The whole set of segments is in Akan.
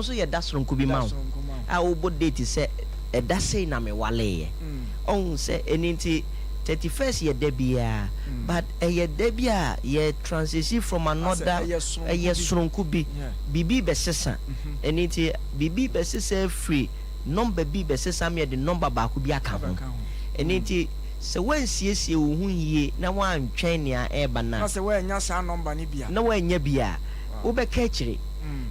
nso yɛ da soronko bi ma wo a wobɔ date sɛ ɛda sei na mewaleeɛ. Ɔhu sɛ ɛno nti 31st yɛ da biara, but ɛyɛ da bi a yɛ transition from another, ɛyɛ soronko bi, biribi bɛsesa. Ɛno nti biribi bɛsesa afiri number bi bɛsesa ma yɛde number baako bi aka ho. Ɛno nti sɛ woansiesie wo ho yie na woantwɛn nea ɛreba no a, na sɛ woannya saa number no bi a, na woannya bi a, wobɛka akyire.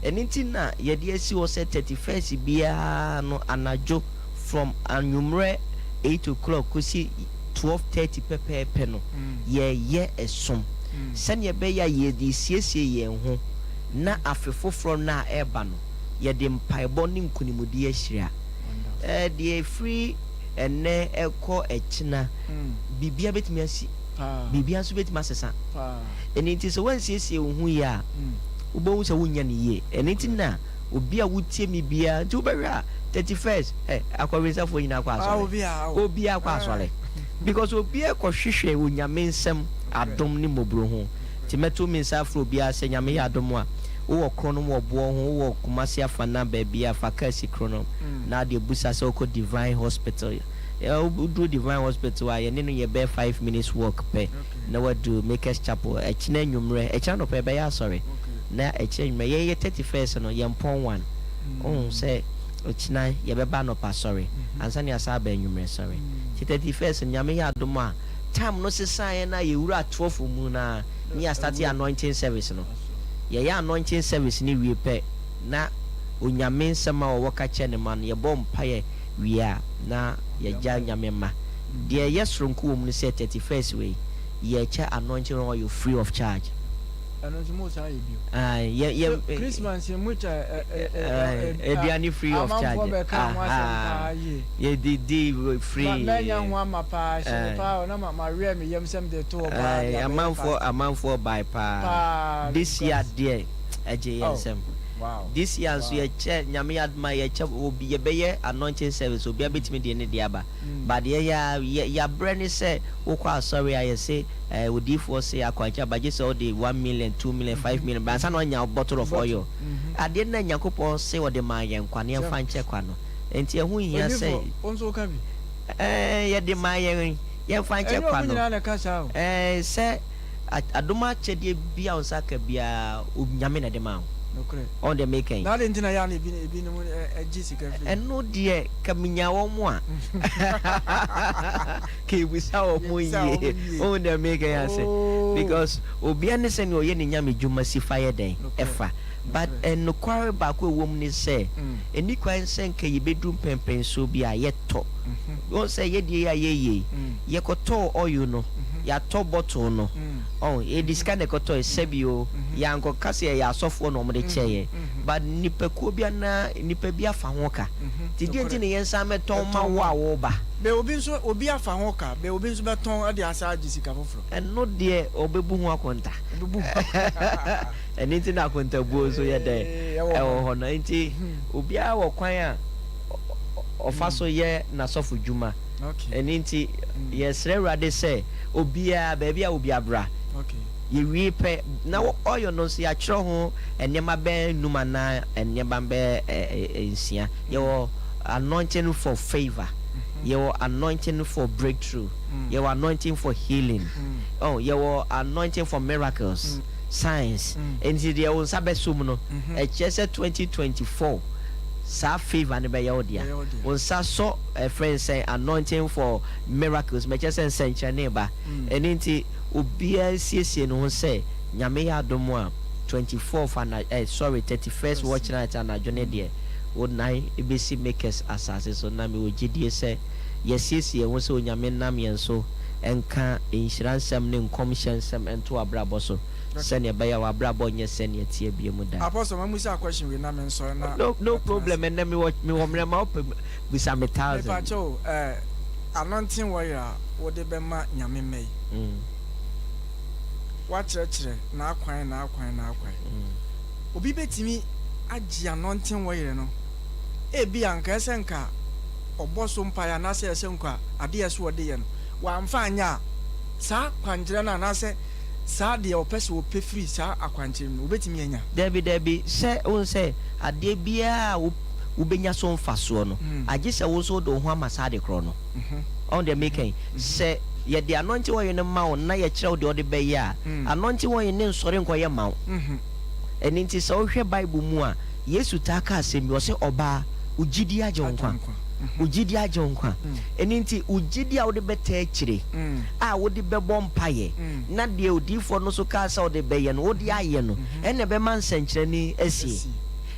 Ɛno nti na yɛde asi hɔ sɛ 31st biara no anadwo from anwummerɛ 8 o'clock kɔsi 12:30 pɛpɛɛpɛ no, yɛyɛ ɛsom sɛnea ɛbɛyɛ a yɛde siesie yɛn ho na afe foforɔ no a ɛreba no, yɛde mpaebɔ ne nkonimdi ahyira. Deɛ ɛfiri ɛnɛ ɛkɔ ɛkyena, biribia bɛtumi asi, biribia nso bɛtumi asesa. Ɛno nti sɛ woansiesie wo ho yie a, wobɛhu sɛ wonnya no yie. Ɛno nti na obi a wotie me biara nti wobɛhwɛ a 31st ɛ akɔwensafoɔ nyinaa kɔ asɔre, obiara kɔ asɔre because obiara kɔhwehwɛ Onyame nsɛm adom ne mmɔborɔ ho. Nti mɛto me nsa afrɛ obiara sɛ Nyame yɛ adom a, wowɔ Kronom, wɔ boɔ ho, wowɔ Kumase Afana baabi a, fa kaa si Kronom na wode abusa sɛ wokɔ Divine Hospital. Woduru Divine Hospital a, yɛne no yɛ bɛyɛ 5 minutes walk pɛ na wadu Makers Chapel. Ɛkyena anwummerɛ, ɛkyena nɔpɛ yɛbɛyɛ asɔre na ɛkyena anwummerɛ yɛyɛ 31st no, yɛmpɔn 1. Wohu sɛ ɛkyena yɛbɛba anɔpa sɔre ansa ne yɛasa aba anwummerɛ sɔre. Nti 31st no, Nyame yɛ adom a, time no sesaeɛ no a yɛwura 12 mu no a ne yɛastart anointing service no. Yɛyɛ anointing service no wie pɛ na Onyame nsɛm a wɔwɔ ka kyerɛ ne ma no, yɛbɔ mpaeɛ wie a, na yɛgya Nyame ma. Deɛ ɛyɛ soronko wɔ mu no sɛ 31st wei, yɛkyɛ anointing oil free of charge. Ɛno nso mo saa yɛ bio? Yɛ yɛ Christmas mu kyɛ. Aduane free of charge. Amanfoɔ bɛka ho asɛm paa yie. Yɛde di free. Mɛnya ho ama paa hyɛ me paa na ma ma werɛ me yam sɛm de to hɔ paa de abɛyɛ. Amanfoɔ bae paa this year deɛ, ɛgye yɛn nsɛm. This year nso yɛkyɛ, Nyame yɛ adom a, yɛkyɛ obi, yɛbɛyɛ anointing service, obiara bɛtumi de ne deɛ aba. But yɛyɛ a yɛabrɛ ne sɛ wokɔ asɔre a, yɛse odiyifoɔ se akwankyerɛ aba gye sɛ wode 1 million, 2 million, 5 million bra ansa na wanya bottle of oil. Adeɛ no na Nyankopɔn se ɔde maa yɛn kwa na yɛmfa nkyɛ kwa no, nti ɛho hia sɛ wo nso woka bi. Yɛde maa yɛn, yɛmfa nkyɛ kwa no. Nyinaa na ɛka saa o. Sɛ adom akyɛdeɛ bi a wo nsa ka biara, Onyame na ɛde maa wo. Ɔn deɛ meka yi. Na ade nti na yɛ a na ebi ebinom gye sika firi. Ɛno deɛ ka menya wɔn a, ka ebusa wɔn yie. Ɔn deɛ meka yi ase because obia ne sɛnea ɔyɛ ne Nyame dwuma si fa yɛ dɛn ɛfa. But nokware baako a ɛwɔ mu ne sɛ, ɛni kwan sɛ nka yɛbɛduru mpɛmpɛnsoɔ bi a yɛtɔ. Wɔn sɛ yɛdeɛ yi a yɛyɛ yi, yɛkɔtɔɔ oil no, yɛatɔ bottle no, ɔn yɛde sika na ɛkɔtɔɔ. Sɛbi o, yɛankɔka sɛ yɛyɛ asɔfoɔ na wɔde kyɛɛ, but nipakuo bi anaa nipa bi afa ho ka. Nti deɛ nti na yɛn nsa mɛtɔn ma wo a wɔreba? Bɛ obi nso, obi afa ho ka, bɛ obi nso bɛtɔn de asa agye sika foforɔ. Ɛno deɛ ɔbɛbu ho akonta. Ɛno nti na akontabuo nso yɛ dɛ ɛwɔ hɔ no. Nti obiara wɔ kwan a ɔfa so yɛ n'asɔfo dwuma. Ɛno nti yɛsrɛ Awurade sɛ obiara, baabi a obi abra, yɛwie pɛ na ɔyɔ no nso, yɛatwerɛ ho nneɛma bɛyɛ num anaa nneɛma bɛyɛ nsia. Yɛwɔ anointing for favour, yɛwɔ anointing for breakthrough, yɛwɔ anointing for healing, oh, yɛwɔ anointing for miracles, signs. Nti deɛ wo nsa bɛso mu no, ɛkyerɛ sɛ 2024 saa favour no bɛyɛ wo dea. Wo nsa sɔ ɛfrɛ nsɛn anointing for miracles, mɛkyerɛ sɛ nsɛnkyerɛnne ba. Ɛno nti obiara nsiesie ne ho sɛ Nyame yɛ adom a, 24th ana sorry, 31st watch night anadwo ne deɛ, wo nan bɛsi Makers asase so. Na mewɔ gyidie sɛ yɛsiesie yɛn ho sɛ Onyame nam yɛn so nka nhyira nsɛm ne nkɔmhyɛ nsɛm nto abrabɔ so sɛnea ɛbɛyɛ a w'abrabɔ nyɛ sɛnea ɛteɛ bie mu da. Apostle, ma musa question wei na me nsɔre na. No, no problem. Ɛnɛ mewɔ mmerɛ ma wopɛ, bisa me thousand. Mepakyɛ o, anointing oil a wode bɛma Nyame mma yi, wakyerɛkyerɛ n'akwan, n'akwan, n'akwan. Obi bɛtumi agye anointing oil no, ebi a nka ɛsɛ nka ɔbɔ so mpaeɛ anaasɛ ɛsɛ nka adeɛ ɛsɛ ɔde yɛ no, wamfa anyɛ a, saa kwankyerɛ no anaasɛ Saa deɛ ɔpɛ sɛ ɔpɛ firi saa akwankyerɛ mu no, ɔbɛtumi anya? Dabi, dabi, sɛ wohu sɛ adeɛ biara a wo wobɛnya so mfasoɔ no, agye sɛ wo nso wode wo ho ama saa ade korɔ no. Ɔhu deɛ meka yi? Sɛ yɛde anointing oil no ma wo na yɛkyerɛ wo deɛ wode bɛyɛ a, anointing oil no nsɔre nkɔyɛ mma wo. Ɛno nti sɛ wohwɛ Bible mu a, Yesu taa ka asɛm bi, ɔse, Ɔbaa, wo gyidie agye wo nkwa. Wo gyidie agye wo nkwa. Ɛno nti, wo gyidie a wode bɛtaa akyire, a wode bɛbɔ mpaeɛ, na deɛ odiyifoɔ no nso kaa sɛ wode bɛyɛ no, wode ayɛ no, ɛnna ɛbɛma nsɛnkyerɛnne asie.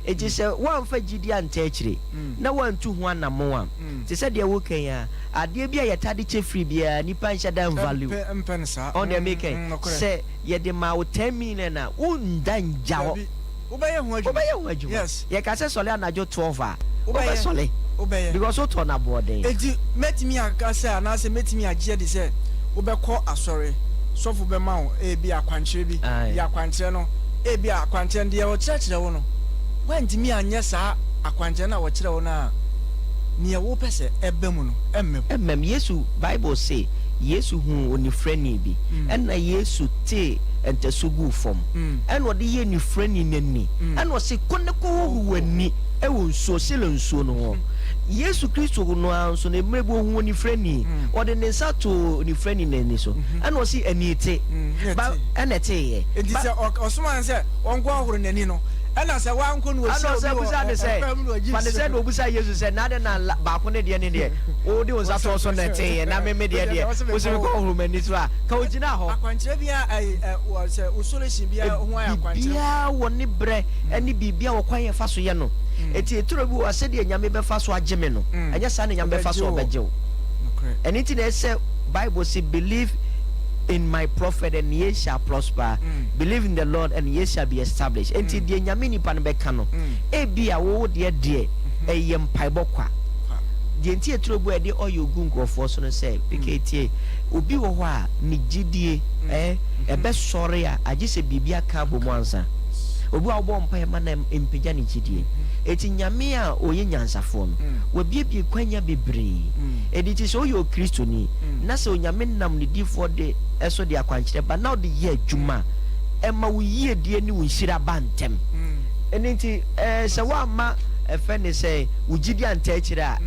Enti sɛ woamfa gyidie antaa akyire, na woantu ho anammɔn a, te sɛ deɛ woreka yi ara, adeɛ bi a yɛtaa de kyɛ firi biara, nnipa nhyɛ da nvalue. Ɔho deɛ mereka yi? Sɛ yɛde maa wo 10 million a, wonnda nngya hɔ. Wobɛyɛ ho adwuma. Wobɛyɛ ho adwuma. Yes. Yɛka sɛ sɔle anadwo 12 a, Wobɛyɛ. wobɛsɔle. Wobɛyɛ. Because wotɔ no aboɔden. Enti mɛtumi aka sɛ anaasɛ mɛtumi agye adi sɛ wobɛkɔ asɔre, sɔfo bɛma wo ebia akwankyerɛ bi, Aye. yɛ akwankyerɛ no, ebia akwankyerɛ no deɛ ɔkyerɛkyerɛ wo no, woantumi anyɛ saa akwankyerɛ no a ɔkyerɛ wo no a, neɛ wopɛ sɛ ɛba mu no, ɛmma mu. Ɛmma mu. Yesu, Bible se, Yesu huu onifirani bi, ɛnna Yesu tee ntasu guu fam, ɛnna ɔde yɛɛ nifirani no ani, ɛnna ɔse, Kɔ na kɔhohoro w'ani wɔ nsuo, Silo nsuo no ho. Yesu Kristo no ara nso no, mmerɛ bi ɔhuu onifirani, ɔde ne nsa too onifirani no ani so, ɛnna ɔse, Ani te. Ba, ɛnna ɛteeɛ. Enti Ba. sɛ ɔsomaa no sɛ ɔnkɔ hohoro n'ani no, ɛnna sɛ wankɔ no Ɛnna ɔhyia ɔsan obi wɔ bisaa no sɛ, ɔkwan mu na ɔgye Fa no nsuo sɛ no. na ɔbisaa Yesu sɛ, Na adɛn na la, baako no deɛ ne deɛ, wode wo nsa too so na ɛteeɛ, na me me deɛ deɛ, wose menkɔhohoro m'ani so a? Ka ɔgyinaa hɔ. Akwankyerɛ biara ɛyi ɛ wɔ sɛ wo solution biara ho ayɛ akwankyerɛ. Biribiara wɔ ne berɛ ne biribiara wɔ kwan a yɛfa so yɛ no. Enti eturo bi wɔ hɔ a sɛdeɛ Nyame bɛfa so agye me no, ɛnyɛ saa na Nyame bɛfa so ɔbɛgye wo. Ɛno nti na ɛsɛ Bible se believe in my prophet and ye shall prosper, believe in the Lord and ye shall be established. Enti deɛ Nyame nipa no bɛka no, ebia wo deɛ deɛ ɛyɛ mpaebɔ kwa. Deɛ nti eturo bi wɔ a yɛde oil gu nkurɔfoɔ so no sɛ, PK tie, obi wɔ hɔ a ne gyidie eh, ɛbɛsɔre a, agye sɛ biribi aka abɔ mu ansa. Obi a wobɔ mpaeɛ ma no mpagya ne gyidie. Enti Nyame a ɔyɛ nyansafoɔ no, wabiebie kwanya bebree. Ɛno nti sɛ woyɛ Okristoni, na sɛ Onyame nam ne difoɔ de so de akwankyerɛ ba na wode yɛ adwuma a, ɛma wo yiedie ne wo nhyira ba ntɛm. Ɛno nti eh, sɛ woamma ɛfɛ ne sɛ wo gyidie antaa akyire a,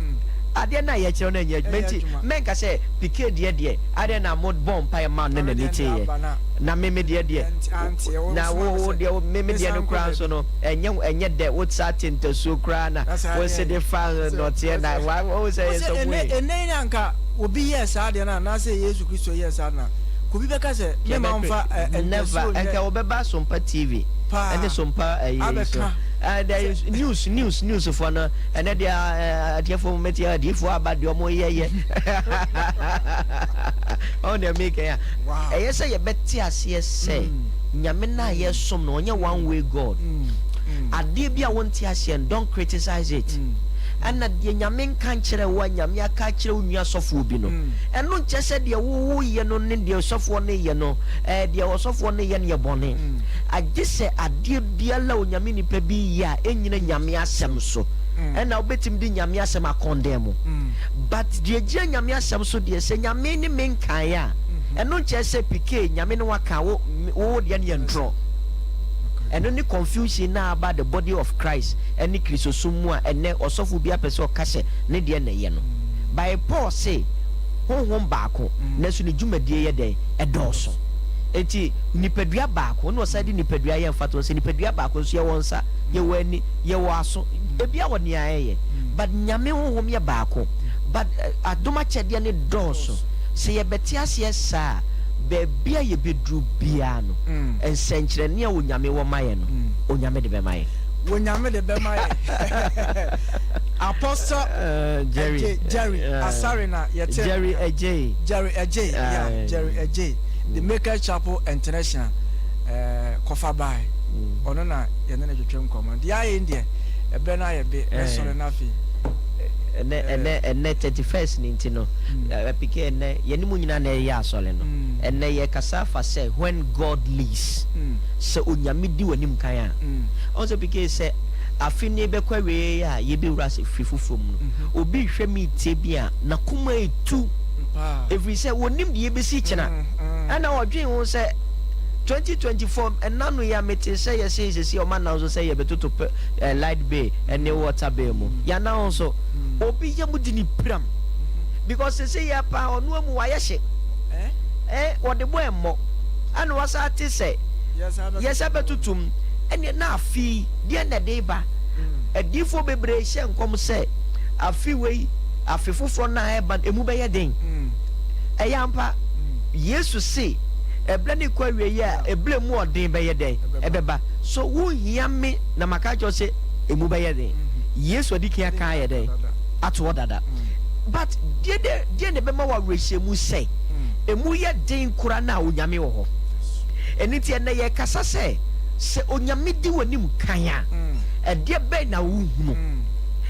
adeɛ no a yɛkyerɛ wo no ɛnyɛ adwuma. Enti mɛnka sɛ Pike deɛ deɛ, adɛn na mobɔɔ mpaeɛ maa no na n'ani teeɛ, na me me deɛ deɛ, na wo wo deɛ wo me me deɛ no koraa nso no, ɛnyɛ ɛnyɛ dɛ, wo saa te ntasuo koraa na wo se de fa nnɔteɛ na wa wo sɛ yɛ sɛ wo yi. Ɛnɛ yi na nka obi yɛɛ saa deɛ no anaasɛ Yesu Kristo yɛɛ saa no a, nka obi bɛka sɛ me ma mfa Never, ntasuo nka nyɛ. wɔbɛba Sompa TV Paa. ɛne Sompa ɛyi yi so. Abɛka. Ɛɛ news news news foɔ no, ɛnɛ deɛ atiefoɔ mo mɛtie adiifoɔ aba deɛ ɔmo yɛ yɛ. Ɔn deɛ meka yi a, ɛyɛ sɛ yɛbɛte aseɛ sɛ Nyame no a yɛsom no, ɔnyɛ one way God. Adeɛ bi a wonte aseɛ no, don't criticize it. Ɛna deɛ Nyame nka nkyerɛ wo a Nyame aka akyerɛ wo nua sɔfoɔ bi no, ɛno nkyerɛ sɛ deɛ wo woyɛ no ne deɛ sɔfoɔ no yɛ no, ɛɛ deɛ ɔsɔfoɔ no yɛ no yɛ bɔne. Agye sɛ adeɛ biara a Onyame nipa bi yɛ a ɛnnyina Nyame asɛm so, ɛna wobɛtumi de Nyame asɛm akɔndɛm. But deɛ ɛgyina Nyame asɛm so deɛ, sɛ Nyame ne me nkaeɛ a, ɛno nkyerɛ sɛ PK Nyame ne waka wo wo deɛ no yɛ ntorɔ. Ɛno ne confusion no a aba the body of Christ ɛne Kristosom mu a ɛnnɛ ɔsɔfo biara pɛ sɛ ɔka sɛ ne deɛ na ɛyɛ no. By Paul se honhom baako nanso ne dwumadie yɛ dɛn? Ɛdɔɔso. Enti nipadua baako na ɔsan de nipadua yɛ mfatoho sɛ nipadua baako nso yɛwɔ nsa, yɛwɔ ani, yɛwɔ aso, ebia wɔ nea ɛyɛ but Nyame honhom yɛ baako but adom akyɛdeɛ no dɔɔso. Sɛ yɛbɛte aseɛ saa a, baabi a yɛbɛduru biara no, nsɛnkyerɛnne a Onyame wɔ ma yɛn no, Onyame de bɛma yɛn. Onyame de bɛma yɛn. Apostle Jerry Adjei, Jerry Asare na yɛte no. Jerry Adjei. Jerry Adjei, yeah, Jerry Adjei, The Makers Chapel International, kɔfa bae. Ɔno na yɛne no twetwe nkɔmmɔ. Deɛ ayɛ yi deɛ, ɛberɛ no ayɛ be, mɛsɔre no afei. Ɛnɛ, ɛnɛ, ɛnɛ 31st no nti no, Apike, ɛnɛ yɛne mo nyinaa na ɛreyɛ asɔre no. Ɛnɛ yɛrekasa afa sɛ when God leads, sɛ Onyame di w'anim kan a. Ɔhu sɛ Apike, sɛ afe no rebɛkɔ awieɛ yi a yɛbɛwura afe foforɔ mu no, obi rehwɛ me retie bi a, n'akoma retu. Ɛfiri sɛ wɔnnim deɛ ɛbɛsi kyena. Ɛna ɔdwen ho sɛ. 2024 ɛna no yɛ a mete sɛ yɛse sɛsi ɔma announce sɛ yɛbɛtoto pɛ eh, light bill ɛne water bill mu. Yɛannounce so. Obi yɛ mu di ne piram. Because sɛsɛ yɛ paa ɔno amu wayɛ hye. Eh, wɔde bɔ ɛmmɔ. Ɛna wasa ate sɛ yɛsɛ bɛtotom. Ɛne na afei deɛ na ɛde ba. Adiyifoɔ bebree hyɛ nkɔm sɛ afe wei, afe foforɔ no a ɛreba no, emu bɛyɛ den. Ɛyɛ ampa. Yesu se, ɛberɛ no rekɔ awieeɛ a, ɛberɛ mu ɔden bɛyɛ dɛn? Ɛbɛba. So wohia me na maka akyerɛ wo sɛ emu bɛyɛ den? Yesu adi kan aka ayɛ dɛn? Ato hɔ dada. But deɛ deɛ deɛ na ɛbɛma wo awerɛhyɛmu sɛ emu yɛ den koraa no a Onyame wɔ hɔ? Ɛno nti ɛnnɛ yɛrekasa sɛ, sɛ Onyame di w'anim kan a, ɛdeɛ bɛn na wohunu?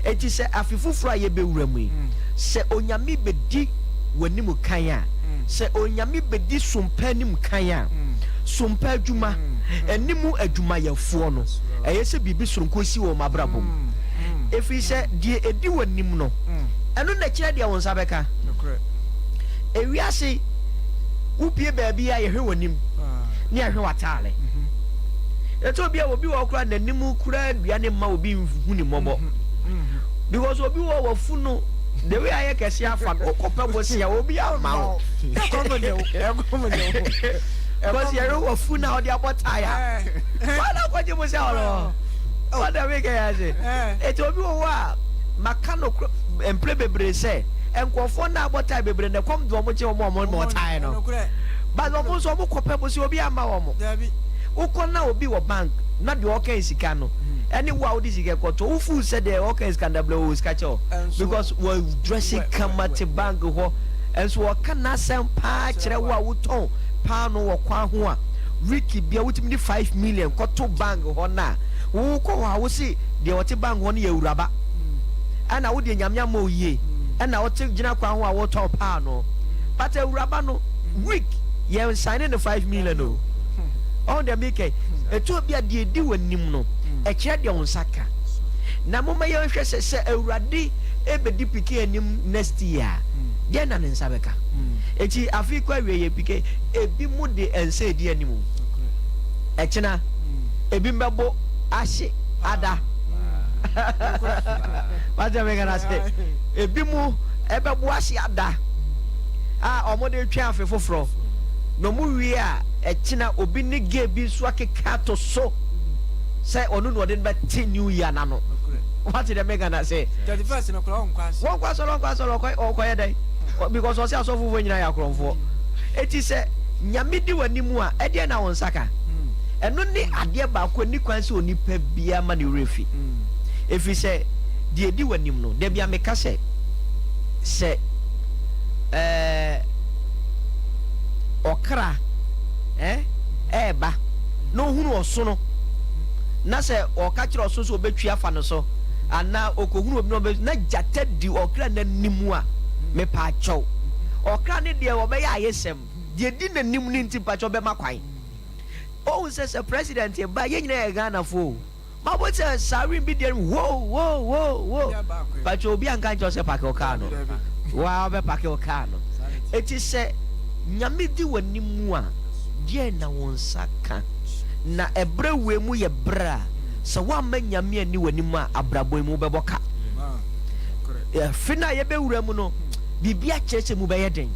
Enti sɛ afe foforɔ a yɛbɛwura mu yi, sɛ Onyame bɛdi w'anim kan a, sɛ Onyame bɛdi sompa anim kan a, sompa adwuma ɛne mu adwumayɛfoɔ no, ɛyɛ sɛ biribi soronko si wɔ wɔn abrabɔ mu. Ɛfiri sɛ deɛ ɛdi w'anim no, ɛno na ɛkyerɛ deɛ wo nsa bɛka. Ewiase, wopue baabi a yɛhwɛ w'anim ne yɛhwɛ w'ataare. Ɛtɔ obi a obi wɔ hɔ koraa n'anim koraa dua ne mma obi nhu ne mmɔbɔ. Because obi wɔ wafu no the way ayɛ kɛse afa no wokɔ pɛ bosea obi ama wo. Because yɛhwɛ wafu na ɔde abɔ tae a. Wɔn akɔgye bosea wɔ no. Wɔn na meka yɛ ase. Eti obi wɔ hɔ a maka no mpere bebree sɛ nkurɔfoɔ na abɔ tae bebree na ɛkɔm de wɔn gye wɔn a wɔn ma ɔtae no. But wɔn nso wɔn kɔ pɛ bosea obi ama wɔn. Wokɔ na obi wɔ bank na deɛ ɔkan sika no ɛne wo a wode sika kɔtɔ wo feel sɛ deɛ ɔkan sika no dabrɛ ɔwɔ sika kyɛ wo because wɔ dresse kama te bank hɔ ɛnso ɔka n'asɛm paa kyerɛ wo a wotɔn paano wɔ kwan ho a week bia wotumi de 5 million kɔto bank hɔ no a wokɔ hɔ a wo se deɛ ɔte bank hɔ no yɛ awuraba ɛna wo deɛ Nyame ama wo yie ɛna wote gyina kwan ho a wotɔn paano, but awuraba no week yɛn sign no 5 million o. Ɔn deɛ meka ɛtu obi a deɛ ɛdi w'anim no ɛkyerɛ deɛ wo nsa ka. Na momma yɛnhwɛ sɛ Awurade ɛbɛdi PK anim next year a, deɛ na ne nsa bɛka. Enti afe kɔ awie yɛ PK ebi mu de nsa ɛdi anim ɛkyena ebi mbɛbo ahye ada. Wate meka no ase? Ebi mu ɛbɛbo ahye ada a wɔde retwɛn afe foforɔ na wɔn wie a ɛkyena obi ne gay bi nso akeka ato so sɛ ɔno na ɔde no bɛte new year n'ano. Wate deɛ meka no ase? 31st no koraa ɔnkɔ asɔre. Wɔnkɔ asɔre, ɔnkɔ asɔre, ɔkɔ ɔkɔyɛ dɛn? Because ɔsɛ asɔfofoɔ nyinaa yɛ akorɔmfoɔ. Eti sɛ Nyame di w'anim a, ɛdeɛn na wo nsa ka? Ɛno ne adeɛ baako a ɛnni kwan sɛ onipa biara ma ne werɛ fi. Ɛfiri sɛ deɛ ɛdi w'anim no, da bi a meka sɛ, sɛ ɛɛ ɔkra eh, ɛɛba na ɔhunu ɔsono na sɛ ɔka kyerɛ ɔsono sɛ ɔbɛtwi afa no so anaa ɔkɔhunu obi na ɔbɛ na gyata di ɔkra no anim a, mepaakyɛw, ɔkra no deɛ ɔbɛyɛ ayesɛm, deɛ ɛdi n'anim no nti mpakyɛw bɛma kwan. Wohu sɛ sɛ president ba a, yɛn nyinaa yɛ Ghanafoɔ o. Ma wo sɛ siren bi deɛ wo wo wo wo. Pakyɛ obi anka nkyɛw sɛ pake wo kaa no. Waa wobɛ pake wo kaa no. Eti sɛ Nyame di w'anim mu a, deɛn na wo nsa ka? Na ɛberɛ wei mu yɛ berɛ a sɛ woamma Nyame anni w'anim a abrabɔ yi mu wobɛbɔ ka. Afe no a yɛbɛwura mu no, biribi akyerɛ sɛ mu bɛyɛ den.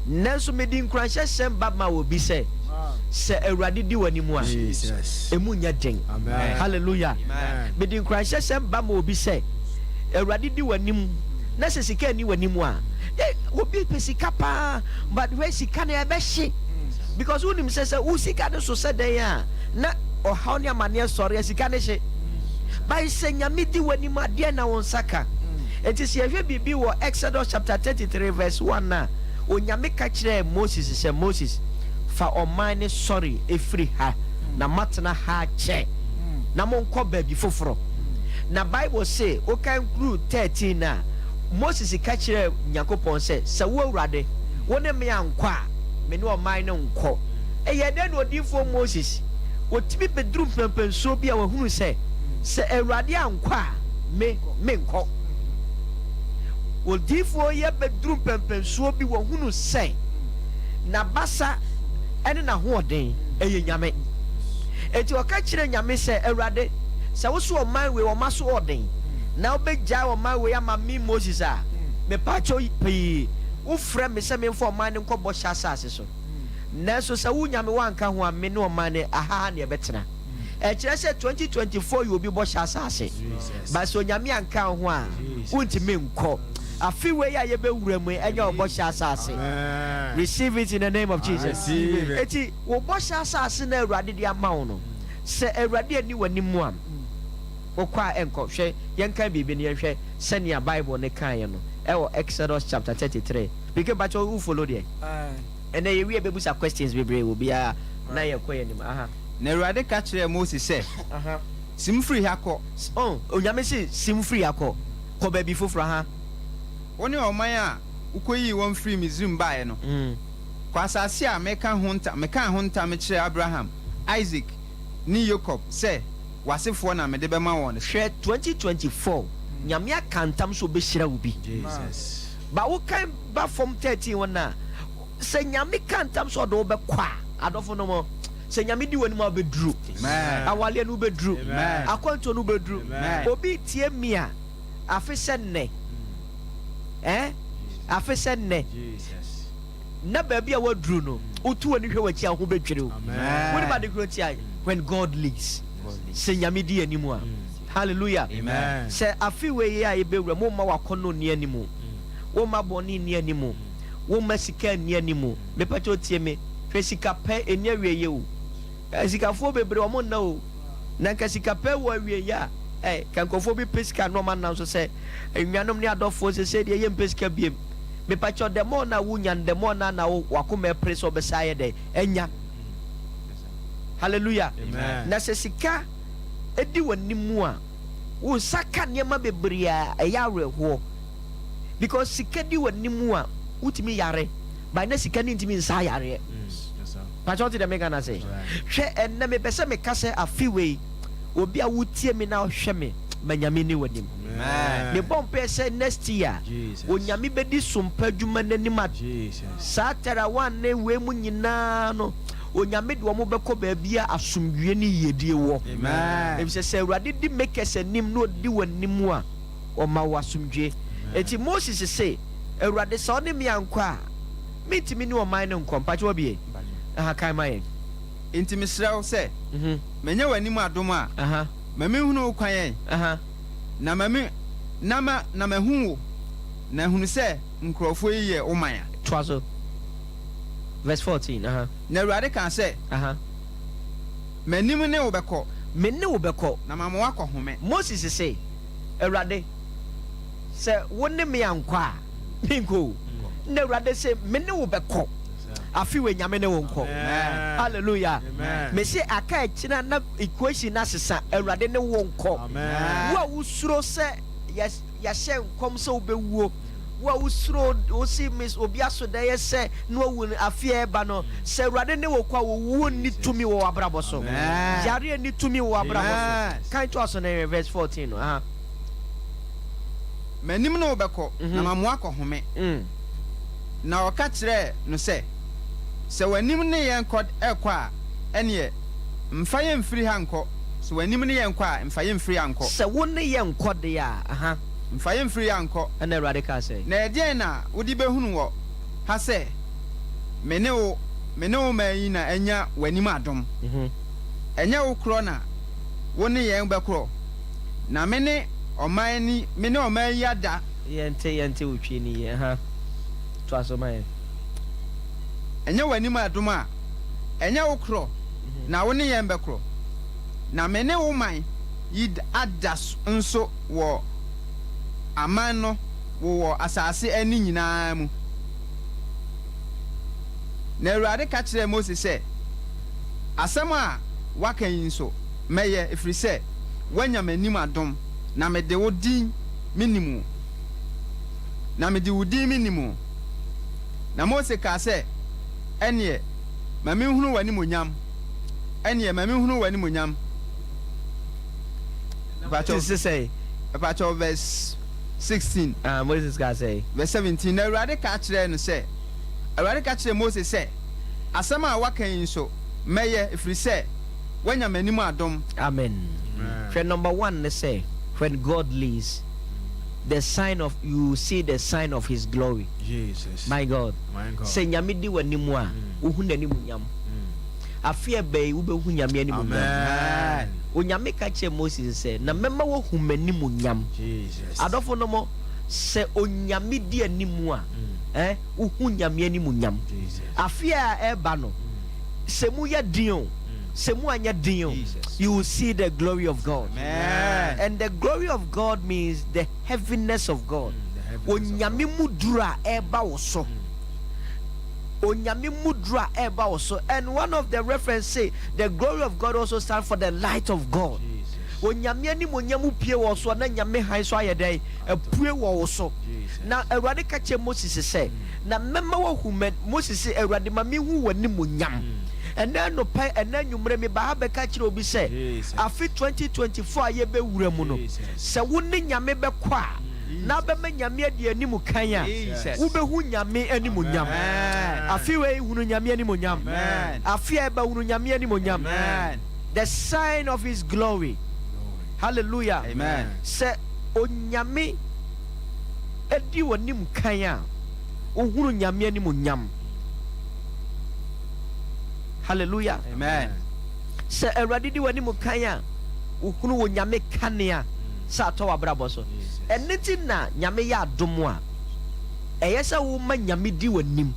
Nanso mede nkuranhyɛsɛm ba ma obi sɛ, sɛ Awurade di w'anim a, emu nyɛ den. Hallelujah. Mede nkuranhyɛsɛm ba ma obi sɛ, Awurade di w'anim na sɛ sika nni w'anim a, obi pɛ sika paa, but hwɛ sika no ɛbɛhye. Because wonim sɛ sɛ wo sika no so sɛ dɛn a, na ɔhaw ne amanneɛ sɔre a sika no hye. But sɛ Nyame di w'anim a, deɛn na wo nsa ka? Enti sɛ yɛhwɛ biribi wɔ Exodus chapter 33 verse 1 a, Onyame ka kyerɛɛ Moses sɛ, Moses, fa ɔman no sɔre firi ha, na moatena ha akyɛ, na monkɔ baabi foforɔ. Na Bible se, wokan kuru 13 no a, Moses ka kyerɛɛ Nyankopɔn sɛ, Sɛ wo Awurade, wo ne me ankɔ a, me ne ɔman no nkɔ. Ɛyɛɛ dɛn na odiyifoɔ Moses, ɔtumi bɛduru mpɛnpɛnsoɔ bi a wahunu sɛ, sɛ Awurade ankɔ a, me, menkɔ? Odiyifoɔ yi abɛduru mpɛnpɛnsoɔ bi, wahunu sɛ n'abasa ne n'ahoɔden. Ɛyɛ Nyame. Enti ɔka kyerɛɛ Nyame sɛ, Awurade, sɛ wo se ɔman wei wɔn aso ɔɔden, na wobɛgyae ɔman wei ama me Moses a, mepaakyɛw pii, wofrɛ me sɛ memfa ɔman no nkɔ bɔhyɛ asase so. Nanso sɛ wo Nyame woanka ho a, me ne ɔman no aha ha na yɛbɛtena. Ɛkyerɛ sɛ 2024 yɛ obi bɔhyɛ asase. But sɛ Onyame anka wo ho a, wontumi nkɔ. Afe wei a yɛbɛwura mu yi, ɛnyɛ wo bɔhyɛ asase. Receive it in the name of Jesus. Enti wo bɔhyɛ asase no a Awurade de ama wo no, sɛ Awurade anni w'anim a, wokɔ a ɛnkɔ. Hwɛ, yɛnkan biribi na yɛnhwɛ sɛnea Bible no kaeɛ no ɛwɔ Exodus chapter 33. PK mpakyɛ wo follow deɛ? Ɛnɛ yɛwie a bɛbusa questions bebree wɔ biara na yɛkɔ yɛn anim. Aha. Na Awurade ka kyerɛɛ Mose sɛ, Sim firi ha kɔ. Oh, Onyame se sim firi ha kɔ. Kɔ baabi foforɔ, aha. Wo ne ɔman a wokɔyii wɔn firii Misraim baeɛ no, kɔ asase a meka ho ntam, mekaa ho ntam kyerɛɛ Abraham, Isak ne Yakob sɛ, 'W'asefoɔ na mede bɛma wɔn no so. Hwɛ 2024 Nyame aka ntam sɛ ɔbɛhyira wo bi but wo kan ba fam 13 hɔ no a sɛ Nyame ka ntam sɛ ɔde wo bɛkɔ a adɔfo nom sɛ Nyame di w'anim a wobɛduru awaleɛ no wobɛduru akwantuo no wobɛduru obi tie me a afe sɛ nnɛ eh afe sɛ nnɛ na baabi a woaduru no wotu w'ani hwɛ w'akyi a wo ho bɛdwiri wo. Wonim ade korɔ nti a? When God leads. Sɛ Nyame di anim a. Hallelujah. Sɛ afe wei yi a yɛbɛwura mu, womma w'akɔnnɔ nni anim. Womma bɔne nni anim. Womma sika nni anim. Mepakyɛw tie me. Hwɛ sika pɛ, ɛnni awieɛ o. Asikafoɔ bebree wɔn nna o. Na nka sika pɛ wɔ awieɛ a, eh, nka nkurɔfoɔ bi pɛ sika na wɔn anam so sɛ, anuanom ne adɔfoɔ sesei deɛ yɛmpɛ sika biem. Mepakyɛw the more na wonya no the more na na wo wakoma ɛpere sɛ ɔbɛsa ayɛ dɛn anya. Hallelujah. Na sɛ sika di w'anim a, wo nsa ka nneɛma bebree a ɛyɛ awerɛhoɔ. Because sika di w'anim a, wotumi yare. But na sika no ntumi nsa yareɛ. Pakyɛ wote deɛ meka no ase? Hwɛ ɛnnɛ mepɛ sɛ meka sɛ afe wei obi a wotie me na wohwɛ me ma Nyame nni w'anim. Mebɔ mpaeɛ sɛ next year Onyame bɛdi sompa adwuma no anim a saa Terawan ne wei mu nyinaa no Onyame de wɔn bɛkɔ baabi a asomdwie ne yiedie wɔ. Efisɛ sɛ Awurade di makers anim na ɔdi w'anim a ɔma wo asomdwie. Enti Moses se, Awurade sɛ wo ne me ankɔ a, mentumi ne ɔman no nkɔ. Mpakyɛ wabie? Aha, kan ma yɛn. Enti mesrɛ wo sɛ, manya w'anim adom a, ma menhunu wo kwan ɛ, na ma me, na ma, na mahu wo, na ahunu sɛ nkurɔfoɔ yi yɛ wo man a. Toa so. Verse 14, aha. Na Awurade kaa sɛ, Aha. M'anim ne wo bɛkɔ. Me ne wo bɛkɔ. Na mama woakɔhome. Moses se, Awurade, sɛ wo ne me ankɔ a, menkɔ o. Na Awurade se, Me ne wo bɛkɔ. Afe wei Nyame ne wo nkɔ. Hallelujah. Me se aka akyina na equation no asesa. Awurade ne wo nkɔ. Wo a wosuro sɛ yɛahyɛ nkɔm sɛ wobɛwuo, wo a wosuro wo se miss obi aso dɛ yɛ sɛ na wawu no afe a ɛreba no, sɛ Awurade ne wo kɔ a, owuo nni tumi wɔ w'abrabɔ so. Yareɛ nni tumi wɔ w'abrabɔ so. Kan toa so na yɛnhwɛ verse 14 no. Aha. M'anim ne wo bɛkɔ, na mama woakɔhome. Na ɔka kyerɛɛ no sɛ, Sɛ w'anim ne yɛn kɔ rekɔ a, ɛnneɛ, mfa yɛn mfiri ha nkɔ, sɛ w'anim ne yɛn kɔ a, mfa yɛn mfiri ha nkɔ. Sɛ wo ne yɛn nkɔ deɛ a, aha. Mfa yɛn mfiri ha nkɔ. Ɛnna Awurade kaa sɛ. Na ɛdeɛn na wode bɛhunu wɔ ha sɛ me ne wo, me ne wo man yi na anya w'anim adom? Ɛnyɛ wo korɔ na wo ne yɛn bɛkorɔ, na me ne ɔman yi, me ne ɔman yi ada. Yɛnte, yɛnte wo twi no yie, aha, toa so ma yɛn. Ɛnyɛ w'anim adom a, ɛnyɛ wo korɔ na wo ne yɛn bɛkorɔ, na me ne wo man yi ada nso wɔ aman no wowɔ asase ani nyinaa mu. Na Awurade ka kyerɛɛ Mose sɛ, Asɛm a woaka yi nso, mɛyɛ, ɛfiri sɛ woanya m'anim adom, na mede wo din menim wo. Na mede wo din menim wo. Na Mose kaa sɛ, Ɛnneɛ, ma menhunu w'animuonyam. Ɛnneɛ, ma menhunu w'animuonyam. Moses se sɛn? Mepakyɛw, verse 16. Ah, Moses kaa sɛn? Verse 17, Na Awurade ka kyerɛɛ no sɛ, Awurade ka kyerɛɛ Mose sɛ, Asɛm a woaka yi nso, mɛyɛ, ɛfiri sɛ woanya m'anim adom. Amen. Hwɛ number one ne sɛ when God leads the sign of you see the sign of his glory. Jesus. My God. My God. Sɛ Nyame di w'anim a, wohu n'animuonyam. Afe a ɛbɛ yi wobɛhu Nyame animuonyam. Amen. Onyame ka kyerɛɛ Moses sɛ, na mɛma woahu m'animuonyam. Jesus. Adɔfo no mo, sɛ Onyame di anim a, eh, wohu Nyame animuonyam. Jesus. Afe a ɛreba no, sɛ mu yɛ den o, sɛ mu anyɛ den o, Jesus. you will see the glory of God. Amen. And the glory of God means the heaviness of God. The heaviness of Onyame God. mu duru a ɛreba wo so. Onyame mu duru a ɛreba wo so. And one of the reference say the glory of God also stands for the light of God. Jesus. Onyame animuonyam pue wɔ so a na Nyame hann so ayɛ dɛn? Apue wɔ wo so. Jesus. Na Awurade ka kyerɛ Moses sɛ, na mɛma woahu mɛ Moses sɛ, Awurade ma mehu w'animuonyam. Ɛnɛ anɔpa, ɛnɛ anwummerɛ meba ha bɛka kyerɛ obi sɛ, Jesus. afe 2024 a yɛbɛwura mu no, Jesus. sɛ wo ne Nyame bɛkɔ a, na bɛma Nyame adi anim kan a, Jesus. wobɛhu Nyame animuonyam. Amen. Afe wei hunu Nyame animuonyam. Amen. Afe a ɛba hunu Nyame animuonyam. Amen. The sign of his glory. Glory. Hallelujah. Amen. Sɛ Onyame adi w'anim kan a, wohunu Nyame animuonyam. Hallelujah. Amen. Sɛ Awurade di w'anim kan a, wohunu wɔ Nyame kanea sɛ atɔ w'abrabɔ so. Jesus. Ɛno nti na Nyame yɛ adom a, ɛyɛ sɛ woma Nyame di w'anim.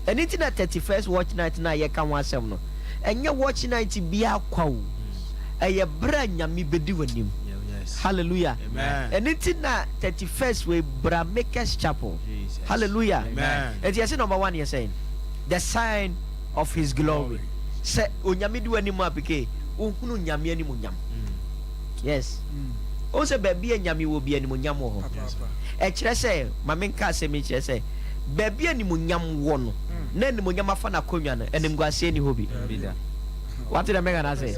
Ɛno nti na 31st watch night na yɛka ho asɛm no, ɛnyɛ watch night biara kwa o. Ɛyɛ berɛ a Nyame bɛdi w'anim. Yeah, yes. Hallelujah. Amen. Ɛno nti na 31st wei bra Makers Chapel. Jesus. Hallelujah. Amen. Ɛnti yɛse number one yɛ sɛn? The sign of his glory. Glory. Sɛ Onyame di w'anim a peke, wohunu Nyame animuonyam. Yes. Wohu sɛ baabi a Nyame wɔ bi animuonyam wɔ hɔ. Ɛkyerɛ sɛ, ma menka asɛm yi kyerɛ sɛ, baabi a animuonyam wɔ no, na animuonyam afa n'akonnwa no, animguaseɛ nni hɔ bi. Wate deɛ meka no ase?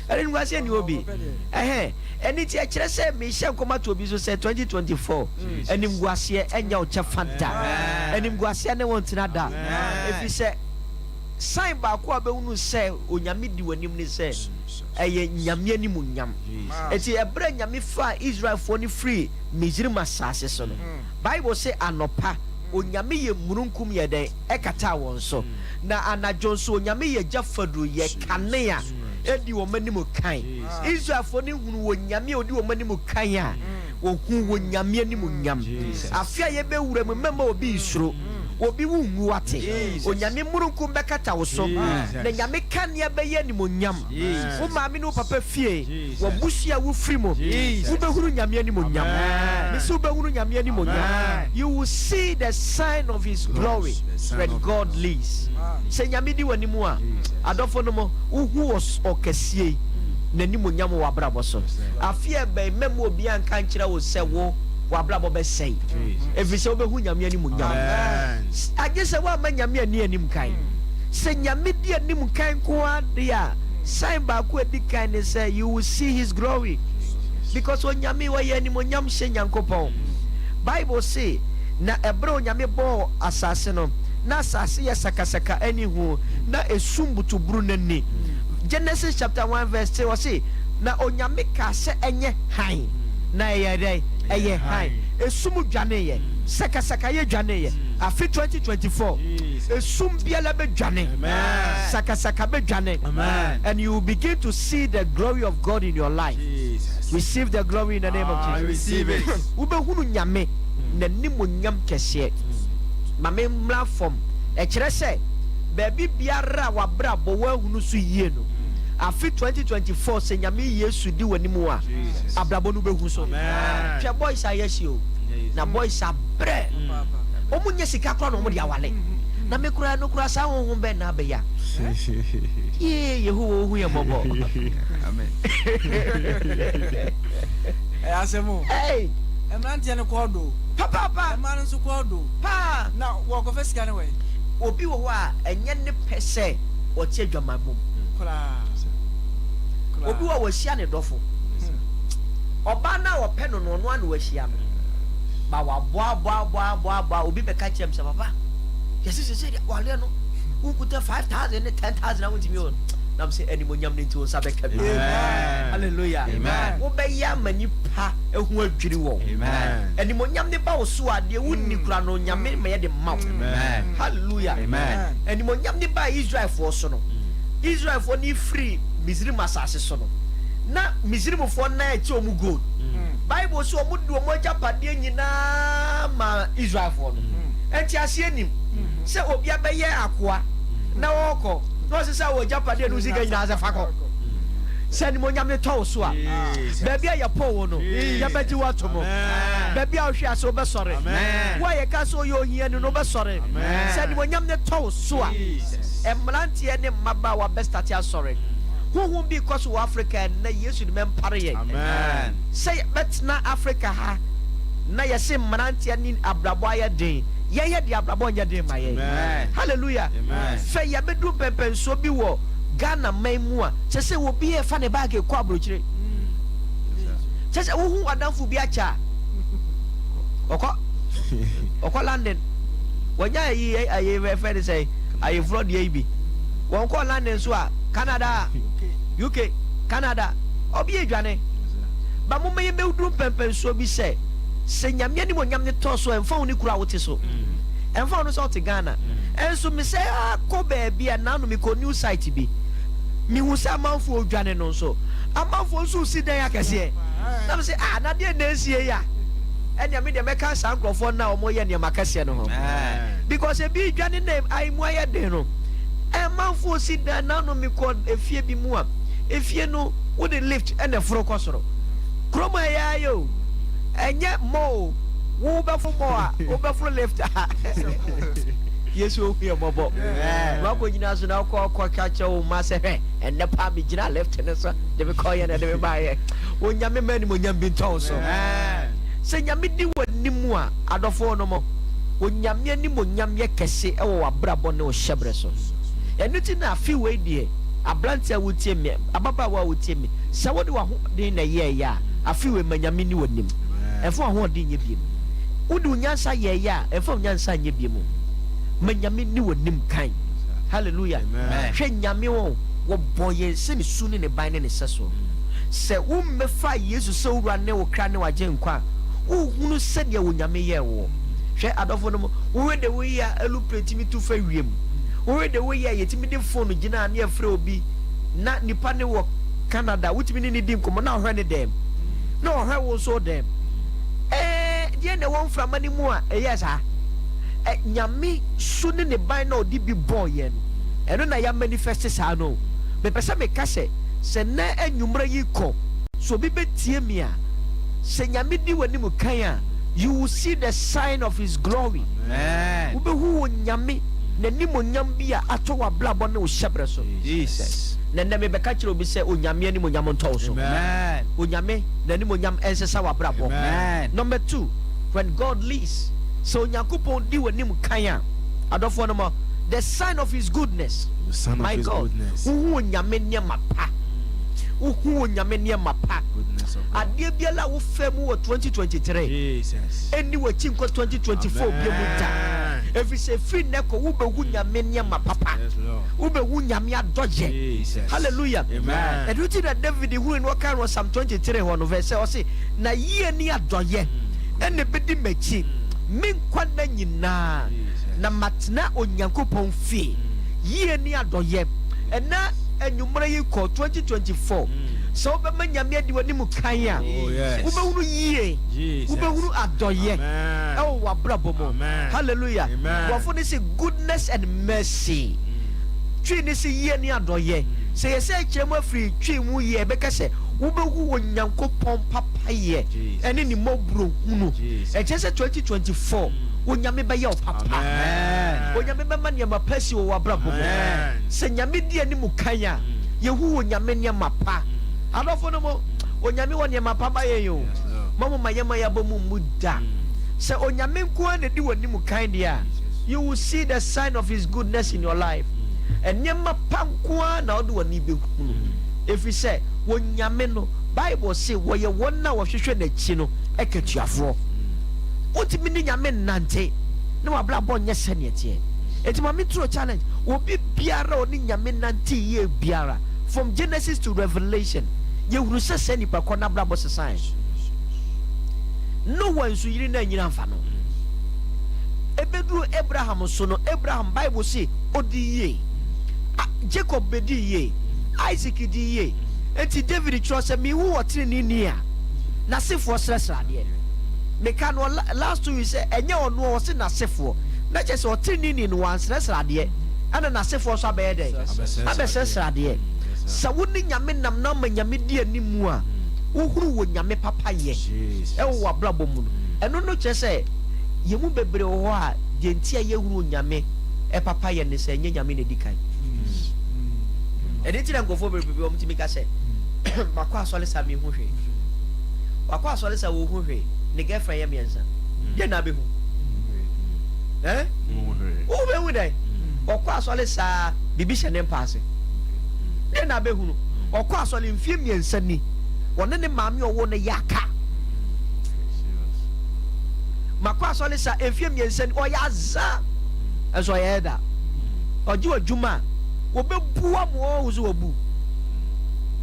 Animguaseɛ nni hɔ bi. Ɛhɛn. Ɛno nti ɛkyerɛ sɛ mehyɛ nkɔm ato obi so sɛ 2024 animguaseɛ ɛnyɛ wo kyɛfa da. Animguaseɛ ne wo ntena da. Ɛfiri sɛ sign baako a wobɛhunu sɛ Onyame di w'anim ne sɛ ɛyɛ Nyame animuonyam. Enti ɛberɛ a Nyame faa Israelfoɔ no firii Misrim asase so no, Bible se anɔpa Onyame yɛ mununkum yɛ dɛn? Ɛkataa wɔn so. Na anadwo nso Onyame yɛ gya faduro yɛ kanea ɛdi wɔn anim kan. Israelfoɔ no hunu Onyame a ɔdi wɔn anim kan a, wɔhuu Onyame animuonyam. Afe a yɛbɛwura mu, mɛmma obi nsuro. Obi wo nwu wate. Onyame mununkum bɛkata wo so. Na Nyame kanea bɛyɛ animuonyam. Wo maame ne wo papa fie, w'abusua a wofiri mu, wobɛhunu Nyame animuonyam. Mese wobɛhunu Nyame animuonyam. You will see the sign of his glory when God leads. Sɛ Nyame di w'anim a, adɔfo no mo, wohu ɔkɛseɛ yi n'animuonyam wɔ w'abrabɔ so. Afe a ɛbɛn, mɛmma obiara nka nkyerɛ wo sɛ wo w'abrabɔ bɛsɛe. Ɛfiri sɛ wobɛhu Nyame animuonyam. Agye sɛ woamma Nyame anni anim kan. Sɛ Nyame di anim kan nko ara deɛ a, sign baako a ɛdi kan ne sɛ you will see his glory. Because Onyame ɔyɛ animuonyam hyɛ Nyankopɔn. Bible se, na ɛberɛ a Onyame bɔɔ asase no, na asase yɛ sakasaka ɛne hu, na esum butuburu n'ani. Genesis chapter 1 verse 3 ɔse, na Onyame kaa sɛ ɛnyɛ hann, na ɛyɛ dɛn? Ɛyɛ hann. Esum dwaneeɛ, sakasakayɛ dwaneeɛ. Afe 2024, esum biara bɛdwane, sakasaka bɛdwane, and you will begin to see the glory of God in your life. Jesus. Receive the glory in the name of I Jesus. receive it. Wobɛhunu Nyame n'animuonyam kɛseɛ. Ma me mmra fam. Ɛkyerɛ sɛ baabi biara a w'abrabɔ woahunu so yie no, afe 2024 sɛ Nyame Yesu di w'anim a, abrabɔ no bɛhu so. Hwɛ boys a yɛahyia o, na boys abrɛ. Wɔn nyɛ sika koraa na wɔn de awale. Na me koraa no koraa saa honhom bɛn na abɛya. Yee, Yehowa ohu yɛn mmɔbɔ. Amen. Ɛyɛ asɛm o. Hey! Mmeranteɛ no kɔɔ do. Papaapa. Mmaa no nso kɔɔ do. Paa. Na wɔkɔfɛ sika no wɔ he? Obi wɔ hɔ a ɛnyɛ ne pɛ sɛ ɔte adwamammɔ mu. Koraa. Koraa. Obi wɔ hɔ a wahyia ne dɔfo. Ɔbaa no a ɔpɛ no no, ɔno ara na wahyia no. Ba waboaboaboaboaboa, obi bɛka kyerɛ me sɛ, papa, yɛse sesei deɛ awareɛ no, wokuta 5,000 ne 10,000 a wontumi o. Nam sɛ animonyam no nti wo nsa bɛka bi. Amen. Hallelujah. Amen. Wobɛyɛ ama nipa ho adwiri wɔn. Amen. Animonyam no ba wo so a, deɛ wonni kura no, Nyame ma yɛde ma wo. Amen. Hallelujah. Amen. Animonyam no baa Israelfoɔ so no, Israelfoɔ no firi Misrim asase so no, na Misrimfoɔ nan akyi wɔn gold. Bible sɛ wɔn de wɔn agyapadeɛ nyinaa maa Israelfoɔ no. Nteaseɛ nim sɛ obi abɛyɛ akoa na ɔrekɔ na ɔsesa wɔ agyapadeɛ no sika nyinaa sɛ fa kɔ. Sɛ animonyam no tɔ wo so a, baabi a yɛpɔw wo no, yɛbɛgye wo ato mu. Baabi a wohwe ase wobɛsɔre. Wo a yɛka sɛ woyɛ ohiani no wobɛsɔre. Sɛ animonyam no tɔ wo so a, mmeranteɛ ne mmabaawa bɛstate asɔre. Honhom bi rekɔ so wɔ Afrika ɛnnɛ, Yesu de mɛmpare yɛn. Sɛ yɛbɛtena Afrika ha na yɛse mmeranteɛ ne abrabɔ ayɛ den, yɛn yɛ deɛ abrabɔ nyɛ den ma yɛn. Hallelujah. Fɛ yɛbɛduru mpɛmpɛnsoɔ bi wɔ Ghana man mu a, kyɛ sɛ obi refa ne baage kɔ aburokyire. Kyɛ sɛ wohu w'adamfo bi akyɛ a, ɔkɔ ɔkɔ London. Wɔnya ayi ayi fɛ ne sɛ ayeforɔ deɛ yi bi. Wɔn kɔ London so a, Canada, UK, Canada, obi adwane. Ba mo ma yɛbɛduru mpɛmpɛnsoɔ bi sɛ, sɛ Nyame animuonyam ne tɔ so a, ɛmfa wo ne kuro a wote so. Ɛmfa wo no sɛ wote Ghana. Ɛnso me sɛ akɔ baabi a naano mekɔ new site bi. Mehu sɛ amanfoɔ redwane no nso, amanfoɔ nso resi dan akɛseɛ. Na me sɛ, ah, na deɛ na ɛsie yi a? Ɛnea me deɛ mɛka saa nkurɔfoɔ no a wɔyɛ nneɛma akɛseɛ no ho. Because ebi redwane na ayi mu ayɛ den no, amanfoɔ si dan. Naano mekɔ efie bi mu a, efie no wode lift ɛna ɛforo kɔ soro. Kurom a ɛyɛ ayɛ o, ɛnyɛ mall o, wo wobɛforo mall a, wobɛforo lift a. Yesu ohu yɛ mmɔbɔ. Wakɔgyina so na wokɔ kɔka kyerɛ wo mma sɛ, hwɛ, ɛnnɛ paa megyina lift no so de me kɔɔyɛ na ɛde me baeɛ. Onyame mma animuonyam bi ntɔ wo so. Sɛ Nyame di w'anim a, adɔfoɔ nom, Onyame animuonyam yɛ kɛse wɔ w'abrabɔ ne wo hyɛberɛ so. Ɛno nti na afe wei deɛ, aberanteɛ a wotie me, ababaawa a wotie me, sɛ wode w'ahoɔden na ɛyɛɛyɛ a, afe wei ma Nyame nni w'anim. Ɛmfa w'ahoɔden nyɛ biom. Wode wo nyansa yɛɛyɛ a, ɛmfa wo nyansa nyɛ biom. Ma Nyame nni w'anim kan. Hallelujah. Hwɛ Nyame o, wɔbɔɔ yɛn sɛ ne su ne ne ban ne ne sɛsoɔ. Sɛ wo mmɛfaa Yesu sɛ wo wura ne wo kra ne w'agyenkwa a, wonhunu sɛdeɛ Onyame yɛɛ woɔ. Hwɛ adɔfo nom, wohwɛ de woyɛ a aeroplane tumi tu fa wiem. Wohwɛ de woyɛ a yɛtumi de phone gyina a ne yɛfrɛ obi na nipa no wɔ Canada, wotumi ne no di nkɔmmɔ na ɔhwɛ ne dɛm na ɔhwɛ wo nso wo dɛm. Ɛɛ deɛn na ɛwɔ mframa no mu a ɛyɛɛ saa? Ɛ Nyame su ne ne ban na ɔde bi bɔɔ yɛn no, ɛno na yɛ manifest saa no. Mepɛ sɛ meka sɛ, sɛ nnɛ anwummerɛ yi kɔ, sɛ obi bɛtie me a, sɛ Nyame di w'anim kan a, you will see the sign of his glory. Wobɛhu Onyame n'animuonyam bi a atɔ w'abrabɔ ne wo hyɛberɛ so. Jesus. Na nnɛ mebɛka kyerɛ obi sɛ Onyame animuonyam ntɔ wo so. Amen. Onyame n'animuonyam nsesa w'abrabɔ. Amen. Number two, when God leads, sɛ Onyankopɔn di w'anim kan a, adɔfoɔ no mo, the sign of his goodness, The sign of my his God, goodness. wohu Onyame nneɛma pa. Wohu Onyame nneɛma pa. Goodness of God. Adeɛ biara a wofaa mu wɔ 2023, Jesus. ɛnni w'akyi nkɔ 2024 bio mu da. Amen. Ɛfiri sɛ ɛfiri nnɛ kɔ wobɛhu Nyame nneɛma papa. Yes, Lord. Wobɛhu Nyame adɔyɛ. Jesus. Hallelujah. Amen. Ɛno nti na David hui no ɔka no wɔ Psalm 23 hɔ no verse sɛ ɔse, na yie ne adɔyɛ ɛna ɛbɛdi m'akyi me nkwa nna nyinaa, na matena Onyankopɔn fie. Yie ne adɔyɛ. Ɛna anwummerɛ yi kɔ 2024, sɛ wobɛma Nyame adi w'anim kan a, Oh, yes. wobɛhunu yie, Jesus. wobɛhunu adɔyɛ Amen. ɛwɔ w'abrabɔ mu. Amen. Hallelujah. Amen. Borɔfo no se goodness and mercy. Twi ne se yie ne adɔyɛ. Sɛ yɛsɛ kyerɛ mu afiri twi mu yie a, ɛbɛka sɛ wobɛhu Onyankopɔn papayɛ Jesus. ɛne ne mmɔborɔhunu. Jesus. Ɛkyerɛ sɛ 2024 Onyame bɛyɛ wo papa. Amen. Onyame bɛma nneɛma pa asi wɔ w'abrabɔ mu. Amen. Sɛ Nyame di anim kan a, yɛhu Onyame nneɛma pa. Adɔfo no mo, Onyame wɔ nneɛma pa ma yɛn o. Yes, Lord. Ma mo ma yɛma yɛabɔ mu mmu da. Sɛ Onyame nko ara na di w'anim kan deɛ a, you will see the sign of his goodness in your life. Nneɛma pa nko ara na wode w'ani bɛhunu. Ɛfiri sɛ, Onyame no, Bible se wɔyɛ wɔn a wɔhwehwɛ n'akyi no akatuafoɔ. Wontumi ne Nyame nnante na w'abrabɔ nyɛ sɛdeɛ ɛteɛ. Enti ma me throw challenge, obi biara a ɔne Nyame nante yie biara, from Genesis to Revelation, yɛhunu sɛ saa nipa korɔ no abrabɔ sesae. Noah nsuyiri no anyini amfa no. Ɛbɛduru Abraham so no, Abraham, Bible se, ɔdii yie. Jacob bɛdii yie. Isaac dii yie. Enti David twerɛ sɛ, Mewu wɔ teneneeni a n'asefoɔ srɛsrɛ adeɛ. Meka no last 2 weeks sɛ ɛnyɛ ɔno a ɔse n'asefoɔ. Na kyerɛ sɛ ɔteneneeni no wansrɛsrɛ adeɛ, ɛna n'asefoɔ nso abɛyɛ dɛn? Abɛsrɛsrɛ adeɛ. Sɛ wo ne Nyame nam na ama Nyame di anim a, wohunu wɔ Nyame papayɛ ɛwɔ w'abrabɔ mu no, ɛno no kyerɛ sɛ yɛn mu bebree wɔ hɔ a deɛ nti a yɛhunu Onyame papayɛ ne sɛ ɛnyɛ Nyame na ɛdi kan. Ɛno nti na nkurɔfoɔ bebree wɔn tumi ka sɛ makɔ asɔre saa menhu hwee. Wakɔ asɔre saa wɔhu hwee, ne girlfriend yɛ mmiɛnsa. Deɛ na abɛhu? Eh? Wobɛhu dɛn? Ɔkɔ asɔre saa biribi hyɛ ne mpa ase. Deɛ na abɛhunu? Ɔkɔ asɔre mfie 3 ni, ɔne ne maame a ɔwoo no yɛ aka. Makɔ asɔre saa mfie 3 ni, ɔyɛ aza. Nso ɔyɛ ɛda. Ɔgye adwuma a, wɔbɛbu ama ɔhu sɛ wɔbu.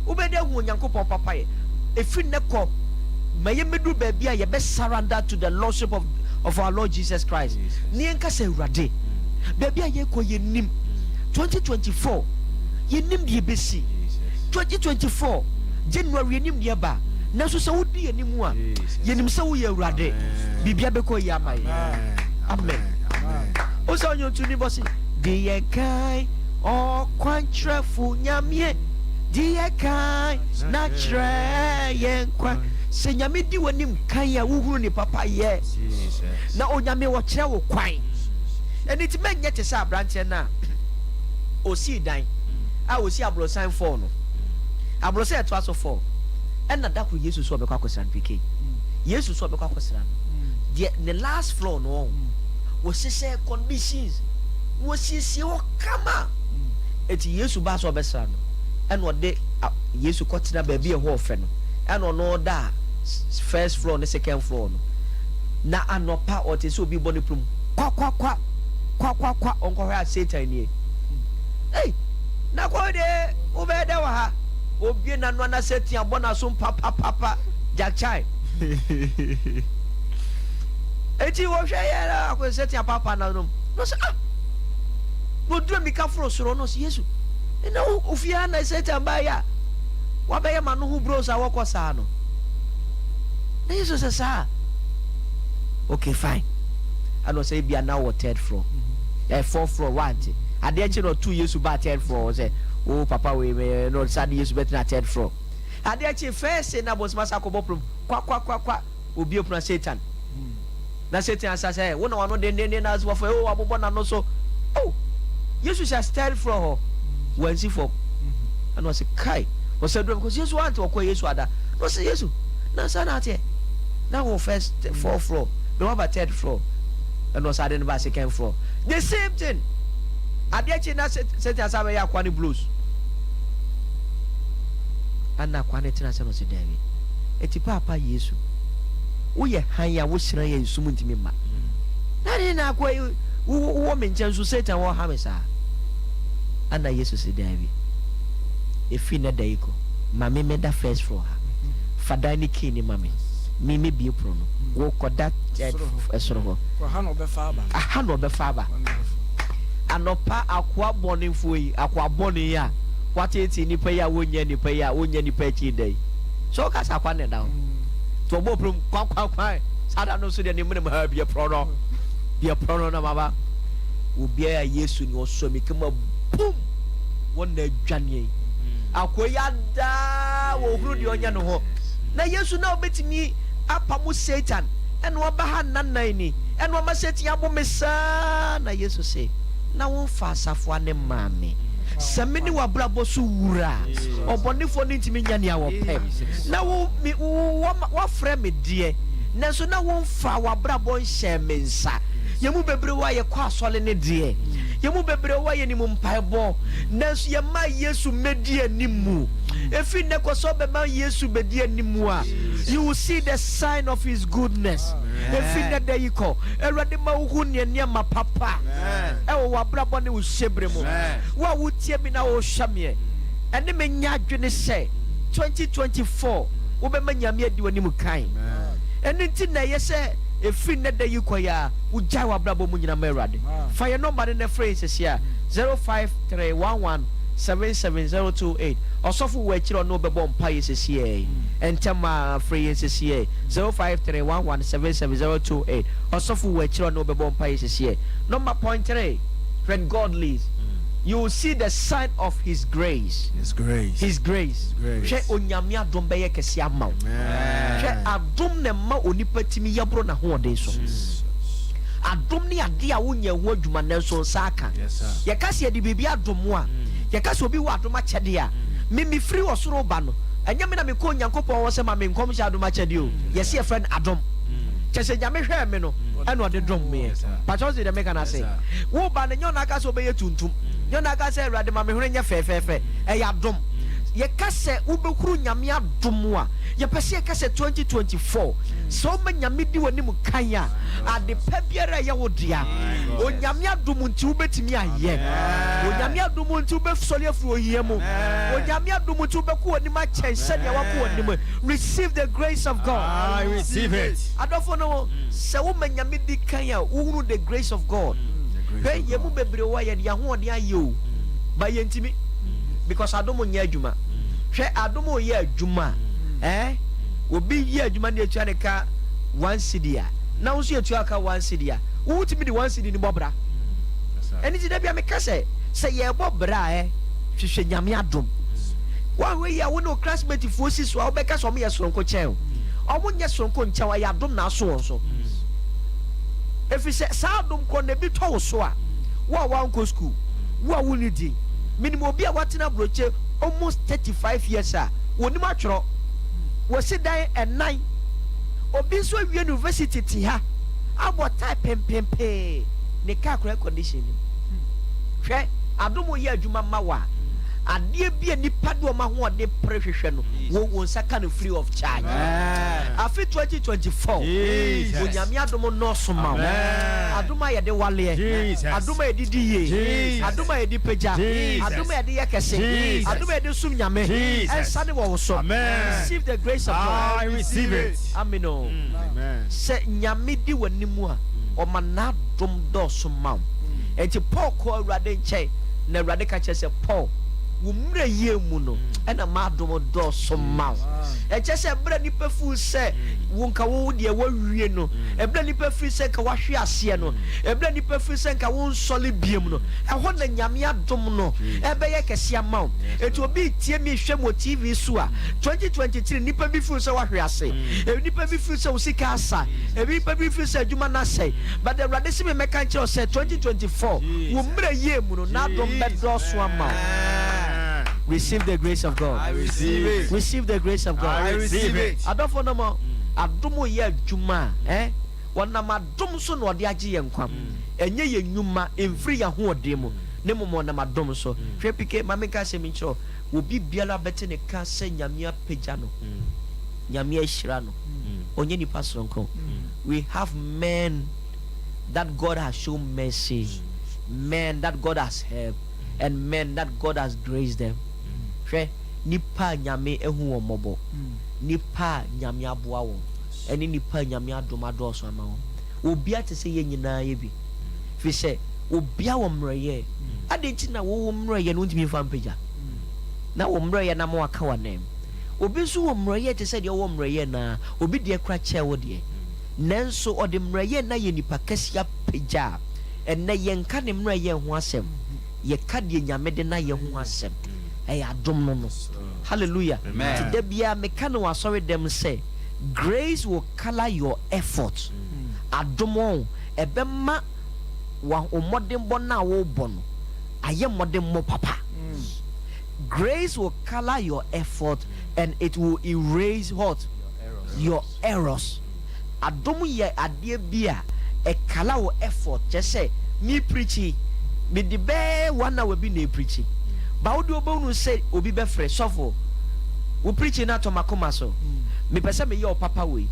Wobɛda ahu Onyankopɔn papayɛ. Ɛfiri nnɛ kɔ, ma yɛmmɛduru baabi a yɛbɛ surrender to the Lordship of our Lord Jesus Christ. Ne yɛnka sɛ, Awurade, baabi a yɛrekɔ yɛnnim. 2024, yɛnnim deɛ ɛbɛsi. 2024, January, yɛnnim deɛ ɛba. Nanso sɛ wodi yɛn anim a, yɛnim sɛ woyɛ Awurade. Biribia bɛkɔ yie ama yɛn. Amen. Wo sɛ ɔnwontoni bɔ se, Di yɛn kan, ɔkwankyerɛfo Nyame, di yɛn kan na kyerɛ yɛn kwan. Sɛ Nyame di w'anim kan a, wohunu ne papa yɛ. Na Onyame ɔkyerɛ wo kwan. Ɛno nti mɛnyɛ te sɛ aberanteɛ no a osii dan a osi aborosan four no. Aborosan a ɛtoa so four. Ɛna da koro Yesu sɛ ɔbɛkɔ akɔsra no PK. Yesu sɛ ɔbɛkɔ akɔsra no. Deɛ ne last floor no ɔho. Wɔhyehyɛ conditions. Wɔsiesie hɔ kama. Eti Yesu baa sɛ ɔbɛsra no. Ɛna ɔde Yesu kɔtena baabi a ɛhɔ ɔfɛ no. Ɛna ɔno ɔda first floor ne second floor no. Na anɔpa ɔte sɛ obi bɔ ne prum. Kwa kwa kwa. Kwa kwa kwa. Ɔnkɔhwɛ a Satan nie. Ei! Na kɔ de wobɛyɛ dɛ wɔ ha. Obie n'ano ana Satan abɔ n'asom papapapa. Jack Chai. Eti wɔhwɛ yɛ na akɔ Satan apapa n'anom. Na ɔsɛ ah! Na oduru mmirika foro soro na ɔsɛ Yesu. Na ofie ha na Satan baa yi a wabɛyɛ m'ano ho bros a wɔkɔ saa no. Na Yesu sɛ saa. Okay, fine. Ɛna ɔsɛ ebia na wɔ third floor. Fourth floor wante. Adeɛ kye na ɔtu Yesu baa third floor sɛ o papa wei na ɔsa de Yesu bɛtena third floor. Adeɛ kye first na bonsoma sa akɔbɔ prom kwa kwa kwa kwa obi apuna Satan. Na Satan asa sɛ wo na wano dendenden na asofo o wabobɔ n'ano so. Oh, Yesu hyɛ third floor hɔ. Wansi fam. Ɛna ɔsɛ kai. Ɔsɛ duro because Yesu wante ɔkɔ Yesu ada. Na ɔsɛ Yesu na nsa na ateɛ. Na wɔ first fourth floor. Na waba third floor. Ɛna ɔsɛ ade no ba second floor. The same thing. Adeɛ kye na Satan asa bɛyɛ akoa ne blows. Ɛna akoa ne tena sɛ no sɛ daabi. Eti paapa Yesu. Woyɛ hann a wohyerɛn yɛ nsum ntumi mma. Na ne na akoa yi wowɔ me nkyɛn so Satan wɔ ha me saa. Ɛna Yesu sɛ daabi. Efi nnɛ da yi kɔ, ma me mɛda first floor ha. Fa dan ne key ne ma me. Me mebie pono no. Wo kɔda soro hɔ. Aha na ɔbɛfa aba. Aha na ɔbɛfa aba. Anɔpa akoa bɔnefoɔ yi, akoa bɔne yi a wateetee nipa yi a wonnya nipa yi a wonnya nipa akyi da yi. So woka sɛ akoa na ɛda hɔ. Nti ɔbɔɔ pono mu kwan kwan kwan. Saa da no nso deɛ ne mene mu ha bie pono no. Bie pono no na maba. Obiara a Yesu ni ɔsɔ mi kama bum. Wɔn na adwaneɛ yi. Akoa yi adaa wɔhunu deɛ ɔnyɛ ne ho. Na Yesu na ɔbɛtumi apamo Satan ɛna waba ha nnanan ni ɛna ɔma Satan abo me saa na Yesu se na womfa asafoa ne mmaa me sɛ me ne w'abrabɔ so wura a ɔbɔnefoɔ no ntumi nya nea wɔpɛ na wo me wo wafrɛ me deɛ nanso na womfa w'abrabɔ nhyɛɛ me nsa. Yɛn mu bebree wɔ a yɛkɔ asɔre ne deɛ yɛn mu bebree wɔ a yɛnim mpaebɔ nanso yɛmma Yesu mmɛdi anim mu. Ɛfiri nnɛ kɔ sɛ wobɛma Yesu bɛdi anim a, you will see the sign of his goodness. Ɛfiri nnɛ da yi kɔ, Awurade ma wohu ne nneɛma papa ɛwɔ w'abrabɔ ne wo hyɛberɛ mu. Wo a wotie me na wohwɛ meɛ, ɛne me nyɛ adwene sɛ 2024 wobɛma Nyame adi w'anim kan. Ɛno nti na ɛyɛ sɛ ɛfiri nnɛ da yi kɔ yi ara, wogyae w'abrabɔ mu nyina ma Awurade. Fa yɛn nɔmba no na frɛ yɛn seesei ara, 05311 77028. Ɔsɔfo wɔ akyiri a ɔne wo bɛbɔ mpaeɛ seesei. Ntɛm ara frɛ yɛn seesei, 05311 77028. Ɔsɔfo wɔ akyiri a ɔne wo bɛbɔ mpaeɛ seesei. Nɔmba point three, When God leads, you will see the sign of His grace. His grace. His grace. His grace. Hwɛ, Onyame adom bɛyɛ kɛse ama wo. Hwɛ, adom na ɛma onipa tumi yɛ boro n'ahoɔden so. Adom ne adeɛ a wonyɛ ho adwuma nanso nsa aka. Yɛka sɛ yɛde biribi adom wo a, yɛka sɛ obi wɔ adom akyɛdeɛ a, me mefiri ɔsoro reba no, ɛnyɛ me na mekɔɔ Onyankopɔn hɔ sɛ ma me nkɔmhyɛ adom akyɛdeɛ o. Yɛse yɛfrɛ no adom. Kyerɛ sɛ Nyame hwɛɛ me no ɛna ɔde dom meɛ. Pakyɛ wote deɛ meka no ase? Wo ba no, ɛnyɛ ɔno aka sɛ ɔbɛyɛ tuntum. Ɛnyɛ ɔno aka sɛ Awurade ma me hwene nyɛ fɛɛfɛɛfɛ. Ɛyɛ adom. Yɛka sɛ wobɛhunu Nyame adom a, yɛpɛ sɛ yɛka sɛ 2024, sɛ woma Nyame di w'anim kan a, ade pa biara a ɛyɛ wo dea, Onyame adom nti wobɛtumi ayɛ. Onyame adom nti wobɛsɔre afiri ohia mu. Onyame adom nti wobɛkɔ w'anim akyɛn sɛnea woakɔ w'anim. Receive the grace of God. I receive it. Adɔfo no, sɛ woma Nyame di kan a, wohunu the grace of God. Hwɛ, yɛn mu bebree wɔ hɔ a, yɛde yɛn ahoɔden ayɛ o, but yɛntumi because adom nyɛ adwuma. Hwɛ, adom reyɛ adwuma a, eh, obi yɛ adwuma na yɛtua ne ka one cedi a, na wo nso yɛtua wo ka one cedi a, wo wotumi de one cedi no bɔ bra. Ɛno nti da bia meka sɛ, sɛ yɛrebɔ bra a, eh, hwehwɛ Nyame adom. Woanhwɛ yie a, wo ne wo classmate foɔ si so a, wobɛka sɛ wɔyɛ soronko kyɛn wo. Wɔnyɛ soronko nkyɛn wo, ɛyɛ adom na aso wɔn so. Ɛfiri sɛ saa adom korɔ no ebi tɔ wo so a, wo a woankɔ sukuu, wo a wonni din. Menim obi a watena aburokye almost 35 years a wɔnim atwerɛ. Wasi dan ɛnan. Obi nso awie university te ha abɔ tae pempenpee, ne car koraa air condition nnim. Hwɛ, adom yɛ adwuma ma wo a, adeɛ bi a nnipa de wɔn ahoɔden pere hwehwɛ no, wo wo nsa ka no free of charge. Afe 2024, Onyame adom nnɔɔso ma wo. Adom a yɛde waleɛ, adom a yɛde di yie, adom a yɛde pagya, adom a yɛde yɛ kɛse, adom a yɛde som Nyame, ɛnsane wɔ wo so. Receive the grace of God. I receive it. Amen o. Sɛ Nyame di w'anim a, ɔma n'adom dɔɔso ma wo. Enti Paul kɔɔ Awurade nkyɛn, na Awurade ka kyerɛɛ sɛ, Paul, wo mmerɛ yie mu no, ɛna m'adom dɔɔso ma wo. Ɛkyerɛ sɛ ɛberɛ a nnipa fuu sɛ wo nka wo deɛ woawie no, ɛberɛ a nnipa firi sɛ nka woahwe aseɛ no, ɛberɛ a nnipa firi sɛ nka wonsɔre biom no, ɛhɔ na Nyame adom no ɛbɛyɛ kɛse ama wo. Enti obi retie me rehwɛ me wɔ TV so a, 2023 nnipa bi feel sɛ woahwe ase, nnipa bi feel sɛ wo sika asa, nnipa bi feel sɛ adwuma no asɛe, but Awurade se me mmɛka nkyerɛ wo sɛ 2024 wo mmerɛ yie mu no n'adom bɛdɔɔso ama wo. Receive the grace of God. I receive it. Receive the grace of God. I receive it. Adɔfo no mo, adom yɛ adwuma a, eh, wɔnam adom so na ɔde agye yɛn nkwa. Ɛnyɛ yɛn nnwuma, ɛmfiri yɛn ahoɔden mu, na mmom ɔnam adom so. Hwɛ PK, ma menka asɛm yi nkyerɛ wo. Obi biara bɛte ne ka sɛ Nyame apagya no, Nyame ahyira no. Ɔnyɛ nipa soronko. We have men that God has shown mercy, men that God has helped, and men that God has graced them. Hwɛ, nipa a Nyame ahu wɔn mmɔbɔ, nipa a Nyame aboa wɔn, ɛne nipa a Nyame adom adɔɔso ama wɔn. Obia te sɛ yɛn nyinaa yɛ bi. Firi sɛ, obia wɔ mmerɛyɛ. Adɛn nti na wo wo mmerɛyɛ no wontumi mfa mpagya? Na wo mmerɛyɛ no ama waka w'anan mu. Obi nso wɔ mmerɛyɛ te sɛ deɛ wowɔ mmerɛyɛ no ara, obi deɛ kora kyɛn wo deɛ. Nanso ɔde mmerɛyɛ no ayɛ nipa kɛseɛ apagya a, ɛnnɛ yɛnka ne mmerɛyɛ ho asɛm, yɛka deɛ Nyame de no ayɛ ho asɛm. Ɛyɛ adom no no. Hallelujah. Nti da biara meka no wɔ asɔre dɛm sɛ, Grace will colour your effort. Adom ɔn, ɛbɛma wa wo mmɔdenbɔ no a worebɔ no ayɛ mmɔdenbɔ papa. Grace will colour your effort and it will erase what? Your errors. Adom yɛ adeɛ bi a ɛkala wo effort, kyerɛ sɛ me preachi, mede bɛyɛ one hour bi na ɛpreachi, but wo deɛ wobɛhunu sɛ obi bɛfrɛ, sɔfo, Wo preaching no atɔ m'akoma so. Mepɛ sɛ meyɛ wo papa wei.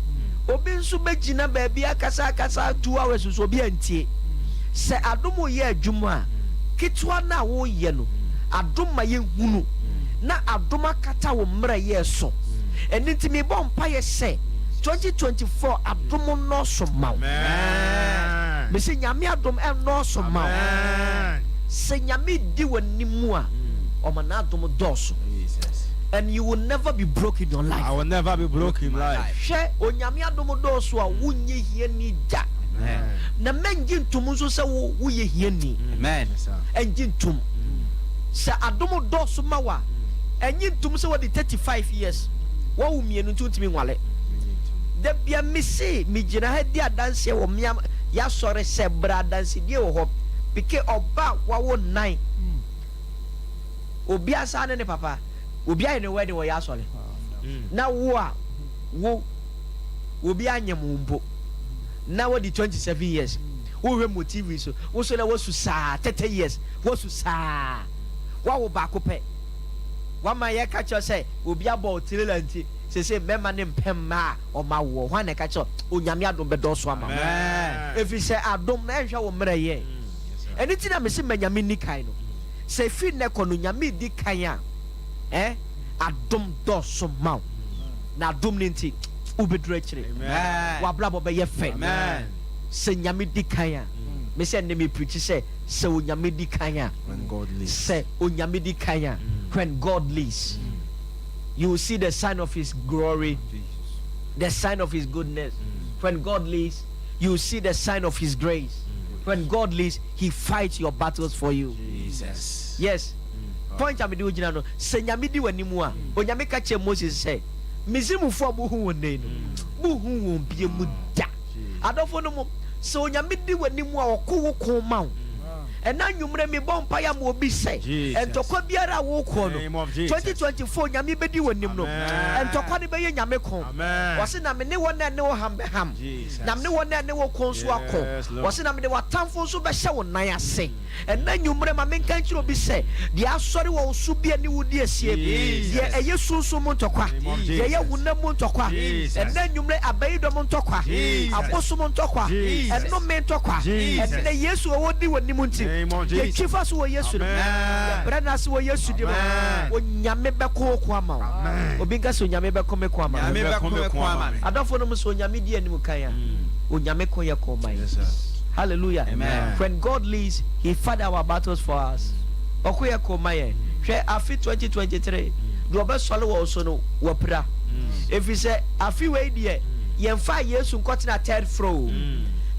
Obi nso bɛgyina baabi akasa akasa 2 hours nso obi antie. Sɛ adom yɛ adwuma a, ketewa no a woyɛ no, adom ma yɛhunu na adom akata wo mmerɛ yɛ so. Ɛno nti mebɔ mpayɛ sɛ 2024 adom nnɔɔso ma wo. Mese Nyame adom ɛnnɔɔso ma wo. Sɛ Nyame di w'anim a, ɔma n'adom dɔɔso and you will never be broke in your life. I will never be broke in life. Hwɛ, Onyame adom dɔɔso a, wonyɛ hiani da. Na mɛngye ntom nso sɛ wo woyɛ hiani. Ɛngye ntom sɛ adom dɔɔso ma wo a, ɛnye ntom sɛ wɔde 35 years wɔwo mmienu nti wontumi nwale da bia. Mese megyina ha di adanseɛ wɔ mmea yɛasɔre sɛ berɛ adansedie wɔ hɔ pike ɔba a wawo nnan, obi asa ne ne papa, obi ayɛ ne wedding wɔ yɛ asɔre, na wo a wo obi anyem wo mpo na wɔdi 27 years, wohwɛ mo TV so, wo so na wasu saa 30 years, wasu saa wawo baako pɛ, wama yɛka kyerɛ sɛ obi abɔ wo tirela nti sese mmarima ne mpɛ mmaa a ɔma woɔ. Hwan na ɛka kyerɛ? Onyame adom bɛdɔɔso ama wo, ɛfiri sɛ adom na ɛnhwɛ wo mmerɛ yɛ. Ɛno nti na mese ma Nyame nni kan no. Sɛ ɛfiri nnɛ kɔ no Nyame di kan a, adom dɔɔso ma wo, na adom no nti wobɛduru akyire, w'abrabɔ bɛyɛ fɛ sɛ Nyame di kan a. Mesɛ nnɛ mepirikyi sɛ Onyame di kan a, sɛ Onyame di kan a, when God leads, you will see the sign of his glory, the sign of his goodness. When God leads, you will see the sign of his grace. When God leads, he fights your battles for you. Jesus. Yes. Point a mede wo gyina no, sɛ Nyame di w'anim a, Onyame ka kyerɛ Moses sɛ Misrimfoɔ a mohu wɔn nnɛ no, mohu wɔn bie mu da. Adɔfo no mo, sɛ Onyame di w'anim a, ɔko wo ko ma wo. Ɛna nnwummerɛ mebɔ mpaeɛ ama obi sɛ ntɔkwa biara a wokɔ no 2024, Nyame bɛdi w'anim no, ntɔkwa no bɛyɛ Nyame ko. Wɔse na mene wɔn a ɛne wo ham bɛham, na mene wɔn a ɛne wo ko nso ako. Wɔse na mede w'atamfo nso bɛhyɛ wo nan ase. Ɛna nnwummerɛ ma menka nkyerɛ obi sɛ deɛ asɔre wɔ wo so bi a ne wo di asie, deɛ ɛyɛ sunsum mu ntɔkwa, deɛ ɛyɛ honam mu ntɔkwa, ɛna nnwummerɛ abayidɔm ntɔkwa, abosom ntɔkwa, ɛnome ntɔkwa, ɛnɛ Yesu ɔwɔ di w'anim nti yɛtwi fa so wɔ Yesu no, yɛbrɛ no ase wɔ Yesu di mu. Onyame bɛko wo ko ama wo. Obi nka sɛ, "Onyame bɛko me ko ama me." Adɔfo no mu, sɛ Onyame di anim kan a, Onyame ko yɛ ko ma yɛ. Hallelujah. When God leads, he fight our battles for us. Ɔko yɛ ko ma yɛn. Hwɛ, afe 2023 deɛ ɔbɛsɔre wɔ so no, wɔpira, ɛfiri sɛ afe wei deɛ yɛmfa Yesu nkɔtena third floor,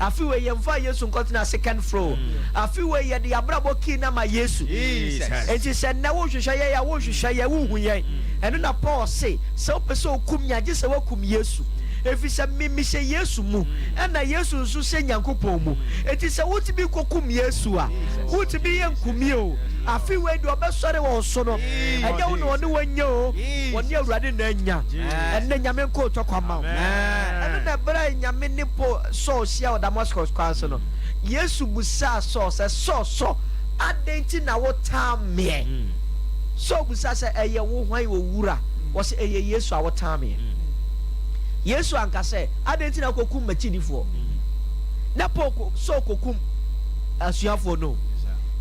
afe wei yɛmfa Yesu nkɔtena second floor, afe wei yɛde abrabɔ kii na ma Yesu. Enti sɛ nnɛ wohwehwɛ yɛn a, wohwehwɛ yɛn, wohu yɛn. Ɛno na Paul se sɛ wopɛ sɛ okum yɛn a, gye sɛ woakum Yesu, ɛfiri sɛ memehyɛ Yesu mu ɛna Yesu nso hyɛ Nyankopɔn mu. Enti sɛ wotumi kɔkum Yesu a, wotumi yɛ nkumi o. Afe wei deɛ ɔbɛsɔre wɔn so no, ɛnyɛ wo na ɔne wɔnyɛ o, wɔne Awurade na anya. Ɛnnɛ Nyame nko tɔkwa ma wo. Ɛno na ɛberɛ a Nyame ne Paul Saul hyia wɔ Damascus kwan so no, Yesu busaa Saul sɛ, "Saul, Saul, adɛn nti na wotaa meɛ?" Saul busaa sɛ, "Ɛyɛ wo hwan, Owura?" Wɔsɛ, "Ɛyɛ Yesu a wotaa meɛ." Yesu anka sɛ, "Adɛn nti na wokɔkum m'akyidifoɔ?" Na Paul Saul kɔkum asuafoɔ no.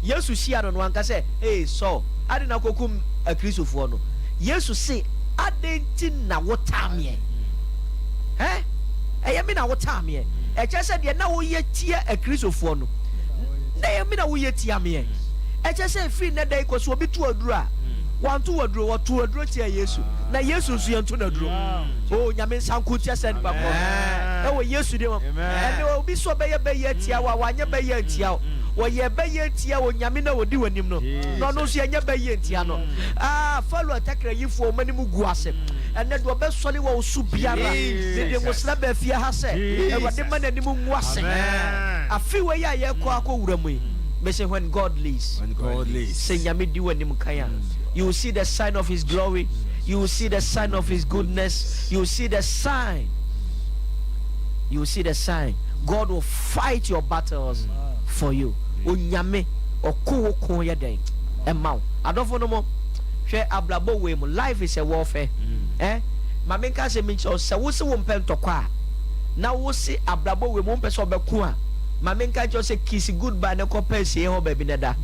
Yesu hyia no no, anka sɛ, "Ee Saul, adɛn na wokɔkum Akristofoɔ no?" Yesu se, "Adɛn nti na wotaa meɛ? Ɛ ɛyɛ me na wotaa meɛ." Ɛkyerɛ sɛ deɛ na woyɛ tia Akristofoɔ no, na ɛyɛ me na woyɛ tia meɛ. Ɛkyerɛ sɛ ɛfiri nnɛ da yi kɔ so, obi to aduro a, wanto aduro, wɔto aduro tia Yesu, na Yesu nso yɛnto no aduro. O Nyame nsa nko tia sɛ nipa korɔ no ɛwɔ Yesu din mu. Ɛne obi sɛ ɔbɛyɛ bɛyɛ atia wo a, wanyɛ bɛyɛ ntia wo, wɔyɛ bɛyɛ ntia Onyame na wɔdi w'anim no, na ɔno nso yɛnyɛ bɛyɛ ntia no. Ah, Farao atakra yifoɔ, wɔn anim gu ase. Ɛnɛ deɛ ɔbɛsɔre wɔ wo so biara, mede nwosra baa fie ha sɛ Awurade ma n'anim ngu ase. Afe wei a yɛkɔ akɔwura mu yi, mese when God leads, sɛ Nyame di w'anim kan a, you will see the sign of his glory, you will see the sign of his goodness, you will see the sign, you will see the sign. God will fight your battles for you. Onyame ɔko wo ko yɛ dɛn ɛma wo. Adɔfo no mo, hwɛ, abrabɔ wei mu, life is a warfare. Eh, ma menka asɛm bi nkyerɛ wo, sɛ wose wompɛ ntɔkwa a, na wose abrabɔ wei mu wompɛ sɛ ɔbɛko a, ma menka nkyerɛ wo sɛ kiss goodbye na kɔpɛ asieɛ hɔ baabi na da.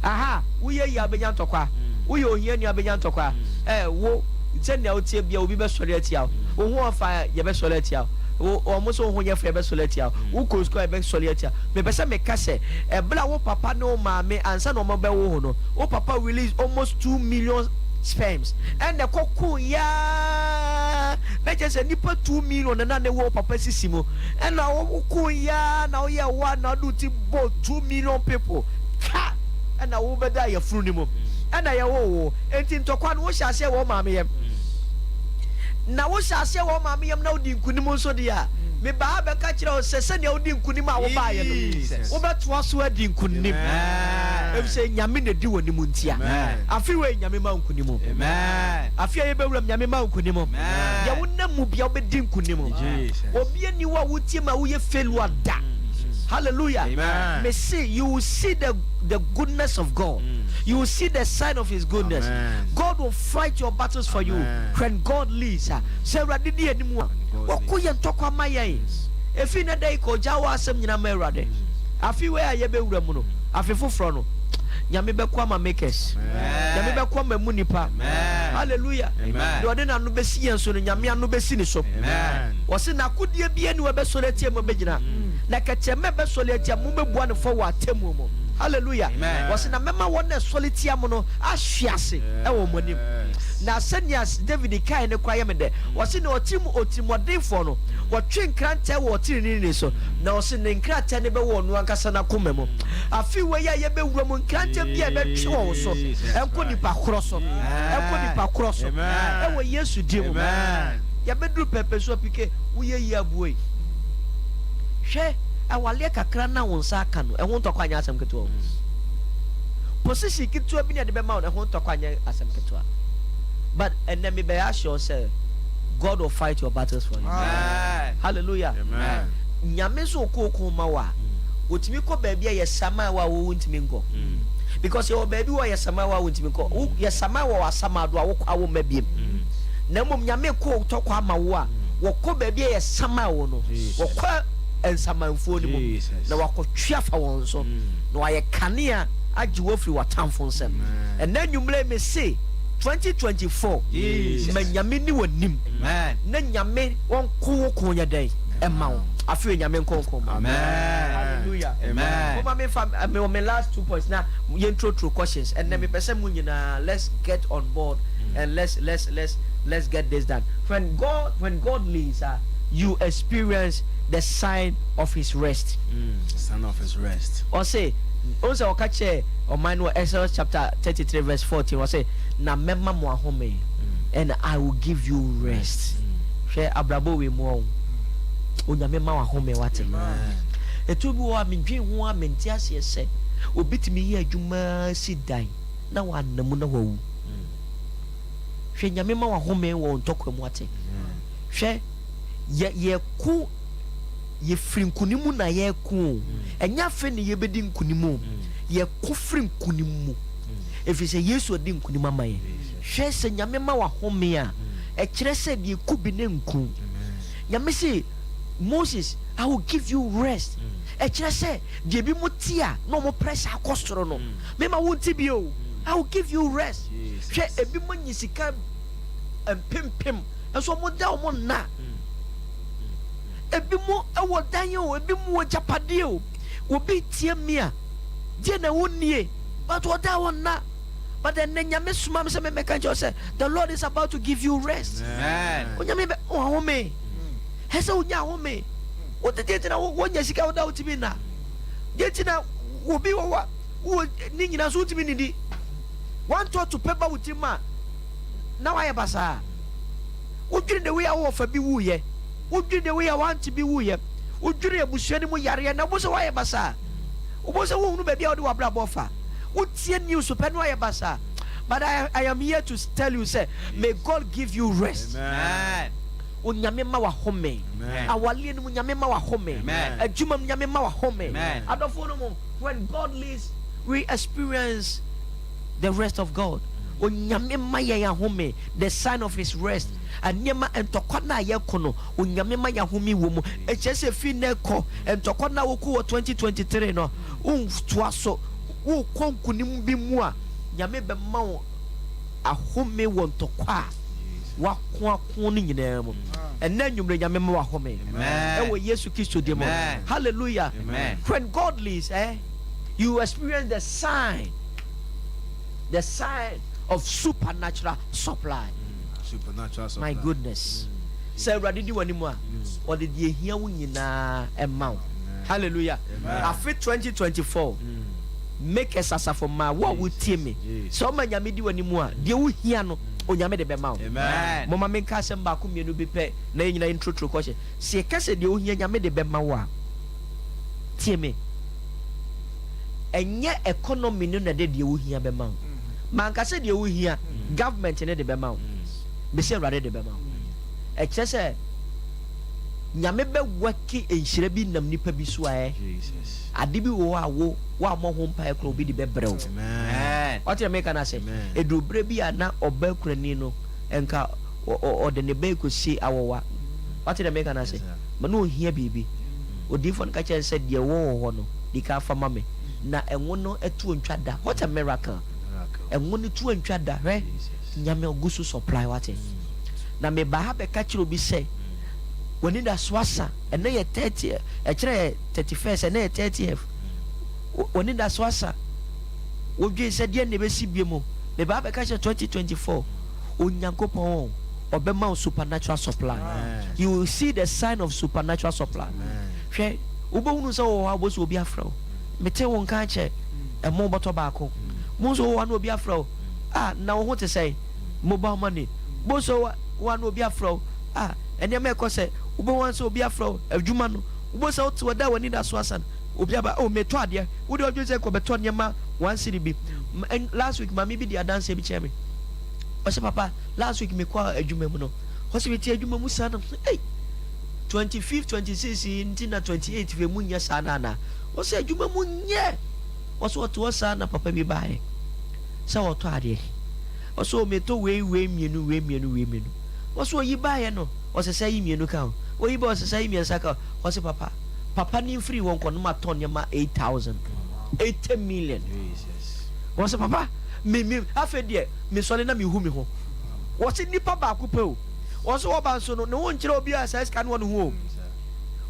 Aha, woyɛ yie a wobɛnya ntɔkwa, woyɛ ohiani a wobɛnya ntɔkwa. Eh, wo, sɛnea woteɛ biara obi bɛsɔre atia wo. Wo ho ɔfa a, yɛbɛsɔre atia wo. Wo, wɔn sɛ wo ho nyɛ fɛ a, yɛbɛsɔre atia wo. Wokɔ sukuu a, yɛbɛsɔre atia wo. Mepɛ sɛ meka sɛ, ɛberɛ a wo papa ne wo maame ansa na wɔbɛwo wo no, wo papa release almost 2 million sperms ɛna ɛkɔ ko yaa na kyerɛ sɛ nipa 2 million na na ne wɔ papa sisi mu, ɛna wɔn ko yaa na ɔyɛ wa na ɔde ti bɔ 2 million people ka, ɛna wɔbɛda yɛfunu ne mu ɛna yɛwɔ wo. Enti ntɔkwa no, wohyɛ aseɛ wɔ maame yam na wohyɛ aseɛ wɔ maame yam na wodi nkunim nso deɛ a, mebaa bɛka kyerɛ wo sɛ sɛnea wodi nkunim a wobaeɛ no, wobɛtoa so adi nkunim, efisɛ Nyame na di wɔ ne mu ntia. Afe wei, Nyame ma nkunim. Afe a yɛbɛwuram, Nyame ma nkunim. Deɛ wonam mu bia, wobɛdi nkunim. Obi ani wɔ a wotie ma woyɛ failure da. Hallelujah. Me se you will see the goodness of God. You will see the sign of his goodness. God will fight your battles for you. When God leads, sɛ Awurade di anim a, wɔko yɛn ntɔkwa ma yɛn. Efi ne da yi kɔ, gya wɔ asɛm nyinaa ma Awurade. Afe wei a yɛbɛwura mu no, afe foforɔ no, Nyame bɛko ama Makers. Nyame bɛko ama mu nipa. Hallelujah. Deɛ ɔde n'ano bɛsi yɛn so no, Nyame ano bɛsi ne so. Wɔsi n'akodie bi ani wɔbɛsɔre atia mu bɛgyina na kɛkyɛmɛ bɛsɔre atia mu, bɛbua ne fɔ wɔ atemmuo mu. Hallelujah. Wɔsi na mɛma wɔn na ɛsɔre tia mu no ahwe ase ɛwɔ wɔn anim. Na sɛnea David kae ne kora yɛ me dɛ, wɔsi na ɔtiri mu otirimɔdenfoɔ no wɔtwe nkrantɛ wɔ ɔtirinini so, na ɔsi ne nkrantɛ ne bɛwɔ ɔno ankasa n'akoma mu. Afi wei a yɛbɛwura mu, nkrantɛ bi a ɛbɛtwe wɔ wo so, ɛnkɔ nipa korɔ so, ɛnkɔ nipa korɔ so ɛwɔ Yesu din mu. Yɛbɛduru pɛpɛ so apike woyɛ yi aboa yi. Hwɛ, awaleɛ kakra na wo nsa aka no, ɛho ntɔkwa nyɛ asɛm ketewa o. Position ketewa bi na yɛde bɛma wo no, ɛho ntɔkwa nyɛ asɛm ketewa. But ɛnɛ mebɛyɛ ahyɛ sɛ God will fight your battles for you. Hallelujah. Nyame nso okooko ma wo a, otumi kɔ baabi a yɛsaman wɔ a wɔwɔ ntumi nkɔ, because yɛwɔ baabi wɔ yɛsaman wɔ a wɔntumi nkɔ. Yɛsaman wɔ asamado a wokɔ a wɔmma biem, na mmom Nyame kɔ tɔkɔ ama wo a, wɔkɔ baabi a yɛsaman wɔ no, wɔkɔ nsamanfuo no mu na wakɔtwe afa wɔn so na wayɛ kanea agye wo afiri w'atamfo nsam. Ɛnɛ anwummerɛ, me se 2024 ma Nyame ni w'anim na Nyame wɔnko wo ko nyɛ dɛn ɛma wo. Afei Nyame nkonko ma. Hallelujah. Moma memfa me me last two points na yɛntrotro questions. Ɛnɛ mepɛ sɛ mo nyinaa, let's get on board and let's get this done. When God leads, you experience the sign of his rest. Sign of his rest. Ɔse ɔn sɛ ɔka kyerɛ ɔman no wɔ Exodus chapter 33 verse 14, ɔse na mɛma mo ahome and I will give you rest. Hwɛ, abrabɔ wei mu ɔn, Onyame ma wahome, wate. Ɛtu bi wɔ a medwen ho a mente aseɛ sɛ obi tumi yɛ adwuma si dan na wanna mu na wawu. Hwɛ, Nyame ma wahome wɔ ntɔkwa mu, ate. Hwɛ, yɛ yɛko, yɛfiri nkonim mu na yɛko o. Ɛnyɛ afei ne yɛbɛdi nkonim o, yɛko firi nkonim mu, ɛfiri sɛ Yesu adi nkonim ama yɛn. Hwɛ, sɛ Nyame ma wahome a, ɛkyerɛ sɛ deɛ ku bi ne nku. Nyame se Moses, "I will give you rest." Ɛkyerɛ sɛ deɛ bi mo te a na ɔmo pressure akɔ soro no, mema wo nti bi o, I will give you rest. Hwɛ, ebi mo nyi sika mpempem nso ɔmo da ɔmo nna. Ebi mo wɔ dan o, ebi mo wɔ gyapadeɛ o. Obi tie mi a deɛ na wonnie, but ɔda ɔnna. But ɛnɛ Nyame soma me sɛ memmɛka nkyerɛ sɛ the Lord is about to give you rest. Onyame bɛ ahome. Ɛsɛ wonya ahome. Wote deɛ nti na wonya sika woda wotumi nna, deɛ nti na obi wɔ hɔ a wowɔ ne nyinaa so wotumi nidi wantɔ to pɛ ba wo tirim a na wayɛ basaa. Wodwene de wei a wowɔ fa bi wuyɛ, wodwene de wei a wante bi wuyɛ, wodwene abusua no mu yareɛ na wo sɛ woayɛ basaa. Wobɔ sɛ wohunu baabi a wode w'abrabɔ fa, wotie news pɛ no ayɛ basaa. But I am here to tell you sɛ may God give you rest. Onyame ma wahome. Awaleɛ no mu, Nyame ma wahome. Adwuma mu, Nyame ma wahome. Adɔfoɔ no mu, when God leads, we experience the rest of God. Onyame ma yɛn ahome, the sign of his rest. Nneɛma, ntɔkwa no a yɛko no, Onyame ma yɛahome wɔ mu. Ɛkyerɛ sɛ fi nnɛ kɔ, ntɔkwa no a woko wɔ 2023 no, wontoa so. Wokɔ nkonim bi mu a, Nyame bɛma wo ahome wɔ ntɔkwa a wako ako no nyinaa mu. Ɛnnɛ anwummere Nyame ma wahome. Ɛwɔ Yesu Kristo din mu. Hallelujah. When God leads, eh, you experience the sign, the sign of supernatural supply. Supernatural supply. My goodness. Sɛ Awurade di w'anim a, ɔde deɛ ehia wo nyinaa ɛma wo. Hallelujah. Afe 2024, Makers asafo mmaa, wo a wotie me, sɛ ɔma Nyame di w'anim a, deɛ wohia no, Onyame de bɛma wo. Momma menka asɛm baako mmienu bi pɛ na yɛn nyinaa yɛnturoturo kɔhyɛ. Sɛ yɛka sɛ deɛ wohia Nyame de bɛma wo a, tie me, ɛnyɛ economy no na ɛde deɛ wohia bɛma wo. Manka sɛ deɛ wohia, government no de bɛma wo. Mese Awurade de bɛma wo. Ɛkyerɛ sɛ Nyame bɛ worki nhyira bi nam nipa bi so a ɛ. Ade bi wɔ hɔ a wo woammɔ ho mpaeɛ koraa obi de bɛbrɛ wo. Wate deɛ meka no ase? Ɛduru berɛ bi a na ɔbaa kunani no nka ɔde ne ba rekɔsi awɔwa. Wate deɛ meka no ase? Ma na ɔhia biribi. Odiyifoɔ no ka kyerɛɛ no sɛ deɛ ɛwɔ wɔ hɔ no, di kan fa ma me. Na ɛnwo no toɔ ntwa da. What a miracle! Ɛnwo no toɔ ntwa da. Hwɛ, Nyame ɔgu so supply, wate? Na mebaa ha bɛka kyerɛ obi sɛ, w'anidaso asa. Ɛnnɛ yɛ 30th, ɛkyerɛ yɛ 31st, ɛnnɛ yɛ 30th. W'anidaso asa. Wodwen sɛ deɛn na ɛbɛsi bio mu. Mebaa bɛka kyerɛ 2024, Onyankopɔn ɔbɛma wo supernatural supply. You will see the sign of supernatural supply. Hwɛ, wobɛhunu sɛ wowɔ hɔ a wobɛhu sɛ obi afrɛ wo. Mete wo nka akyɛ, ɛmo bɔtɔ baako. Mo nso wowɔ hɔ a na obi afrɛ wo. Ah, na wo ho te sɛn? Mobile money. Bo nso wowɔ hɔ a na obi afrɛ wo. Ah, nneɛma ɛkɔ sɛ, wobɛhu ara sɛ obi afrɛ wo, adwuma no. Wobɛhu sɛ wote hɔ da a w'ani da so asa no, obi aba, oh, metɔ adeɛ. Wo deɛ wodwene sɛ kɔbɛtɔ nneɛma one cedi bi. Last week, maame bi de adanseɛ bi kyerɛɛ me. Ɔse, papa, last week mekɔɔ adwuma mu no, ɔse mete adwuma mu saa na, ei, 25, 26 yi nti na 28 fɛ mu nyɛ saa no anaa? Ɔse adwuma mu nyɛ. Ɔse ɔte hɔ saa na papa bi baeɛ sɛ ɔtɔ adeɛ. Ɔse o metɔ wei, wei mmienu, wei mmienu, wei mmienu. Ɔse oyi baeɛ no, ɔse sɛ yi mmienu ka ho. Oyi baeɛ ɔse sɛ yi mmiɛnsa ka ho. Ɔse papa, papa no mfiri hɔ nkɔ no matɔ nneɛma 8,000, 80 million. Ɔse papa, me, me, afei deɛ mesɔre na mehu me ho. Ɔse nipa baako pɛ o. Ɔse ɔba nso no, ne ho nkyerɛ obiara saa sika no wɔ ne ho o.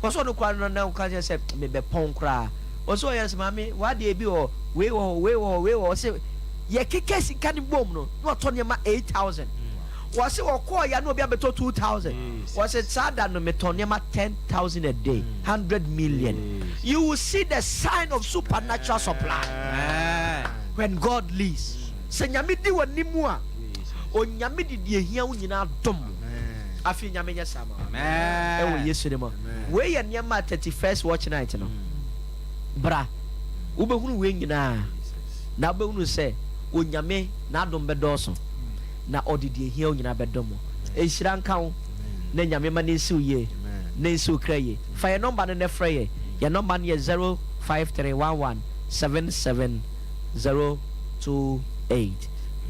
Ɔse ɔno koraa no na ɔka kyerɛ sɛ mebɛpɔn koraa. Ɔse ɔyɛ no sɛ maame, w'adeɛ bi wɔ hɔ, wei wɔ hɔ, wei wɔ hɔ, wei wɔ hɔ. Ɔse yɛkeka sika no bom no, na ɔtɔ nneɛma 8,000. Wɔse wɔkɔɔ ya na obi abɛtɔ 2000. Wɔse saa da no metɔn nneɛma 10,000 a day, 100 million. You will see the sign of supernatural supply when God leads. Sɛ Nyame di w'anim a, Onyame de deɛ ehia wo nyinaa dom wo. Afei Nyame nyɛ saa ma wo. Ɛwɔ Yesu din mu. Wei yɛ nneɛma a 31st watch night no, bra, wobɛhunu wei nyinaa na wobɛhunu sɛ Onyame n'adom bɛdɔɔso. Na ɔde deɛ ehia wo nyinaa bɛdom wo. Nhyira nka wo, na Nyame ma no nsi wo yie, na nsi wo kra yie. Fa yɛn nɔmba no na frɛ yɛn. Yɛn nɔmba no yɛ 0531177028.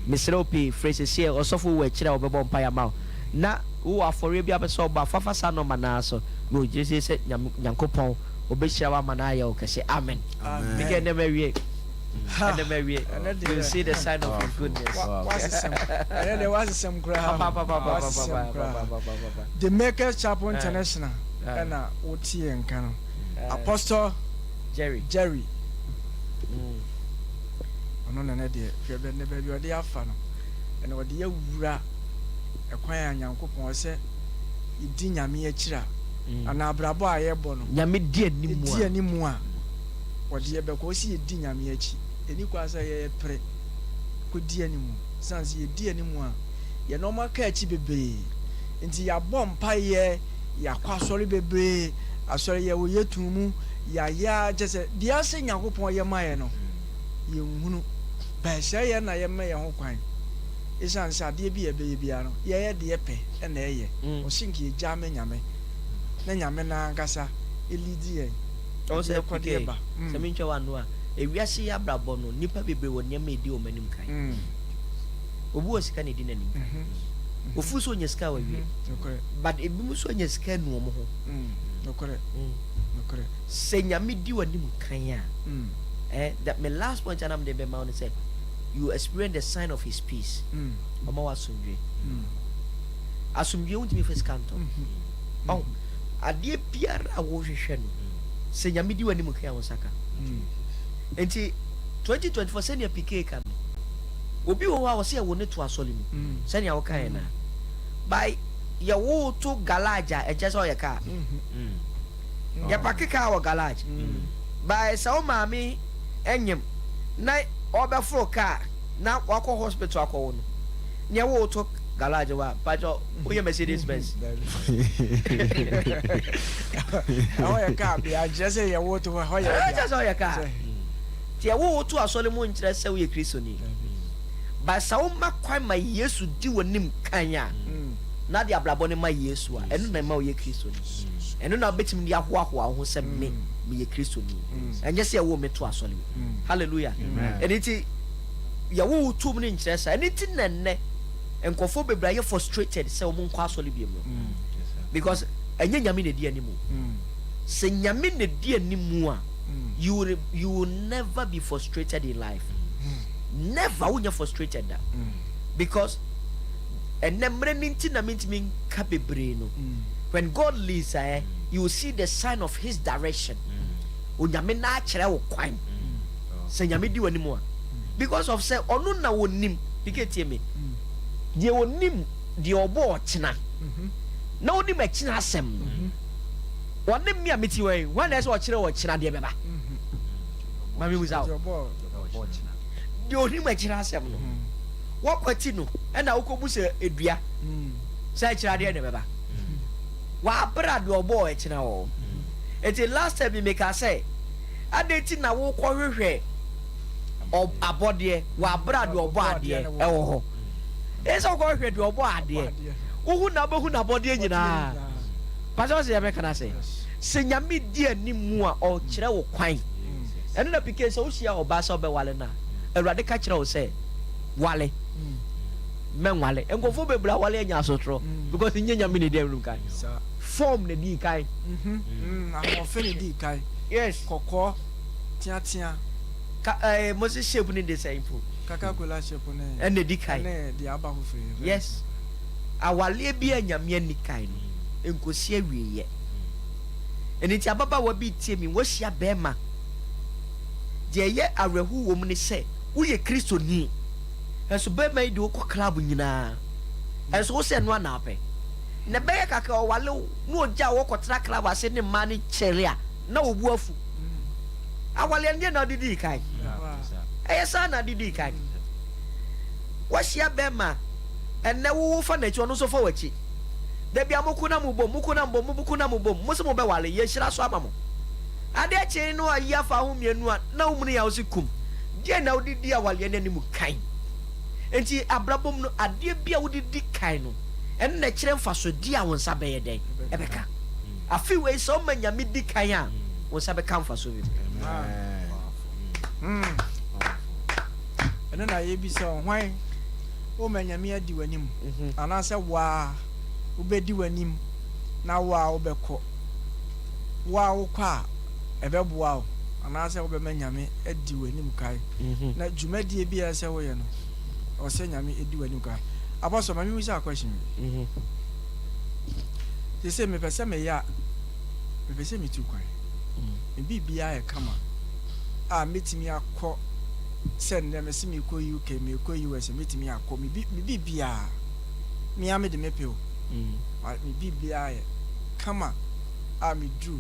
Mesrɛ wo pii, frɛ sesiɛ, ɔsɔfo wɔ akyire a ɔbɛbɔ mpaeɛ ama wo. Na wowɔ afɔreɛ bi a wopɛ sɛ wobɔ a, fa fa saa nɔmba no ara so. Mewɔ gyedie sɛ Nyame, Nyankopɔn ɔbɛhyira wo ama no ayɛ wo kɛse. Amen. Mekɛ nnɛ mawie. Ɛnɛ mawie. You see the sign of his goodness. Ɛnɛ deɛ wasesɛm koraa. Wasesɛm koraa. The Makers Chapel International ɛna wotie nka no. Apostle Jerry. Jerry. Ɔno na ne deɛ hwɛ bɛ ne baabi ɔde afa no. Ɛna ɔde awura ɛkwan a Nyankopɔn sɛ yɛdi Nyame akyiri a anaa abrabɔ a yɛbɔ no. Nyame di anim a. Di anim a. Wɔde yɛ bɛkɔ. Ɔse yɛdi Nyame akyi. Ɛnni kwan sɛ yɛpere kɔdi animu. Ɛsiane sɛ yɛdi animu a, yɛn nnoɔma ka akyi bebree. Nti yɛabɔ mpaeɛ, yɛakɔ asɔre bebree, asɔre yɛwɔ yɛtu mu, yɛayɛ ara kyerɛ sɛ deɛ ɛsɛ Nyankopɔn yɛ ma yɛn no, yɛnhunu. But sɛ yɛn na yɛma yɛn ho kwan, ɛsiane sɛ adeɛ bi a yɛbɛyɛ biara no, yɛyɛ deɛ yɛpɛ na ɛyɛ. Ɔse nka yɛgyaa ma Nyame, na Nyame no ankasa leadi yɛn. Ɔwɔ sɛ PK, sɛ mentwa w'ano a, ewiase yi abrabɔ no, nnipa bebree wɔ nneɛma a edi wɔn anim kan. Obi wɔ sika na edi n'anim kan. Ofuu sɛ onya sika a wawie. But ebinom nso anya sika anu wɔn ho. Sɛ Nyame di w'anim kan a, eh, the, me last point a na mede bɛma wo ne sɛ, you experience the sign of his peace. Ɔma wo asomdwoe. Asomdwoe wontumi fa sika ntɔ. Ɔho, adeɛ biara a wohwehwɛ no, sɛ Nyame di w'anim kan a wo nsa ka. Nti 2024 sɛnea Piquet ka no, Obi wɔ hɔ a ɔsɛ yɛwo no to asɔre mu sɛnea wokaeɛ no a. By yɛwo to garage a ɛnkyerɛ sɛ ɔyɛ car. Yɛpake car wɔ garage. By sɛ wo maame nyem na ɔbɛforo car na wakɔ hospital akɔwo no, na yɛwo wo to garage hɔ a, mpakyɛ woyɛ Mercedes Benz? Ɛhɔ yɛ car bea, nkyerɛ sɛ yɛwo to hɔ, ɛhɔ yɛ wo dea. Ɛnkyerɛ sɛ ɔyɛ car. Nti yɛwo wo to asɔre mu nkyerɛ sɛ woyɛ Kristoni. But sɛ woma kwan ma Yesu di w'anim kan a, na de abrabɔ no ma Yesu a, ɛno na ɛma woyɛ Kristoni. Ɛno na wobɛtumi de ahoahoa wo ho sɛ me, meyɛ Kristoni. Ɛnyɛ sɛ yɛwoo me to asɔre mu. Hallelujah. Ɛno nti, yɛwo wo tom no nkyerɛ saa. Ɛno nti na nnɛ, nkurɔfoɔ bebree ayɛ frustrated sɛ wɔn nkɔ asɔre biom no. Because ɛnyɛ Nyame na ɛdi anim. Sɛ Nyame na ɛdi anim a, you will you will never be frustrated in life never wonyɛ frustrated da because ɛnɛ mmerɛ no nti na mentumi nka bebree no when God leads eh, you will see the sign of his direction onyame na akyerɛ wo kwan sɛ nyame di w'anim a because of sɛ ɔno na wɔnim pike tie me deɛ ɔnim deɛ ɔbɔ ɔkyena na ɔnim ɛkyena asɛm no Ɔne me a mete hɔ yi, hwan na ɛsɛ sɛ ɔkyerɛ ɔkyena deɛ bɛba? Ma me musa wo. Deɛ ɔnim akyire asɛm no, woakwati no ɛna wokɔbu sɛ edua sɛ akyire adeɛ na ɛbɛba. Wabra deɛ ɔbɔɔ ɛkyena wɔ hɔ. Eti last time bi meka sɛ, adɛn nti na wokɔhwehwɛ abɔdeɛ wabra deɛ ɔbɔ adeɛ ɛwɔ hɔ? Ɛsɛ sɛ wokɔhwehwɛ deɛ ɔbɔ adeɛ. Wohu na wobɛhu n'abɔdeɛ nyinaa. Pastor ɔsɛ yɛbɛka no ase sɛ Nyame di anim a ɔkyerɛ wo kwan. Ɛno na PK sɛ wohyia ɔbaa sɛ ɔbɛwale no a Awurade ka kyerɛ wo sɛ wale mɛnwale. Nkurɔfoɔ bebree awale anya asotorɔ because nyɛ Nyame na edi anim kan. Form na edii kan. Ahoɔfɛ na edii kan. Yes. Kɔkɔɔ, teatea. Ka ɛɛ mo se shape no de sɛn mpo? Kakakola shape ne. Ɛna edi kan. Ɛne deɛ aba foforɔ yi. Yes. Awaleɛ bi a Nyame ani kan no, ɛnkɔsi awieɛ. Ɛno nti ababaawa bi retie me, wahyia barima. Deɛ ɛyɛ awerɛho wɔ mu ne sɛ, woyɛ Kristoni, nso barima yi de wo kɔ club nyinaa, nso wo sɛ ɛno ara na wopɛ. Na ɛbɛyɛ kakra ɔwale wo na ɔgyaa wo kɔtena club ase ne mmaa no kyɛre a, na wo bo afu. Awaleɛ no deɛ na wode dii kan. Ɛyɛ saa na wode dii kan. Wahyia barima. Ɛnnɛ wo wo fa n'akyi, ɔno nso fa w'akyi. Da bi a moko na mobom, moko na mobom, moko na mobom, mo se mobɛwale, yɛhyira so ama mo. Adeɛ kyee no ayi afa ho mmienu a, na wo muni a wose kum. Deɛn na wode di awaleɛ no anim kan? Enti abrabɔ mu no, adeɛ bi a wode di kan no, ɛno na ɛkyerɛ mfasodeɛ a wo nsa bɛyɛ dɛn? Ɛbɛka. Afe wei sɛ woma Nyame di kan a, wo nsa bɛka mfasoɔ bebree. Ɛno na yɛbisa o, hwan? Woma Nyame adi w'anim anaasɛ wo ara wobɛdi w'anim na wo ara wobɛkɔ? Wo ara wokɔ a, ɛbɛboa wo anaasɛ wobɛma Nyame adi w'anim kan? Na dwumadie bi a ɛsɛ woyɛ no, ɛwɔ sɛ Nyame di w'anim kan. Apostle, ma memmisa wo question bi. Seesei mepɛ sɛ meyɛ a, mepɛ sɛ metu kwan. Me biribiara yɛ kama a mɛtumi akɔ. Sɛ nnɛ mese merekɔ UK, merekɔ US a, mɛtumi akɔ. Me bi, me biribiara, me ara mede mepɛ o. Ma, me biribiara yɛ kama a meduru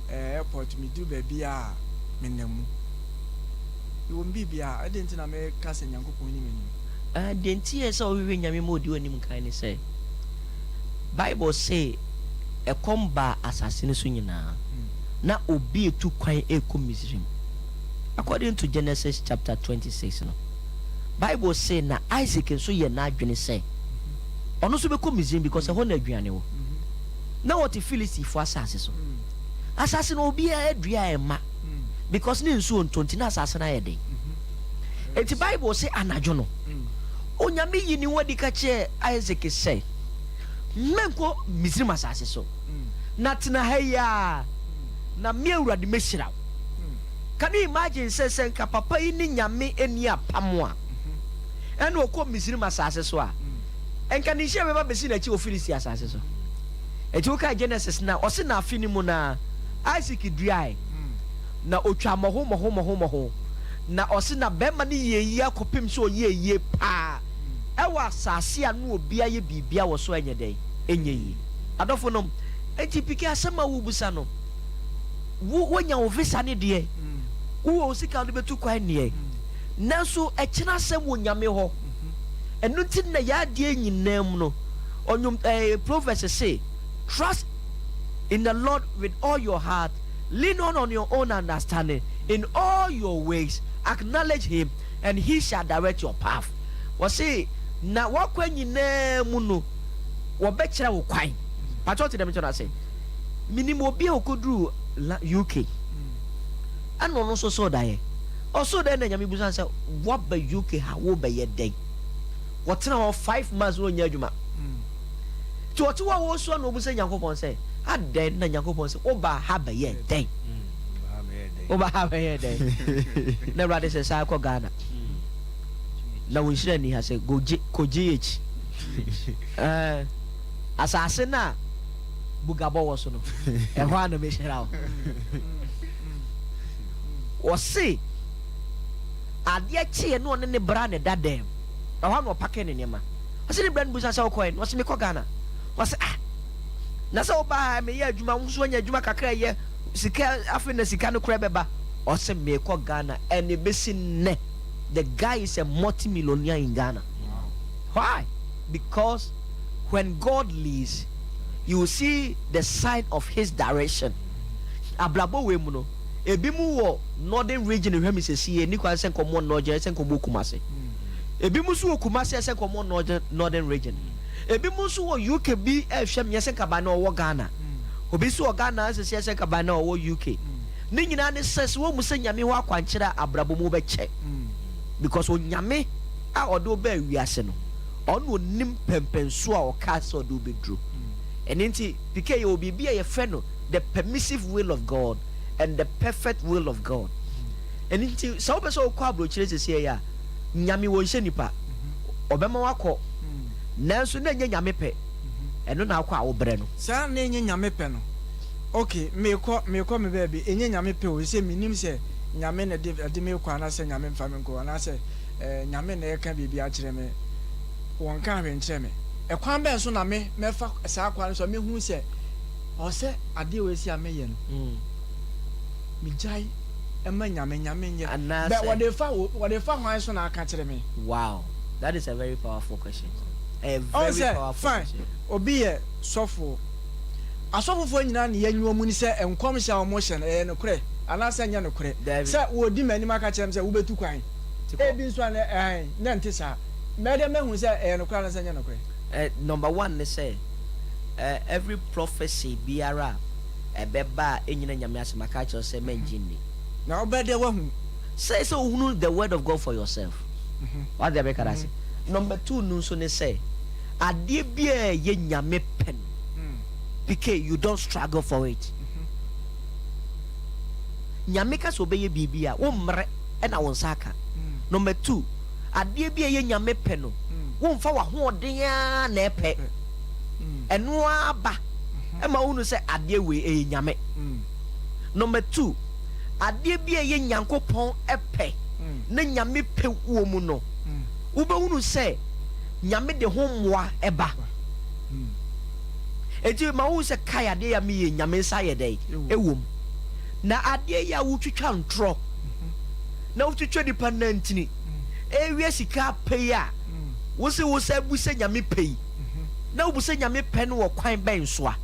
eh, airport, meduru baabiara a, menam mu. Mewɔ me biribiara. Adɛn nti na meka sɛ Nyankopɔn nni m'anim? Ah, deɛ nti a ɛsɛ sɛ wohwehwɛ Nyame ma ɔdi w'anim kan ne sɛ, Bible se ɛkɔm baa asase no so nyinaa, na obi retu kwan rekɔ Misrim. According to Genesis chapter 26 no, Bible se na Isaac nso yɛ n'adwene sɛ ɔno nso bɛkɔ Misraim because ɛhɔ na aduane wɔ. Na wɔte Filistifo asase so. Asase no obiara dua ɛmma because ne nsuo ntɔ nti na asase no ayɛ den. Enti Bible se anadwo no, Onyame yii ne ho adi ka kyerɛɛ Isaac sɛ, Mɛnkɔ Misraim asase so, na tena ha yi ara, na me Awurade mɛhyira wo. Can you imagine sɛ sɛ nka papa yi ne Nyame nni apam a, ɛna ɔkɔ Misraim asase so a, nka ne nhyira bɛba bɛsi n'akyi wɔ Filisti asase so. Enti wokae Genesis no a, ɔse na afe no mu no ara, Isaac duae, na ɔtwaa mmɔho mmɔho mmɔho mmɔho. Na ɔse na bɛrima no yɛɛ yie akɔpem sɛ ɔyɛɛ yie paa ɛwɔ asase a na obiara yɛ biribiara wɔ so a ɛnyɛ dɛn? Ɛnyɛ yie. Adɔfo nom, enti Pike asɛm a worebisa no, wo woanya wo visa no deɛ, wowɔ wo sika a wode bɛtu kwan deɛ, nanso ɛkyena asɛm wɔ Nyame hɔ. Ɛno nti na yɛn adeɛ nyinaa mu no, ɔnwom ɛɛ Proverbs se, Trust in the Lord with all your heart, Lean not on your own understanding, in all your ways acknowledge him and he shall direct your path. Wɔse na w'akwan nyinaa mu no wɔbɛkyerɛ wo kwan. Pakyɛ wote dɛm nkyɛ no ase? Menim obi a ɔkɔduruu UK ɛna ɔno nso soo daeɛ. Ɔsoo daeɛ na Nyame bisa no sɛ woaba UK ha wobɛyɛ dɛn? Wɔtena hɔ 5 months na ɔnnya adwuma. Nti ɔte hɔ a ɔresu a na ɔbisa Nyankopɔn sɛ, Adɛn na Nyankopɔn sɛ, wobaa ha bɛyɛɛ dɛn? Wobaa ha bɛyɛɛ dɛn? Na Awurade sɛ, San kɔ Ghana. Na wo nhyira nni ha sɛ go kɔ GH. Ɛɛ, asase no a bugabɔ wɔ so no, ɛhɔ a na mɛhyira wo. Ɔse, adeɛ kyeeɛ na ɔne ne bra na ɛda dɛm. Ɛhɔ a na ɔpake ne nneɛma. Ɔse ne bra no bisa sɛ wokɔɛ no? Ɔse mekɔ Ghana. Ɔse ah na sɛ wobaa ha meyɛ adwuma wo nso wanya adwuma kakra ɛyɛ sika afei na sika no koraa bɛba. Ɔse mekɔ Ghana and ebesi nnɛ the guy is a multi millionaire in Ghana. Why? Because when God leads you will see the sign of his direction. Abrabɔ wei mu no ebi mu wɔ northern region hwɛ me sɛsi yɛ ni kwan sɛ nkɔmɔ northern sɛ nkɔmɔ Kumasi. Ebinom nso wɔ Kumasi a ɛsɛ nka wɔwɔ Northern Northern Region. Ebinom nso wɔ UK bi rehwɛ me ɛsɛ nka by now ɔwɔ Ghana. Obi nso wɔ Ghana sɛsi ɛsɛ nka by now ɔwɔ UK. Ne nyinaa ne sɛ sɛ wohu sɛ Nyame hɔ akwankyerɛ a abrabɔ mu wobɛkyɛ. Because Onyame a ɔde wo baa wiase no, ɔno na onim pɛmpɛnsoɔ a ɔkaa sɛ ɔde wo bɛduru. Ɛno nti PK yɛwɔ biribi a yɛfrɛ no the permissive will of God and the perfect will of God. Ɛno nti sɛ wopɛ sɛ wokɔ aburokyire sɛsi a, Nyame wɔnhyɛ nipa, ɔbɛma wakɔ nanso na ɛnyɛ Nyame pɛ, ɛno na akɔ a wobrɛ no. Saa na ɛnyɛ Nyame pɛ no. Ok, mekɔ, mekɔ me baabi, ɛnyɛ Nyame pɛ o, sɛ menim sɛ Nyame na ɛde, ɛde me rekɔ anaasɛ Nyame mfa me nkɔ, anaasɛ eh, Nyame na ɛreka biribi akyerɛ me, wɔnka hwee nkyerɛ me. Ɛkwan bɛn so na me, mɛfa saa kwan no so a mɛhu sɛ ɔwɔ sɛ adeɛ wei si a meyɛ no, megyae ma Nyame, Nyame nyɛ. Anaasɛ. Bɛ, wɔde fa, wɔde fa hwan so na aka kyerɛ me? Wow, that is a very powerful question. Ɛyɛ Ɔn very sɛ, powerful fine, question. obi yɛ sɔfoɔ. Asɔfofoɔ nyinaa ne yɛnyi wɔn ni sɛ nkɔmhyɛ a wɔhyɛ no, ɛyɛ nokorɛ anaasɛ ɛnyɛ nokorɛ. Daabi. Sɛ wɔredi m'anim aka kyerɛ me sɛ wobɛtu kwan. Ti kɔ. Ebi nso a na, ɛn, na ɛnte saa. Mɛyɛ dɛn mahu sɛ ɛyɛ nokorɛ anaasɛ ɛnyɛ nokorɛ? Eh, number one ne sɛ, eh, every prophecy biara a ɛbɛba a ɛnnyina Nyame asɛm aka akyerɛ wo sɛ mɛngye nni. Na wobɛyɛ dɛn woahu? Sɛ sɛ wohunu the word of God for yourself. Wate deɛ meka no ase? Number two no nso ne sɛ, adeɛ biara a ɛyɛ Nyame pɛ no, PK, you don't struggle for it. Nyame ka sɛ ɔbɛyɛ biribi a, wo mmerɛ na wo nsa aka. Number two, adeɛ bi a ɛyɛ Nyame pɛ no, womfa w'ahoɔden ara na ɛpɛ. Ɛno ara ba. ɛma wohunu sɛ adeɛ wei ɛyɛ Nyame. Number two, adeɛ bi a ɛyɛ Nyankopɔn pɛ na Nyame pɛ wɔ mu no, wobɛhunu sɛ Nyame de ho mmoa ɛba. Enti ma wohu sɛ kai adeɛ yi a meyɛ Nyame nsa yɛ dɛn? Ɛwɔ mu. Na adeɛ yi a wotwitwa ntorɔ na wotwitwa nipa nantini ɛwia sika apɛ yi a wose wo sɛ bu sɛ Nyame pɛ yi, Na wobu sɛ Nyame pɛ no wɔ kwan bɛn so a?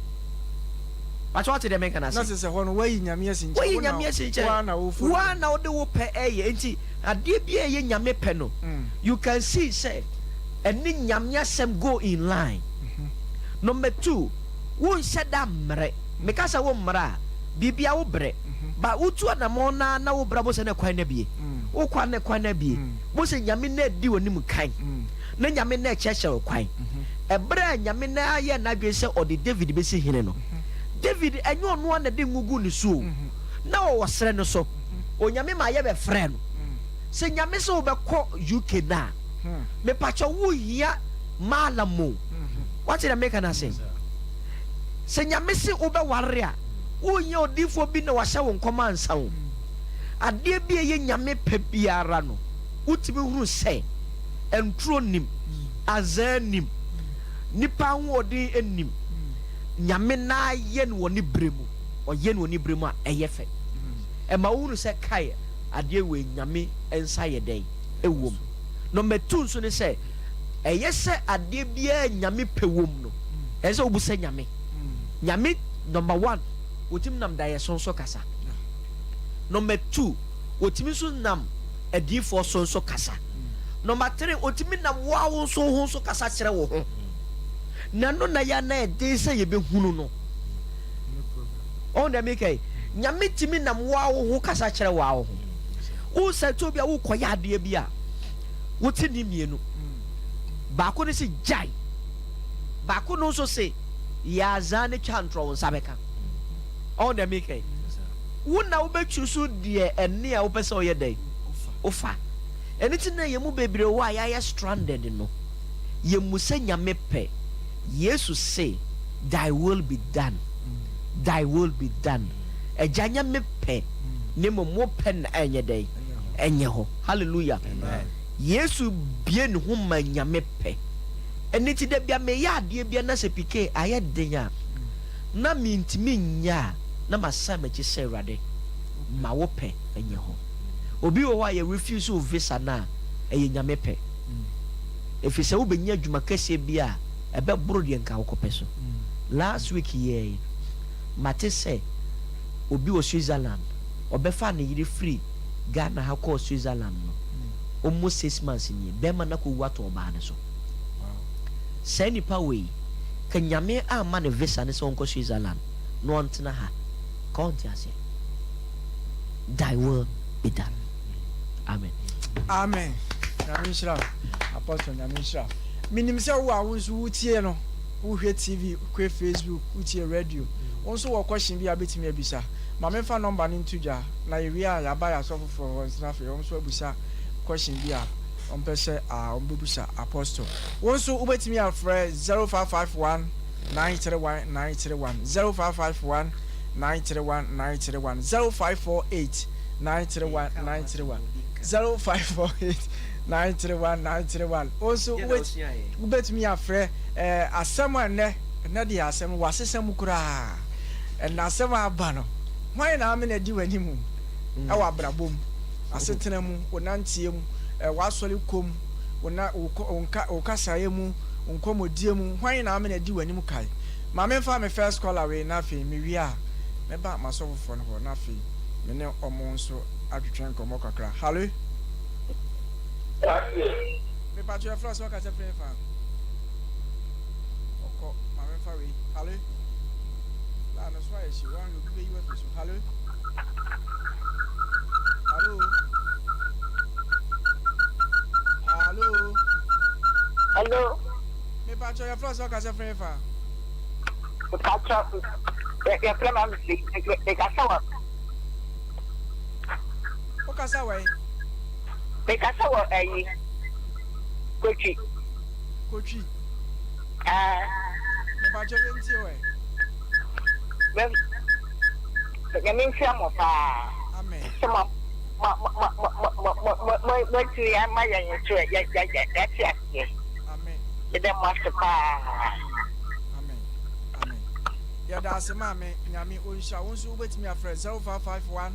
Pakyɛ wate deɛ menka no ase? Na sɛ sɛ hɔ no woayi Nyame asi nkyɛn, Woayi wo na Nyame asi nkyɛn, wo ara na wo wo ara na wode wo pɛ ɛyɛ. Enti adeɛ biara a ɛyɛ Nyame pɛ no, you can see sɛ ɛne Nyame asɛm go in line. Number two, wonhyɛ da mmrɛ. Meka sɛ wo mmrɛ a, biribiara wo brɛ. But wotu anamɔn no ara na wo brɛ a wobɛhu sɛ na kwan no abue. Wokɔ a na kwan no abue. Wobɛhu sɛ Nyame no adi w'anim kan. Na Nyame na ɛkyerɛkyerɛ wo kwan. Ɛberɛ a Nyame na ayɛ n'adwene sɛ ɔde David bɛsi hene no, David ɛnyɛ ɔno ara na ɛde ngo guu ne so o, na ɔwɔ serɛ no so. Onyame ma yɛbɛfrɛɛ no. Sɛ Nyame sɛ wobɛkɔ UK no a, mepakyɛw wohia Mallam o. Wate deɛ meka no ase? Sɛ Nyame se wobɛware a, wonhia odiyifoɔ bi na wahyɛ wo nkɔm ansa o. Adeɛ bi a ɛyɛ Nyame pɛ biara no, wotumi hunu sɛ nturo nnim, azaa nnim, nipa ahoɔden nnim. Nyame na ayɛ no wɔ ne berɛ mu. Ɔyɛ no wɔ ne berɛ mu a, ɛyɛ fɛ. Ɛma wohunu sɛ kai adeɛ wei Nyame nsa yɛ dɛn? Ɛwom. Number two nso ne sɛ, ɛyɛ sɛ adeɛ biara Nyame pɛ wom no, ɛsɛ sɛ wobu sɛ Nyame. Nyame number one, wɔtumi nam daeɛso nso kasa. Number two, wɔtumi nso nam adiyifoɔ so nso kasa. Number three, wɔtumi nam wo ara wo nso ho nso kasa kyerɛ wo ho. Na ɛno na yɛ na ɛden sɛ yɛbɛhunu no. Ɔho deɛ meka yi, Nyame tumi nam wo ara wo ho kasa kyerɛ wo ara wo ho. Wo sɛ to bi a wokɔyɛ adeɛ bi a, wote ne mmienu. Baako no se gyae. Baako no nso se yɛ azaa ne twa ntorɔ wo nsa bɛka. Ɔho deɛ meka yi. Wo na wobɛtwi so deɛ ɛne a wopɛ sɛ ɔyɛ dɛn? Wofa. Ɛno nti na yɛn mu bebree wɔ hɔ a yɛayɛ stranded no. Yɛmmu sɛ Nyame pɛ. Yesu se, Thy will be done, Thy will be done. Agya nyɛ me pɛ, na mmom wo pɛ na ɛnyɛ dɛn? Ɛnyɛ hɔ. Hallelujah. Yesu bue ne ho ma Nyame pɛ. Ɛno nti da bia meyɛ adeɛ bia na sɛ PK ayɛ den a, na mentumi nyɛ a, na masan m'akyi sɛ Awurade, ma wo pɛ nyɛ hɔ. Obi wɔ hɔ a yɛ refuse wo visa no a, ɛyɛ Nyame pɛ. Ɛfiri sɛ wobɛnya adwuma kɛseɛ bi a ɛbɛboro deɛ nka wokɔpɛ so. Last week yɛɛ yi, mate sɛ obi wɔ Switzerland, ɔbɛfaa ne yere firi Ghana ha kɔɔ Switzerland no, almost 6 months nie, bɛrima no akɔwu ato ɔbaa no so. Saa nipa wei, ka Nyame amma no visa no sɛ ɔnkɔ Switzerland na ɔntena ha, ka ɔnte aseɛ. Thy will be done. Amen. Amen. Nyame nhyira wo. Apostle, Nyame nhyira wo. Menim sɛ wo a wo nso wotie no, wohwɛ TV, wohwɛ Facebook, wotie radio, wo nso wɔ question bi a wobɛtumi abisa. Ma memfa number no nto dwa na yɛwie a yɛaba yɛ asɔfofoɔ hɔ nso na afei wɔn nso abusa question bi a wɔmpɛ sɛ wɔbɛbusa Apostle. Wo nso wobɛtumi afrɛ 0551 931 931, 0551 931 931, 0548 931 931, 0548 931 931. Wo nso wobɛtumi afrɛ asɛm a nnɛ ɛnnɛ deɛ asɛm no wasesa mu koraa. Ɛna asɛm a aba no, hwan na ame na adi w'anim ɛwɔ abrabɔ mu, asetena mu, wo nanteɛ mu, w'asɔre kɔ mu, wo na wo nka wo kasaeɛ mu, wo nkɔmmɔdie mu, hwan na ame na adi w'anim kae? Ma memfa me first caller wei na afei mewie a mɛba m'asɔfofoɔ no hɔ na afei me ne wɔn nso atwetwe nkɔmmɔ kakra. Hallo? Mepatwo yɛfrɛ wo sɛ wakasa firi hefa? Ɔkɔ, ma memfa wei. Hallo? Laa no so ayɛ hye, woanhwɛ obi bɛyi wo afiri so. Hallo? Hallo? Hallo? Hello. Mepatwo yɛfrɛ wo sɛ wakasa firi hefa? Mepatwo yɛfrɛ ma mekasa wɔ. Wokasa wɔ yi? Mekasa wɔ ayi Kotwi. Kotwi. Ɛɛ. Mepatwo yɛn tie wɔ yi. Nyame nhyira mo paa. Amen. Sɛ mo mo mo mo mo mo mo mo moatumi ama yɛn nso yɛ yɛ yɛ yɛate aseɛ. Amen. Yɛda mo ase paa. Amen. Amen. Yɛda ase maame, Nyame ɔnhyira wo nso. Wobɛtumi afrɛ 0551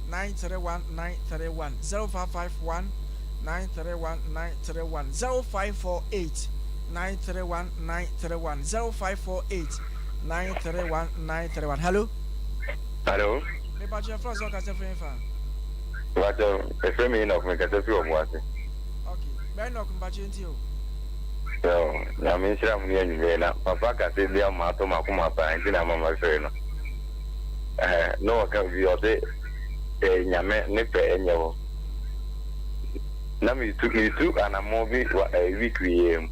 931 931, 0551 931 931, 0548 931 931, 0548 931 931. Hello. Hello. Mepatwo yɛfrɛ sɛ ɔkasa firi fa? Mepatwo, ɛfrɛ me Enoch, mekasa firi ɔmo ase. Okay. Bɛ Enoch, mpatwo nti o. Yo, Nyame nhyira mo ne anwummerɛ na papa kasa bi ama atɔ m'akoma paa nti na ama mafrɛ no. Ɛhɛ, na ɔka bi ɔse sɛ Nyame ne pɛ ɛnyɛ hɔ. Na metu metu anammɔn bi wɔ ɛɛ week yi mu.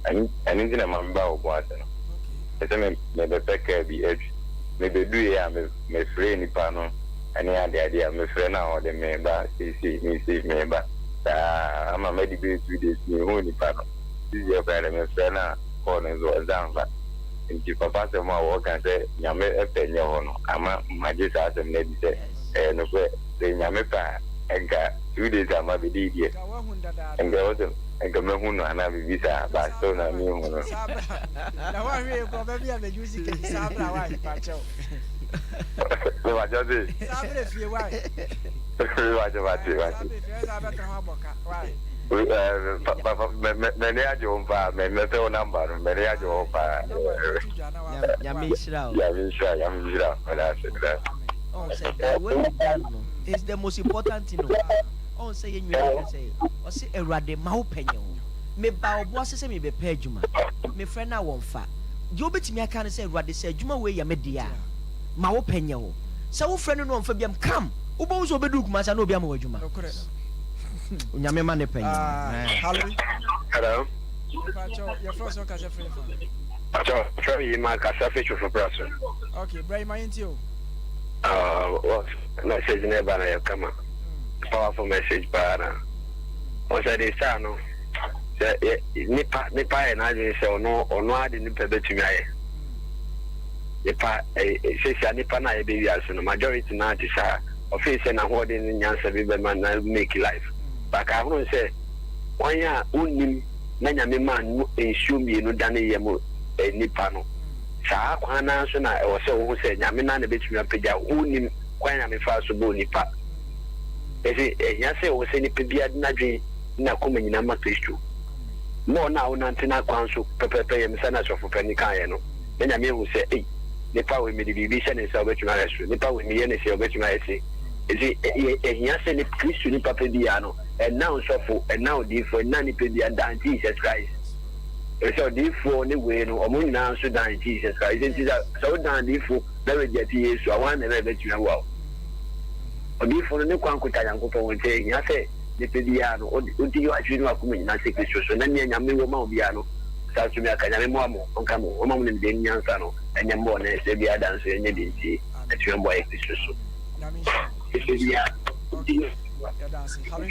Ɛno ɛno nti na ɛma mebaa Obuasi no. Pɛ sɛ me mebɛpɛ kaa bi atwi. Mebeduiɛ a me mefrɛɛ nipa no ne adeade a mefrɛ no a ɔde me ba seisei meisei meba saa ama madi bɛyɛ 2 days menhuu nipa no. Sisi koraa deɛ mefrɛ no a call no nso ɔnsan mfa. Nti papa asɛm a wɔka sɛ Nyame pɛ nyɛ hɔ no ama magye saa asɛm no adi sɛ ɛyɛ nokorɛ. Sɛ Nyame pɛ a nka 2 days a mabɛdi yi deɛ nka ɛwɔ sɛ nka mahu no anaa biribi saa but still na menhu no. Na woahwɛ yɛ kɔ baabi a bɛgye wo sika yi saa bra wae pakyɛw. Mepakyɛw se. Saa bra fie wae. Mepakyɛw mate mate. Saa bra fie saa bɛtena hɔ abɔ ka wae. Papa m'ani agye ho paa mɛpɛ wo number no m'ani agye ho paa. Nyame nhyira wo. Nyame nhyira Nyame nhyira meda ase meda ase. Ɔn sɛ thy will be done no is the most important thing o. Ɔn sɛ yɛn nyinaa ka sɛ ɔse Awurade ma wo pɛ nyɛ hɔ. Meba ɔbo ase sɛ mebɛpɛ adwuma. Mefrɛ no a wɔmfa. Deɛ wobɛtumi aka ne sɛ Awurade sɛ adwuma wei yɛ me dea a ma wo pɛ nyɛ hɔ. Sɛ wofrɛ no na ɔmfa biam come wobɛhu sɛ ɔbɛduru Kumasi a na obi ama wo adwuma. Onyame ma ne pɛ nyɛ hɔ. Hello. Yɛfrɛ sɛ ɔkasa firi fa. Pacho, frɛ yi ma kasa fi twofo pra so. Okay, bra yi ma yɛntie o. Uh, message ne ba na yɛ kama. Powerful message paa na. Wɔn sɛ de saa no, sɛ yɛ nipa nipa yɛ n'adwene sɛ ɔno ɔno ade nipa bɛtumi ayɛ. Nipa ɛ sɛsia nipa na yɛbɛ wiase no majority naa te saa ɔfei sɛ n'ahoɔden ne nyansa bi bɛma na make life. Baka ahono sɛ wɔn a wonnim na Nyame maa no nsuo mmienu dane yam nipa no, saa kwan no ara nso na ɛwɔ sɛ wohu sɛ Nyame no ara na ɛbɛtumi apagya wo. Wonnim kwan a Nyame faa so bɔɔ nipa. Enti ɛhia sɛ ɛwɔ sɛ nipa biara de n'adwene ne n'akoma nyinaa ma Kristo. Mɔɔ no a wonante n'akwan so pɛpɛɛpɛ yam sɛnea sɔfopanin kaeɛ no, na Nyame ahu sɛ, ei, nipa wei mede biribi hyɛ ne nsa a ɔbɛtumi ayɛ so, nipa wei meyɛ no sei a ɔbɛtumi ayɛ sei. Enti ɛhia sɛ Kristo nipa pɛ biara no, Ɛnna ɔsɔfo, ɛnna odiyifoɔ, ɛnna nipa biara dan Jesus Christ. Efisɛ odiyifoɔ ne wei no, wɔn nyinaa nso dan Jesus Christ. Enti sɛ sɛ wodan adiyifo na reject Yesu a, hwan na ɛbɛtumi aboa wo? Odiyifo no ne kwan kuta Nyankopɔn ho, nti ehia sɛ nipa biara no, odi w'adwene ne w'akoma nyinaa si Kristo so, na nea Nyame wɔ ma wo biara no, saa tumi aka. Nyame mmoa mo, ɔnka mo ho, ɔmma mo nimdeɛ ne nyansa no ɛnyɛ mmɔɔ ne sɛ biara da nso yɛnyɛ bi nti atumi aboa yɛ Kristo so. Nyame nhyira wo. Nipa biara Okay. Yɛda ase. Hello.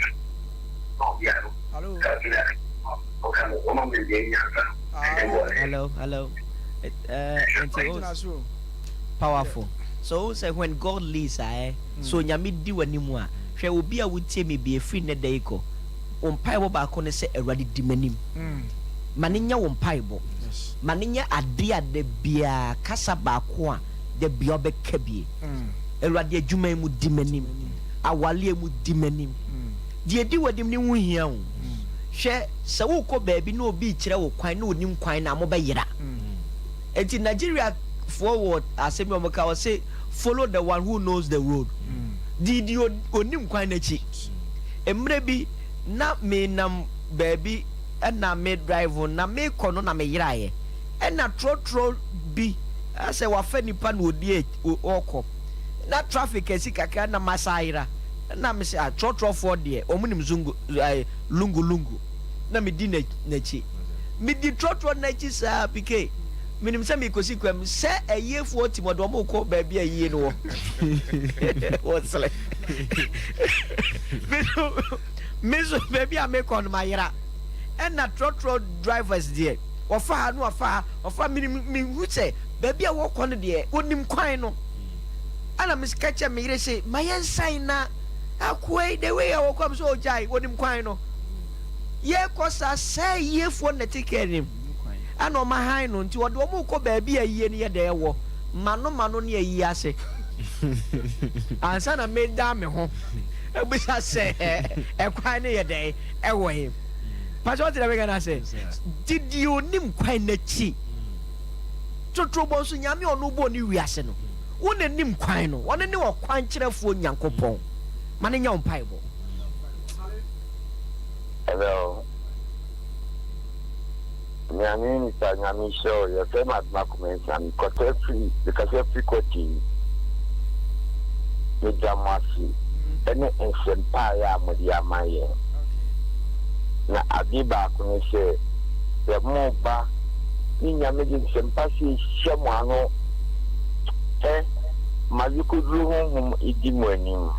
Hello. Hello, hello. Nti o powerful. So o sɛ when God leads eh, so Nyame di w'anim a, hwɛ obi a wotie me bi efiri nnɛ da yi kɔ. Wo mpaebɔ baako ne sɛ Awurade di m'anim. Ma ne nyɛ wo mpaebɔ. Ma ne nyɛ ade a da biara kasa baako a da biara wobɛka bie. Awurade adwuma yi mu di m'anim. Awaleɛ mu di m'anim. Deɛ ɛdi w'anim no ho hia o. Hwɛ, sɛ worekɔ baabi na obi rekyerɛ wo kwan na ɔnim kwan no a, mobɛyera. Enti Nigeriafoɔ wɔ asɛm bi a wɔka, wɔse, Follow the one who knows the road. Di deɛ ɔnim kwan no akyi. Mmerɛ bi, na menam baabi na me drive na merekɔ no na meyeraeɛ. Ɛna trɔtrɔ bi asɛ wafa nipa na ɔdi ɔrekɔ. Na traffic asi kakra na masan ayera. Na mese ah trɔtrɔfoɔ deɛ wɔn nim zungu ɛɛ lungu lungu. Na medi n'akyi. Medi trɔtrɔ no akyi saa PK. Menim sɛ merekɔsi kwan mu. Sɛ ayiefoɔ tim ɔde wɔn rekɔ baabi a ayie no wɔ. Wɔsere. Me nso me nso baabi a mekɔ no mayera. Ɛna trɔtrɔ drivers deɛ wɔfa ha na wɔfa ha wɔfa menim mehu sɛ baabi a wɔkɔ no deɛ wɔnim kwan no. Ɛna meka kyerɛ me yere se ma yɛnsan na akoa yi the way a wɔkɔ am sɛ ɔgyae wɔnim kwan no. Yɛkɔ saa sɛ ayiefoɔ na ɛte kaa nim ɛna ɔma han no nti ɔde wɔn rekɔ baabi a ayie no yɛ dɛ wɔ mano mano ne ayie ase ansa na meda me ho abisa sɛ ɛkwan no yɛ dɛn ɛwɔ he. Pastor ɔte dɛ meka no ase nti deɛ onim kwan n'akyi totorobɔ nso Nyame a ɔno bɔɔ ne wiase no wo na nim kwan no ɔno ne ɔkwan kyerɛfoɔ Nyankopɔn ma no nyɛ wo mpaebɔ. Hello. Nyame nisa nyame nhyira wo yɛfrɛ me Adoma Kumensah mekɔtɔ firi mekasa firi Kɔtii meda mo ase ɛne nsɛmpaeɛ a mode ama yɛn. Na adeɛ baako ne sɛ, sɛ moba ne Nyame de nsɛmpa sei hyɛ mo ano, hɛ, ma awekoduro honhom di mo anim.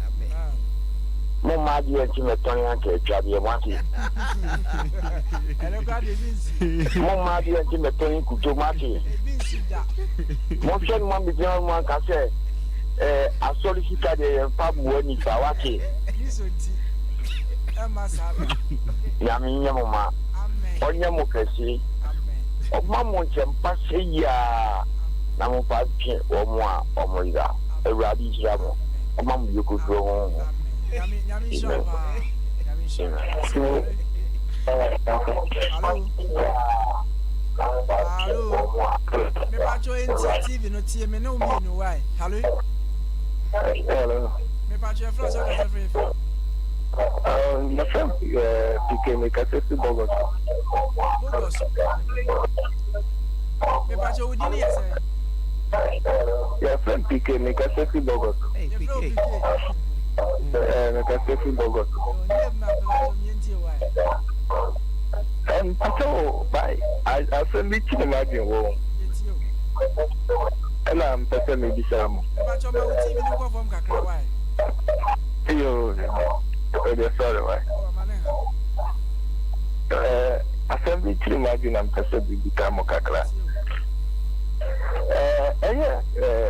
Momma adeɛ nkye mɛtɔn anka atwadeɛ, moate? Momma adeɛ nkye mɛtɔn nkuto, moate? Monhwɛ no moambɛgyina hɔ no moanka sɛ, eh, asɔre sika deɛ yɛmfa mmoa nipa, wate? Nyame nyɛ mo ma, ɔnyɛ mo kɛse, ɔmma mo nsɛmpa sɛ yi ara na momfa ntwe wɔn a wɔyera. Awurade nhyira mo, ɔmma mo yɔkoduro honhom. Amen. Amen. Hello. Mepacho enti TV no tie me ne wo mmienu why? Hello. Hello. Mepacho yɛfrɛ wo sɛ wokasa firi fa? Yɛfrɛ me PK mekasa fi Bogos. Bogos. Mepacho wo din yɛ sɛn? Yɛfrɛ me PK mekasa fi Bogos. Yɛfrɛ wo PK. Mekasa fi Bogos. Name na mepacho mientie why? Mpacho by asɛm bi kyerɛ m'adwene wɔ ho. Yɛtie o. Ɛna mpɛ sɛ mebisa mo. Mepacho ma wo TV no nkɔ fam kakra why? Yo, ɛdeɛ sorry why. Oh, ma ne ha. Asɛm bi kyerɛ m'adwene na mpɛ sɛ mebisa mo kakra. Ɛyɛ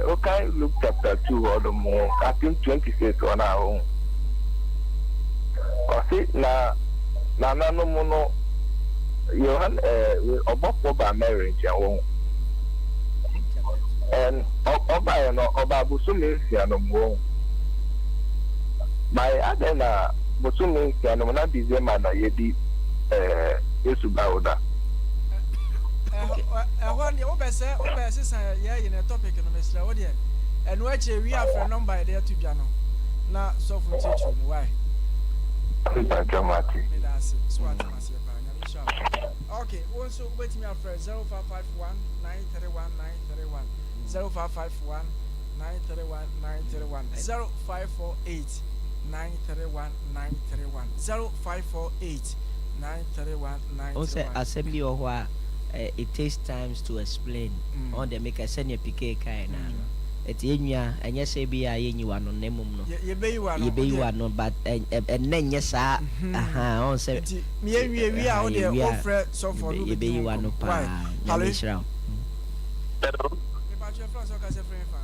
wokan Luke chapter 2 hɔ no mu, I think 26 hɔ no a wohu. Ɔse na nananom no Yohane ɔbɔfoɔ baa Mary nkyɛn wohu. And ɔbaeɛ no ɔbaa bosome nsia no mu wohu. By adɛn na bosome nsia no mu na December na yɛdi Yesu ba wo da. Ɛhɔ deɛ wobɛ sɛ wobɛ sesa yɛ yɛ ne topic no mesrɛ wo deɛ ɛno akyire wi afrɛ nɔmba yɛde ato dwa no na sɔfo nkyerɛkyerɛ mu why. Mpakyɛ mate. Meda ase so wate maseɛ paa Nyame nhyira wo. Ok wo nso wobɛtumi afrɛ 0551 931 931 0551 931 931 0548 931 931 0548 931 Wohu sɛ 931. asɛm bi wɔ hɔ a eh, it takes times to explain. Ɔn deɛ meka sɛdeɛ Piquet kaeɛ no ara no. Ɛti yɛn nua, ɛnyɛ sɛ ebi a yɛnyi w'ano na mmom no, Yɛ yɛbɛyi w'ano, wo yɛbɛyi deɛ. w'ano but ɛ ɛ ɛnnɛ nyɛ saa ahaa ɔn sɛ Nti me yɛnwie wie a ahaa wo deɛ yɛwie a wofrɛ sɔfoɔ yɛbɛ no wobɛdi yɛbɛyi ho w'ano nkɔmmɔ. Why? paa. Nyame Hallo? nhyira wo. Hello. Mepakyɛ yɛfrɛ wo sɛ wokasa firi hefa?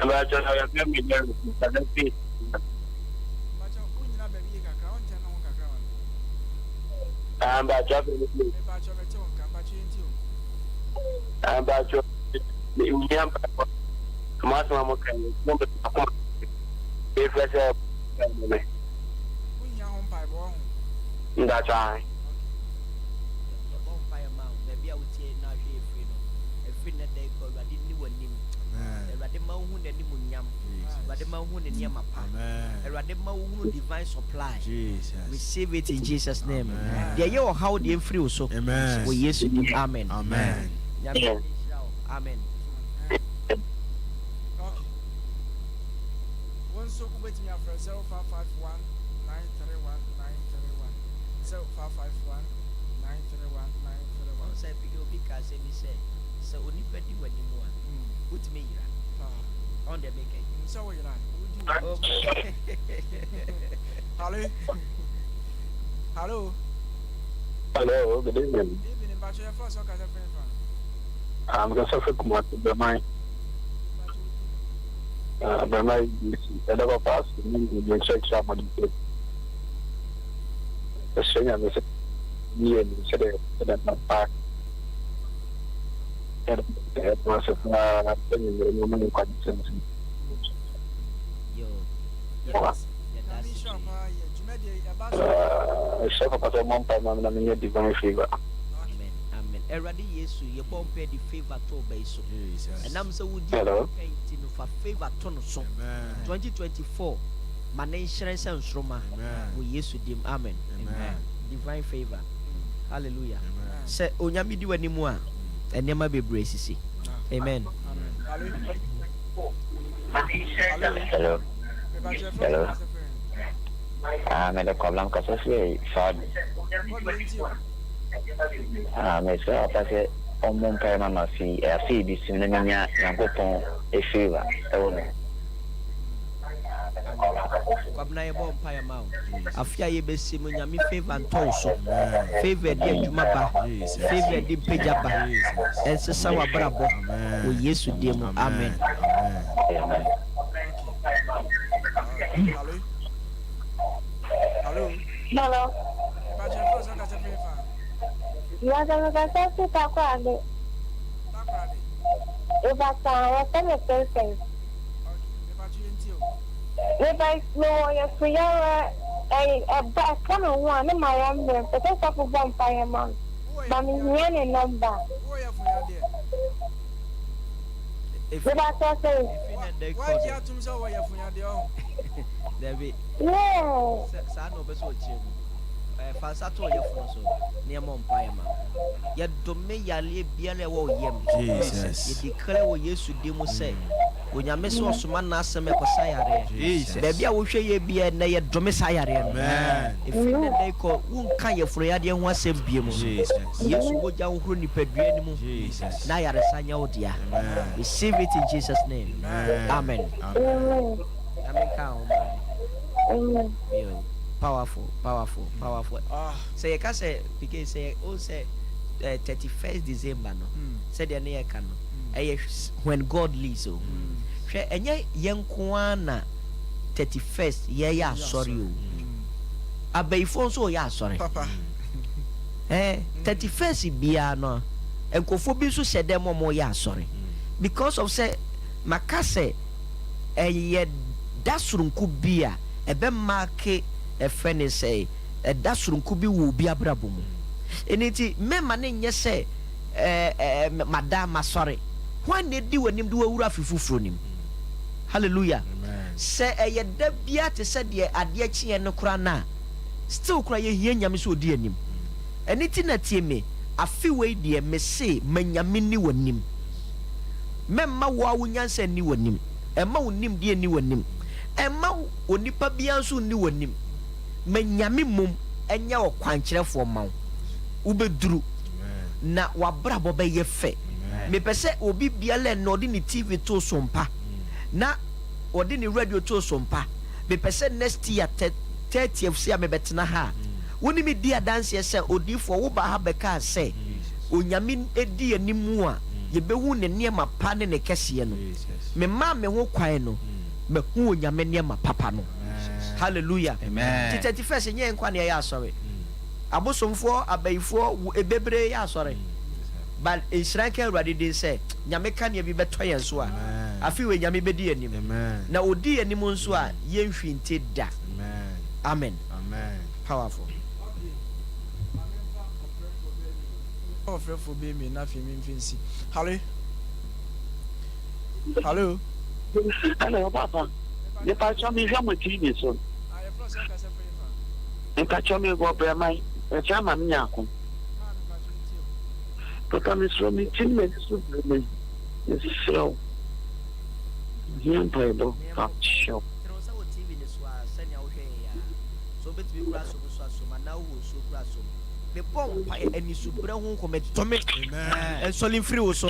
Mepakyɛ yɛfrɛ me Derek mekasa firi. Mepakyɛ wo nyina baabi yie kakra wo ntɛn no ho kakra ma me. Ah mpakyɛ afei me tie. Mepakyɛ mete wo nka mpakyɛ yɛntie o. Ah mpakyɛ me hia mpaebɔ mo asɛm a mo ka yi mo bɛ akoma me fɛ sɛ me. Wo hia ho mpaebɔ wɔ ho. Mpakyɛ ae. Okay. Yɛbɔ mpaeɛ ma wo baabi a wotie na ahwɛ yɛ firi no ɛfiri nnɛ da yi kɔ Awurade nni w'anim Awurade ma wohu n'animuonyam Awurade ma wohu ne nneɛma pa Awurade ma wohunu divine supply receive it in Jesus name deɛ ɛyɛ ɔhaw deɛ mfiri wo so wɔ Yesu dim amen Nyame nhyira wo amen. Okay. Wo nso wobɛtumi afrɛ 0551 931 931 0551 931 931. Ɔn sɛ piggy obi ka asɛm bi sɛ sɛ onipa di w'anim a wotumi yera. Paa. Ɔn deɛ meka yi. Sɛ woyera a wodi w'anim. Hallo. Hallo. Hello, good evening. Evening, mpakyɛ yɛfrɛ wo sɛ ɔkasa firi hefa? Ah, mekasa firi Kumasi, Brɛman. Ah, Brɛman UBC. Ɛda papa ase ne ne nkyerɛkyerɛ a mode sɛ. Ɛsrɛ Nyame sɛ ne yɛ nim sɛdeɛ ɛda papa. Ɛda ase paa sɛ nyimire no ma yɛ kwan sɛ. Yo, Wa. yɛda Nyame ase nhyira wo pii. paa yɛ dwumadie yi ɛba so. Ɛsrɛ papa sɛ ɔmmɔ mpae ma me na menyɛ divine favour. Amen amen Awurade Yesu yɛbɔ mpae de favour to ɔba yi so ɛnam sɛ wodi Hello. kan nti no fa favour to no so 2024 ma ne nhyerɛn sɛ nsoroma wɔ Yesu dim amen divine favour hallelujah sɛ Onyame di w'anim a nneɛma bebree sisi amen. Hallo. Hallo. Hello. Mepakyɛ yɛfrɛ wo sɛ Hello. ɔkasa firi he? Ah, mede Kwabena mekasa firi Saudi. Kwabena ntie o. Ah, mesrɛ papa sɛ ɔmmɔ mpaeɛ ma me afe yi, afe yi bɛsim na menya Nyankopɔn favour ɛwɔ me. Kwabena yɛbɔ mpaeɛ ma wo. Afe a yɛbɛsi mu Nyame favour ntɔ wo so. Favour de adwuma ba. Favour de mpagya ba. Ɛnsesa w'abrabɔ wɔ Yesu din mu. Amen. Amen. Hello. Hello. Hello. Ìbàjẹ́ fún ọ̀sán kàṣẹ́ fún ifá. Ìbàjẹ́ mi kàṣẹ́ sí Takoradi. Takoradi. Ìbàjẹ́ àwọn sẹ́mi princess. Okay, ìbàjẹ́ yẹn ti o. Meba mewɔ yɛfuyɛrɛ ɛyi ɛba ɛka me ho a ne ma yɛ mmerɛ mpɛ sɛ sɔfo bɔ mpa yɛ ma me ba mehia ne nɔmba. Wowɔ yɛfuyadeɛ. Meba sɛ sɛ. Wagye atom sɛ wowɔ yɛfuyadeɛ ɔho. Dabi. Yeah. Saa na ɔpɛ sɛ ɔkyerɛ mu. Fa nsa to ɔyɛfono so na yɛmmɔ mpaeɛ ma wo. Yɛdome yareɛ biara a ɛwɔ wo yam. Jesus. Yɛdeclare wɔ Yesu din mu sɛ Onyame sɛ ɔsoma n'asɛm ɛkɔsa yareɛ. Jesus. Baabi a wohwɛ yɛ biara nnɛ yɛdome saa yareɛ no. Amen. Ɛfiri nnɛ da yi kɔ wonka yafunu yadeɛ ho asɛm bio mu. Jesus. Yesu mogya nhohoro nipadua no mu Jesus. na ayaresa nyɛ wo dea. Amen. Receive it in Jesus name. Amen. Amen. Amen. Nyame nka ho maame. Amen. Yo, powerful, powerful, powerful. Ah. Sɛ yɛka sɛ PK sɛ o sɛ 31st December no sɛdeɛ ne yɛka no ɛyɛ when God leads o. Hwɛ ɛnyɛ yɛn nko ara na 31st yɛyɛ asɔre o. Abayifoɔ nso yɛ asɔre. Papa. 31st biara no nkurɔfoɔ bi nso hyɛ dɛm a wɔyɛ asɔre because of sɛ maka sɛ ɛyɛ da soronko bi a ɛbɛ mark ɛfrɛ ne sɛ ɛda soronko bi wɔ obi abrabɔ mu. Ɛno nti mɛma ne nyɛ sɛ ɛɛ ɛɛ mada masɔre. Hwan na edi w'anim de wawura afe foforɔ nim? Hallelujah. Sɛ ɛyɛ da biara te sɛ deɛ adeɛ kyeɛ no koraa no a, still koraa yɛhia Nyame sɛ ɔdi anim. Ɛno nti na tie me, afe wei deɛ mese ma Nyame nni w'anim. Mɛmma wo ara wo nyansa nni w'anim, ɛmma wo nimdeɛ nni w'anim, ɛmma onipa biara nso nni w'anim. Ma Nyame mmom nyɛ ɔkwankyerɛfoɔ mma wo. Wobɛduru na w'abrabɔ bɛyɛ fɛ. Mepɛ sɛ obi biara nnɛ ɔde ne TV to so mpa na ɔde ne radio to so mpa. Mepɛ sɛ next year 30th sei a mebɛtena ha a, wo ne me di adanseɛ sɛ odiyifoɔ wobaa ha bɛkaa sɛ Onyame di yɛn anim a yɛbɛhu ne nneɛma pa ne ne kɛseɛ no. Memaa me ho kwan no, mahu Onyame nneɛma papa no. Hallelujah. Nti 31st nyɛ yɛn nkoa na yɛyɛ asɔre. Abosomfoɔ, abayifoɔ, wo bebree yɛ asɔre. But nhyira nka Awurade din sɛ Nyame kanea bi bɛtɔ yɛn so a, afe wei Nyame bɛdi yɛn anim. Na ɔdi yɛn anim nso a, yɛnhwinte da. Amen. Powerful. Okay, ma memfa ɔfrɛfoɔ bɛyɛ mmienu. Memfa ɔfrɛfoɔ bɛyɛ mmienu na afei memfa nsi. Hallo? Hallo? Hello, Papa. Mepakyɛ mehwɛ mo TV so. Ah, yɛfrɛ wo sɛ kasa firi fa. Mepakyɛ me wɔ Brɛman. Yɛfrɛ ma me nyako. Ah, mepakyɛ me tie o. Papa mesrɛ me ti ne m'ani so bere me. Mesrɛ wo. Mehia mpaebɔ. Pakyɛ. Tene wo nsa wɔ TV no so ara sɛnea wohwɛ yɛn yi ara. Sɛ wobɛtumi koraa asɔ mu nso asɔ mu anaa wowɔ nsuo koraa asɔ mu. Mebɔ mpaeɛ anisobrɛ honhom ɛdome nsɔre mfiri wo so.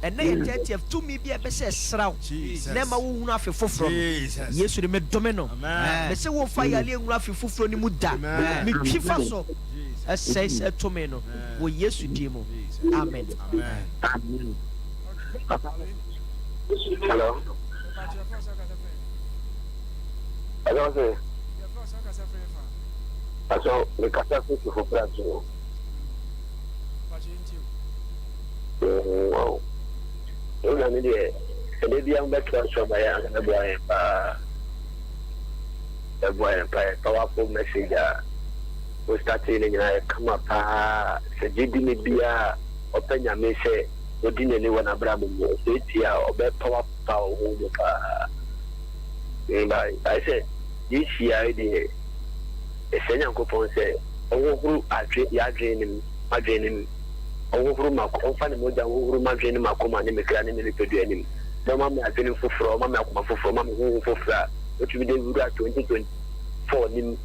Ɛnnɛ yɛ 30th tumi bi a ɛpɛ sɛ ɛsra wo na ɛma wohunu afe foforɔ no. Yesu de medome no. Mese womfa yareɛ nwura afe foforɔ no mu da. Metwi fa so ɛsɛe saa tumi no wɔ Yesu din mu. Amen. Hello. Hello, sir. Aso, me kasa fi sifo prato. Wow. Wona ne deɛ, ɛdɛ bia mobɛtoa so aba yɛ anka bɛboa yɛn paa. Bɛboa yɛn paa, yɛ powerful message a wo startee no nyinaa yɛ kama paa. Sɛ gyedi ne biara ɔpɛ Nyame sɛ ɔdi n'ani wɔ n'abrabɔ mu, ɔsɛ tie a ɔbɛ power paa wɔ honhom mu paa. Ba ayɛ sɛ yɛhyia yi deɛ, yɛsrɛ Nyankopɔn sɛ ɔnhohoro adwe yɛadwene no mu, m'adwene no mu, ɔnhohoro m'ako ɔmfa ne mogya nhohoro m'adwene ne m'akoma ne me kra ne me nipadua no mu, na ɔma me adwene foforɔ, ɔma me akoma foforɔ, ɔma me honhom foforɔ a mɛtumi de awura 2026. 4 no mu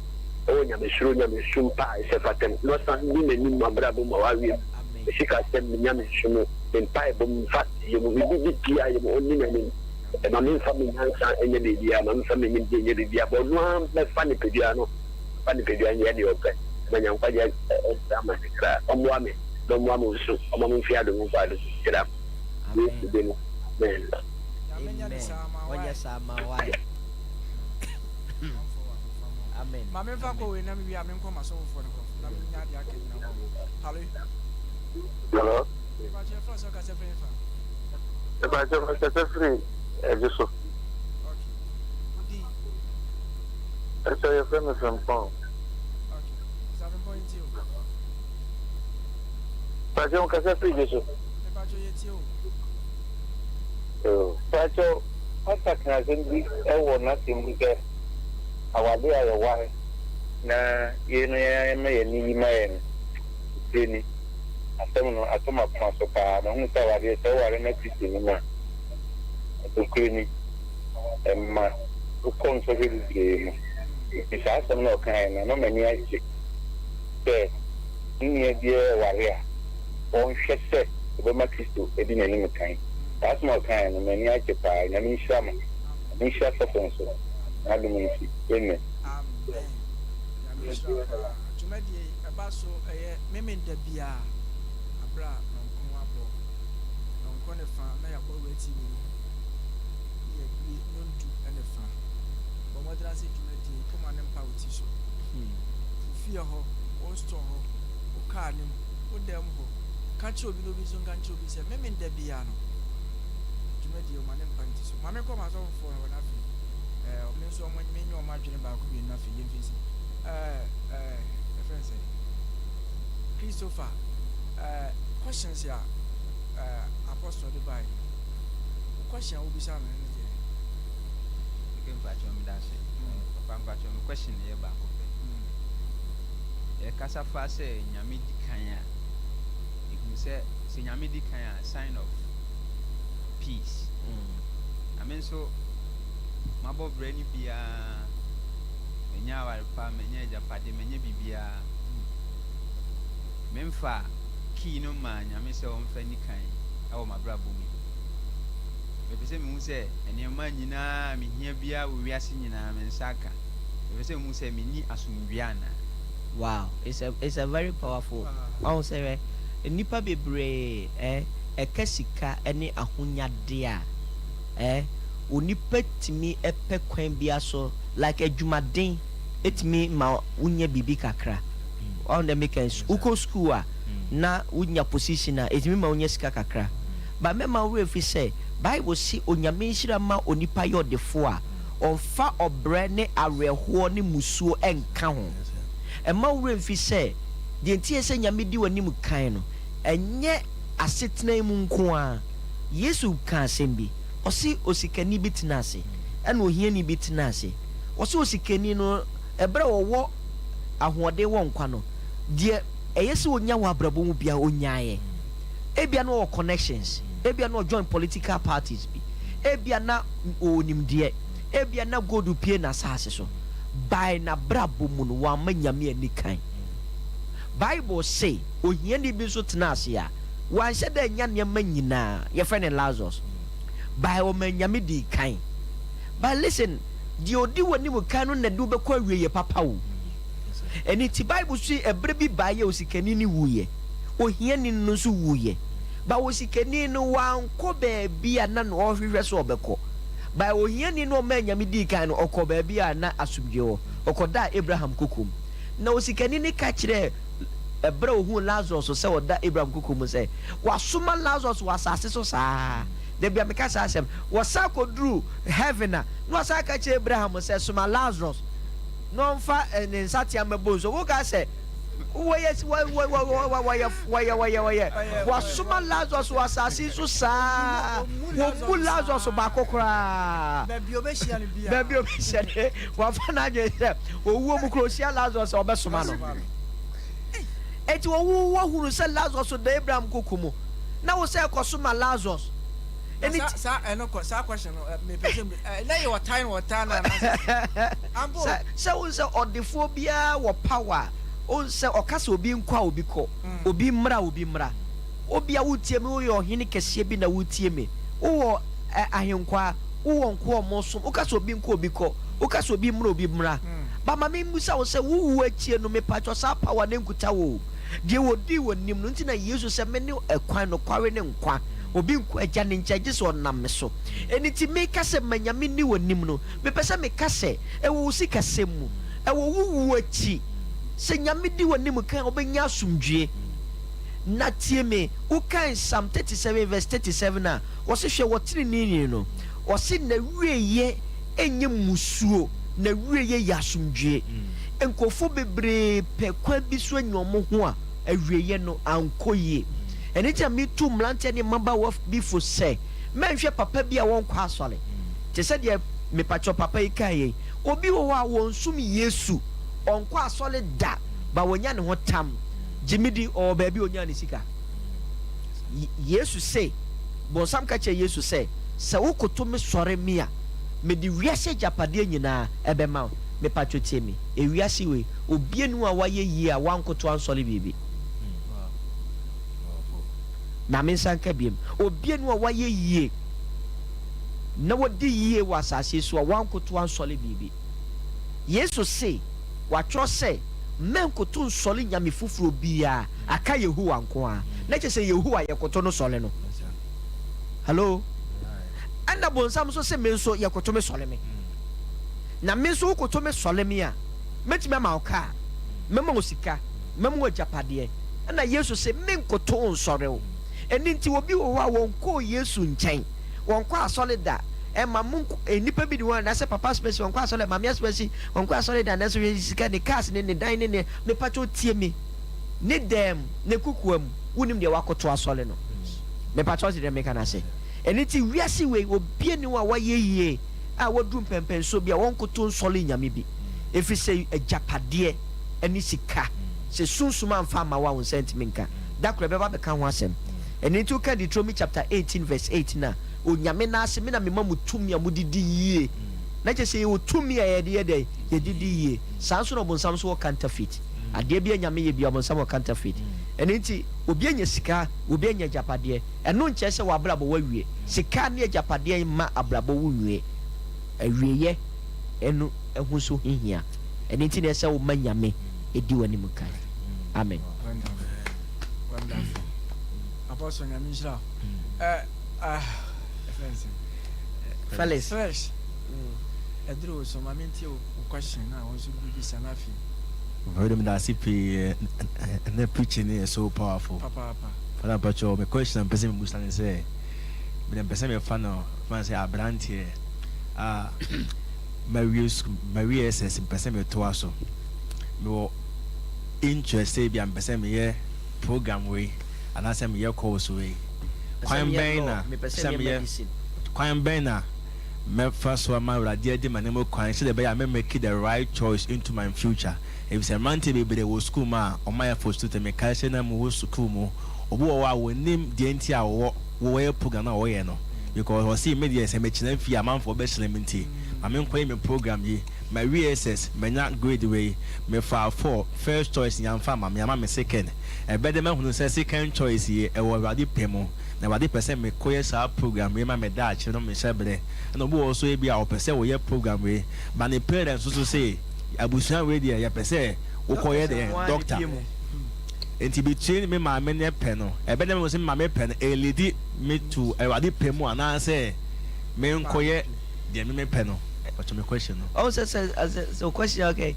wɔ Nyamesuro, Nyamesu mpa a ɛsɛ fata mu, na ɔsan di m'anim m'abrabɔ mu awareɛ mu, me sikasɛm, me Nyamesu mu, me mpaebɔ mu, me fasteyɛ mu, me biribiara yɛ mu, ɔnni m'anim. Mma memfa me nyansa nyɛ biribiara, mma memfa me nimdeɛ nyɛ biribiara, but ɔno ara mmɛfa nipadua no, mfa nipadua nyɛ deɛ ɔpɛ, na manya nkwagyeɛ nhyira ama ne kra. Ɔmmoa me, na ɔmmoa mo nso, ɔmma mo mfi adom nkɔ adom mu nhyira mo. Yesu din mu, amen. Amen. Ɔnyɛ saa ma wae. Amen. Ma memfa kɔ wei na mewie a menkɔ m'asɔfofoɔ no hɔ na menya adeɛ aka nyina ma wɔn. Hallo. Hello. Mepakyɛ yɛfrɛ wo sɛ ɔkasa firi hefa? Mepakyɛ mekasa firi Adwo so. Okay. Wo din? Ɛsɛ yɛfrɛ me Frimpong. Okay. Mr. Frimpong yɛtie o. Mepakyɛ mekasa firi Adwo so. Mepakyɛ yɛtie o. Oh, mepakyɛ pastor ka asɛm bi wɔ n'asɛm mu sɛ awade a yɛware na yei no yɛn ma yɛn ani yi ma yɛn no, nokorɛ ni. Asɛm no atɔ m'akoma so paa. Mahu sɛ awadeɛ, sɛ woware na Kristo nim a, nokorɛ ni, ɛma wokɔ nsɔhwɛ bebree mu. Enti saa asɛm no a ɔkaeɛ no, ama m'ani agye sɛ me nua biara reware a, ɔnhwɛ sɛ ɔbɛma Kristo adi n'anim kan. Saa asɛm a ɔkaeɛ no, m'ani agye paa. Nyame nhyira mo. Nyame nhyira sɔfo nso, n'adom nti. Amen. Amen. Nyame nhyira wo paa. Dwumadie yi ɛba so ɛyɛ Memenda biara aberɛ a nɔnkron abɔ nɔnkron ne fa na yɛabɔ awura TV no ho ne yɛabue nɔndu ne fa. Bɔ mmɔden ara sɛ dwumadie yi woma no mpa wo ti so. Wo fie hɔ, wo store hɔ, wo car no mu, wo dan mu hɔ, ka kyerɛ obi na obi nso nka nkyerɛ obi sɛ Memenda biara no dwumadie woma no mpa ne ti so. Ma menkɔ m'asɔfofoɔ hɔ na afei ɛɛ me nso wɔn menyɛ wɔn adwene baako mmienu na afei yɛmfiri nsi. Ɛɛ ɛɛ yɛfrɛ no sɛ Christopher ɛɛ questions a ɛɛ Apostle de baeɛ yi, wo question a wobisa no ne deɛ. Okay, mpakyɛw meda ase. Papa mpakyɛw me question yɛ baako pɛ. Yɛkasa fa sɛ Nyame di kan a, ehu sɛ sɛ Nyame di kan a sign of peace. Na me nso mabɔ brɛ no biara, manya aware pa, manya agyapade, manya biribiara. Memfa key no mmaa Nyame sɛ ɔmfa nni kan wɔ m'abrabɔ mu. Mepɛ sɛ mehu sɛ nneɛma nyinaa a mehia biara wɔ wiase nyinaa me nsa aka. Mepɛ sɛ mehu sɛ menni asomdwoeɛ anaa. Wow it's a it's a very powerful wahu sɛ hwɛ nnipa bebree eh ɛka sika ne ahonyadeɛ a eh onipa tumi pɛ kwan biara so like adwumaden tumi ma wonya biribi kakra wahu deɛ meka yi wokɔ school a na wonya position a ɛtumi ma wonya sika kakra but mɛma wo werɛ fi sɛ bible se Onyame nhyira ma onipa yɛ ɔdefoɔ a ɔmfa ɔbrɛ ne awerɛhoɔ ne musuo nka ho. Mma wo werɛ mfi sɛ deɛ nti a ɛsɛ sɛ Nyame di w'anim kan no ɛnyɛ asetena yi mu nko ara. Yesu kaa asɛm bi, ɔse osikani bi tenaa ase ɛna ohiani bi tenaa ase. Ɔse osikani no ɛberɛ a ɔwɔ ahoɔden wɔ nkwa no, deɛ ɛyɛ sɛ ɔnya wɔ abrabɔ mu biara ɔnyaeɛ. Ebia na ɔwɔ connections, ebia na ɔjoin political parties bi, ebia na ɔwɔ nimdeɛ, ebia na gold pue n'asaase so. By n'abrabɔ mu no wamma Nyame anni kan. Bible se ohiani bi nso tenaa ase a wanhyɛ da annya nneɛma nyinaa, yɛfrɛ no Lazarus. By ɔmaa Nyame dii kan. But listen, deɛ ɔdi w'anim kan no na ɛde wo bɛkɔ awieɛ papa o. Ɛno nti Bible se ɛberɛ bi baeɛ a osikani no wuiɛ, ohiani no nso wuiɛ. But osikani no wankɔ baabi a na ɔrehwehwɛ sɛ ɔbɛkɔ. But ohiani no a ɔmaa Nyame dii kan no, ɔkɔɔ baabi a na asomdwoeɛ wɔ. Ɔkɔdaa Abraham kokom. Na osikani no ka kyerɛɛ ɛberɛ a ɔhuu Lazarus sɛ ɔda Abraham koko mu sɛ, Wasoma Lazarus wɔ asase so saa. Da bi a meka saa asɛm. Wɔsan kɔduruu heaven a, na wasan aka kyerɛ Abraham sɛ, Soma Lazarus na ɔmfa ne nsateaa mmɛbɔ nsuo. Woka sɛ, Wɔyɛ, wɔyɛ, wɔyɛ, wɔyɛ, wɔyɛ, wɔyɛ. Wasoma Lazarus wɔ asase yi so saa. Wɔmmu Lazarus baako koraa. Baabi a ɔbɛhyia no biara. Baabi a ɔbɛhyia no, wafa n'adwene sɛ owuo mu koraa ɔhyia Lazarus a ɔbɛsoma no. Enti wɔwo wɔhunu sɛ Lazarus da Abraham koko mu, na wo sɛ kɔsoma Lazarus. Ɛne Saa saa ɛno kɔ saa question no mepɛ sɛ na yɛ ɔtan na ɔtan na anaasɛ ampo. Sɛ sɛ wohu sɛ ɔdefoɔ biara wɔ power a, wohu sɛ ɔka sɛ obi nkɔ a obi kɔ, obi mmra a obi mmra. Obia woretie me, woyɛ ɔhene kɛseɛ bi na woretie me, wowɔ ahenkwaa, wowɔ nkoa a wɔresom, woka sɛ obi nkɔ obi kɔ, woka sɛ obi mmra obi mmra. But ma memmisa wo sɛ, wo wuo akyie no, mepakyɛw saa power no nkuta wo o. Deɛ wɔdii w'anim no nti na Yesu sɛ, Mene ɛkwan, nokware ne nkwa. Obi nkɔ Agya no nkyɛn gye sɛ ɔnam me so. Ɛno nti meka sɛ ma Nyame nni w'anim no, mepɛ sɛ meka sɛ, ɛwɔ wo sikasɛm mu, ɛwɔ wo wuo akyi, sɛ Nyame di w'anim kan a, wobɛnya asomdwoeɛ. Na tie me, wokan Psalm 37 verse 37 a, ɔse hwɛ ɔteneneeni no, ɔse n'awieɛ nyɛ mmusuo, n'awieɛ yɛ asomdwoeɛ. Nkurɔfoɔ bebree pɛ kwan bi so anya wɔn ho a, awieɛ no ankɔ yie. Ɛno nti na metu mmeranteɛ ne mmabaawa bi fo sɛ, mɛnhwɛ papa bi a ɔnkɔ asɔre. Te sɛ deɛ mepakyɛw papa yi kaeɛ yi, obi wɔ hɔ a wɔnsom Yesu, ɔnkɔ asɔre da, but wanya ne ho tam. Gye me di, ɔwɔ baabi a ɔnyaa ne sika. Yesu se, bonsam ka kyerɛɛ Yesu sɛ, Sɛ wokoto me sɔre me a, mede wiase agyapadeɛ nyinaa bɛma wo. Mepatwo tie me, ewiase wei, obia nni hɔ a wayɛ yie a wankoto ansɔre biribi. Ma me nsa nka biom, obia nni hɔ a wayɛ yie na wadi yie wɔ asase so a wankoto ansɔre biribi. Yesu se, Wɔatwerɛ sɛ, Mɛnkoto nsɔre nyame foforɔ biara, aka Yehowa nko ara. Na kyerɛ sɛ Yehowa yɛkoto no sɔre no. Hello? Ɛna bonsam nso se me nso yɛkoto me sɔre me. Na me nso wokoto me sɔre me a, mɛtumi ama wo kaa, mɛma wo sika, mɛma wo agyapadeɛ. Ɛna Yesu se menkoto wo nsɔre wo. Ɛno nti obi wɔ hɔ a wɔnkɔɔ Yesu nkyɛn. Wɔnkɔ asɔre da. Ɛma mo nko nnipa bi ne hɔ a nasɛ papa asomasi wɔnkɔ asɔre da, maame asomasi wɔnkɔ asɔre da nanso hwɛ sika ne cars ne ne dan ne ne mepakyɛw tie me ne dɛm ne kokoa mu wonim deɛ wakoto asɔre no mepakyɛw te deɛ meka no ase ɛno nti wiase wei obie ne hɔ a wayɛ yie a waduru mpɛmpɛnsoɔ bi a wɔnkoto nsɔre nyame bi ɛfiri sɛ agyapadeɛ ne sika sɛ sunsum amfa amma wo a wo nsa ntumi nka da koro ɛbɛba bɛka ho asɛm. Ɛno nti woka Deuteronomy chapter 18 verse 8 no a, Onyame nan ase me na mema mo tumi a mode di yie. Na kyerɛ sɛ yɛwɔ tumi a yɛde yɛ dɛn? Yɛde di yie. Saa nso na ɔbonsam nso wɔ counterfeit. Adeɛ bi a Nyame yɛ biara ɔbonsam wɔ counterfeit. Ɛno nti obi anya sika, obi anya agyapadeɛ, ɛno nkyerɛ sɛ w'abrabɔ wawie. Sika ne agyapadeɛ mma abrabɔ wo nwie. Awieɛ ɛno ɛho nso hia. Ɛno nti na ɛsɛ sɛ woma Nyame di w'anim kan. Amen. Wonderful. Apostle Nyame nhyira wo. Eh, ah, ɛfrɛ ne sɛn? Felix. Felix. Ɛduru wo so ma mentie wo question na wo nso bibisa no afei. Very me dase pii ɛnɛ preaching no yɛ so powerful. Papaapa. Father mpakyɛw me question a mepɛ sɛ mebusa ne sɛ mede mpɛ sɛ mefa no fa no sɛ aberanteɛ a mawie sukuu mawie SS mpɛ sɛ metoa so mewɔ interest sɛ ebia mepɛ sɛ meyɛ program wei anaasɛ meyɛ course wei. Kwan bɛn na sɛ meyɛ kwan bɛn na mɛfa so ama Awurade adi m'anim kwan sɛdeɛ ɛbɛyɛ a mɛ make the right choice into my future? Efisɛ mmeranteɛ bebree wɔ sukuu mu a wɔayɛ frustrated. Mekae sɛ na mewɔ sukuu mu, obi wɔ hɔ a wɔnnim deɛ nti a wɔwɔ wɔyɛ program no a wɔyɛ no because ɔse me deɛ sɛ mekyena fie a amanfoɔ bɛsere me nti ma menkɔyɛ me program yi. Mawie SS, manya grade wei, mefaa four, first choice yɛamfa amma me, yɛama me second. Ɛbɛdɛ mahunu sɛ second choice yi ɛwɔ Awurade pɛ mu, na Awurade pɛ sɛ mekɔyɛ saa program wei ma me daakye no mehyɛ berɛ. Ɛna obi wɔ hɔ nso ebia ɔpɛ sɛ ɔyɛ program wei, but ne parents nso se abusua wei deɛ yɛpɛ sɛ wokɔyɛ dɛn, doctor. Nti between me maame ne pɛ no, ɛbɛdɛ mahunu sɛ me maame pɛ no ɛleadi me to Awurade pɛ mu anaasɛ menkɔyɛ deɛ me mepɛ no. Ɔkyɛ me question no. Ɔhu sɛ sɛ sɛ sɛ question okay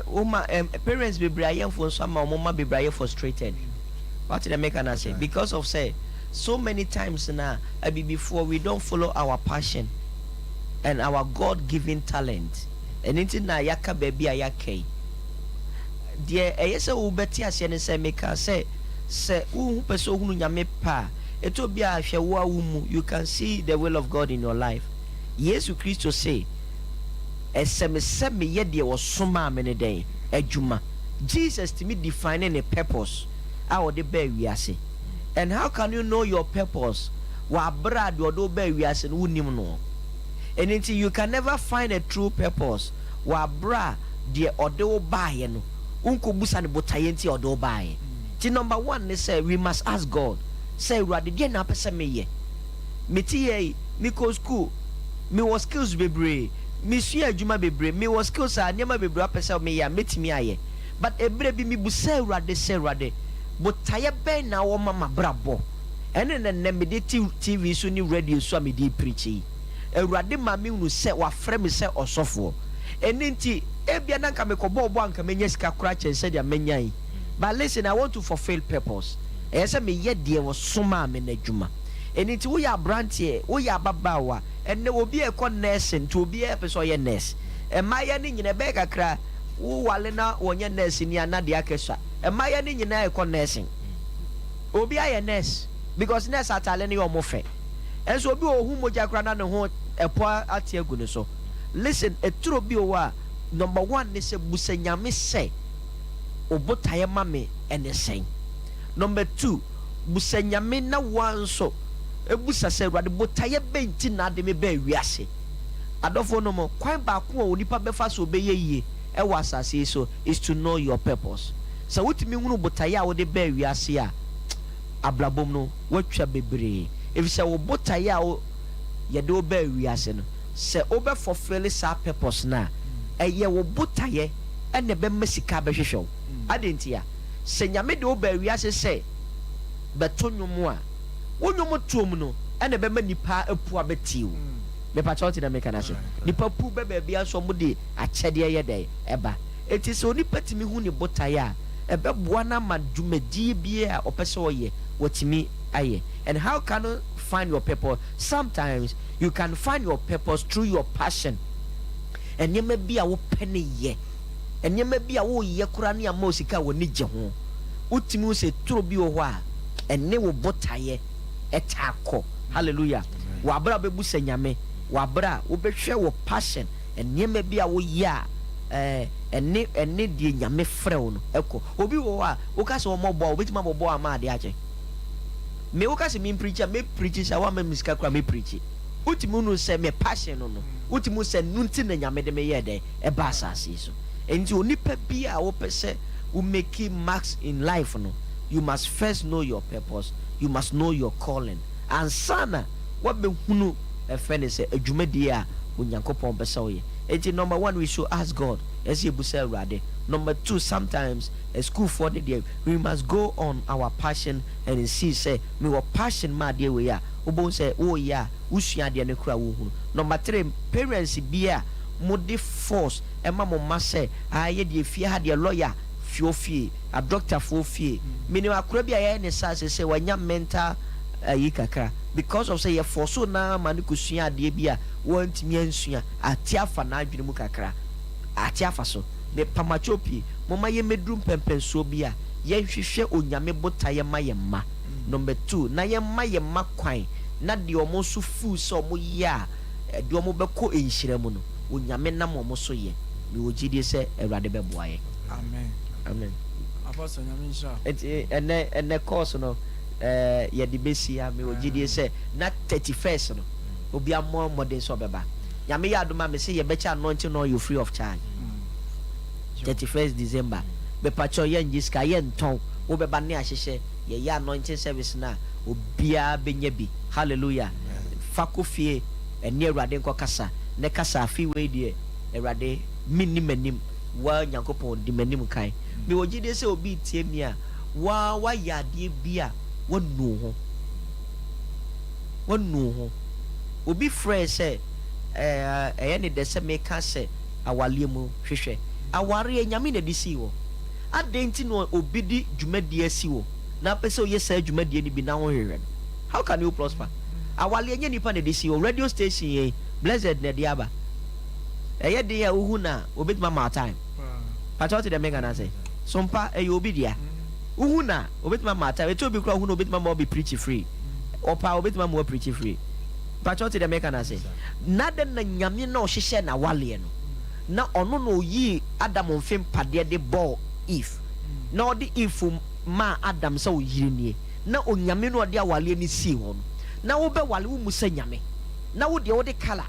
wo ma um, parents bebree ayɛ mfomso ama wɔn mma bebree ayɛ frustrated. Wate deɛ meka no ase because of sɛ so many times na abibifoɔ we don't follow our passion and our God given talent. Ɛno nti na yɛaka baabi a yɛaka yi. Deɛ ɛyɛ sɛ wobɛte aseɛ ne sɛ meka sɛ sɛ wohu pɛ sɛ wohunu Nyame pɛ a ɛtɔ bi a hwɛ wo a wo mu you can see the will of God in your life. Yesu Kristo se, Ɛsɛ me sɛ meyɛ deɛ ɔsomaa me no dɛn? Adwuma. Jesus tumi define ne purpose a ɔde baa wiase. And how can you know your purpose? wɔ aberɛ a deɛ ɔde wo baa wiase no wonnim noɔ. Ɛno nti you can never find a true purpose wɔ aberɛ a deɛ ɔde wo baeɛ no wonkɔbusa no botaeɛ nti a ɔde wo baeɛ. Nti number one ne sɛ we must ask God sɛ Awurade deɛn na wopɛ sɛ meyɛ? Mete yɛ yi, mekɔɔ school, mewɔ skills bebree, mesua adwuma bebree, mewɔ skills a nneɛma bebree wapɛ sɛ meyɛ a mɛtumi ayɛ. But ɛberɛ bi mebusaa Awurade sɛ Awurade botaeɛ bɛn na wowɔ ma m'abrabɔ? Ɛne na nnɛ mede te TV so ne radio so a mede repreachi yi. Awurade maa mehunu sɛ wafrɛ me sɛ ɔsɔfoɔ. Ɛno nti, ebia na anka mekɔbɔɔ bɔ a anka mɛnya sika koraa kyɛn sɛdeɛ manya yi. But listen, I want to fulfill purpose. Ɛyɛ sɛ meyɛ deɛ wɔsomaa me no adwuma. Ɛno nti, woyɛ aberanteɛ, woyɛ ababaawa, ɛnnɛ obi rekɔ nursing nti obiara pɛ sɛ ɔyɛ nurse. Mmaayewa no nyinaa, ɛbɛyɛ kakra, wowale na wɔnyɛ nurse ni a na deɛ aka sua. Mmaayewa no nyinaa rekɔ nursing. Obi ayɛ nurse because nurse atade no yɛ ɔmo fɛ. Ɛnso obi wɔ hɔ ohu mogya koraa na ne ho ɛpo ate agu ne so. Listen, eturo bi wɔ hɔ a number one ne sɛ busa Nyame sɛ wo botaeɛ ma me ɛne sɛn. Number two, busa Nyame na woa nso busa sɛ Awurade botaeɛ bɛn nti na ade me baa wiase. Adɔfoɔ nom, kwan baako a onipa bɛfa so ɔbɛyɛ yie ɛwɔ asase yi so is to know your purpose. Sɛ wotumi hunu botaeɛ a wode baa wiase a, abrabɔ mu no, woatwa bebree. Efisɛ wo botaeɛ a wo yɛde wo baa wiase no, sɛ wobɛ fulfille saa purpose no a, ɛyɛ wo botaeɛ na ɛbɛma sika abɛhwehwɛ wo. Adɛn ntia? Sɛ Nyame de wo baa wiase sɛ bɛto nnwom a, wo nnwom toɔ mu no na ɛbɛma nnipa apu abɛtie wo. Mepakyɛ wote deɛ meka no ase? Nnipa pu ba baabiara nso wɔde akyɛdeɛ yɛ dɛn? Ɛba. Enti sɛ onipa tumi hu ne botaeɛ a, ɛbɛboa no ama dwumadie biara a ɔpɛ sɛ ɔyɛ, watumi ayɛ. And how can you find your purpose? Sometimes you can find your purpose through your passion. Nneɛma bi a wopɛ ne yɛ, nneɛma bi a woreyɛ koraa ne ama wo sika a w'ani gye ho. Wotumi hu sɛ turo bi wɔ hɔ a, ɛne wo botaeɛ taa kɔ. Hallelujah. Wɔ abere a wobɛbu sɛ Nyame, wɔ abere a wobɛhwɛ wo passion, Nneɛma bi a woyɛ a ɛne ɛne deɛ Nyame frɛ wo no kɔ. Obi wɔ hɔ a, woka sɛ ɔmmɔ bɔ a, obetumi abɔ bɔ ama adeɛ akye. Me woka sɛ mempreachi a, mɛpreachi saa, woamma me sika koraa a, mɛpreachi. Wotumi hunu sɛ me passion no no, wotumi hu sɛ ɛno nti na Nyame de me yɛɛ dɛn? Ɛbaa asase yi so. Enti onipa bi a wopɛ sɛ wo make marks in life no, you must first know your purpose, you must know your calling ansa na woabɛhunu ɛfrɛ no sɛ adwumadie a Onyankopɔn pɛ sɛ woyɛ. Enti number one we should ask God, ɛsɛ sɛ yɛbusa Awurade. Number two sometimes asukuufoɔ no deɛ we must go on our passion and see sɛ mewɔ passion ma adeɛ wei a, wobɛhu sɛ woreyɛ a wosua adeɛ no koraa wohunu. Number three parents bi a mode force ma mo mma sɛ aa yɛ deɛ fie ha deɛ lawyer foɔ fie, adoctor foɔ fie. Menim akora bi a yɛayɛ ne saa seesei wanya mental ayi kakra because of sɛ yɛ force no ara ma no kɔsua adeɛ bi a wantumi ansua, ate afa n'adwene mu kakra, ate afa so. Mepamakyɛw pii, momma yɛmmɛduru mpɛnpɛnsoɔ bi a yɛnhwehwɛ Onyame botaeɛ ma yɛn mma, number two, na yɛmma yɛn mma kwan na deɛ wɔn nso feel sɛ wɔyɛ a ɛde wɔn bɛkɔ nhyira mu no, Onyame nam wɔn so yɛ. Mewɔ gyidie sɛ Awurade bɛboa yɛn. Amen. Amen. Apostle, Nyame nhyira wo. Nti ɛnɛ, ɛnɛ course no, eh, yɛde bɛsi ha. Mewɔ gyidie sɛ na 31st no, Obia mmɔ mmɔden sɛ ɔbɛba. Nyame yɛ adom a mese yɛbɛkyɛ anointing oil free of charge. 31st December. Mepakyɛw yɛngye sika, yɛntɔn. Wobɛba ne ahyehyɛ, yɛyɛ anointing service no a, obiara bɛnya bi. Hallelujah. Fa kɔ fie ɛne Awurade nkɔ kasa. Ne kasa afe wei deɛ Awurade menni m'anim, woa Nyankopɔn di m'anim kan. Mewɔ gyidie sɛ obi retie me a, woa woayɛ adeɛ bi a woanu wo ho. Woanu wo ho. Obi frɛɛ sɛ ɛɛ ɛyɛ ne dɛ sɛ meka sɛ awareɛ mu hwehwɛ. Awareɛ, Nyame na ɛde sii hɔ. Adɛn nti na obi de dwumadie asi hɔ na apɛ sɛ ɔyɛ saa dwumadie no bi na wonhwehwɛ no? How can you prosper? Awareɛ nyɛ nipa na ɛde si hɔ. Radio station yei, Blessed na ɛde aba. Ɛyɛ den a wohu no a, obɛtumi ama wo time. Pakyɛ wote deɛ meka no ase? Sompa, ɛyɛ obi dea. Wohu no a, obetumi ama ata. Etse obi koraa ohu no obetumi ama ɔbɛ preach free. Ɔpɛ a obetumi ama ɔapreach free. Mpakyɛ wote deɛ meka no ase? Na dɛn na Nyame na ɔhyehyɛɛ n'awaleɛ no, na ɔno na ɔyii Adam mfe mpadeɛ de bɔɔ Eve, na ɔde Eve maa Adam sɛ ɔyere nie, na Onyame na ɔde awaleɛ no sii hɔ no. Na wobɛwale wo mu sɛ Nyame. Na wo deɛ wode colour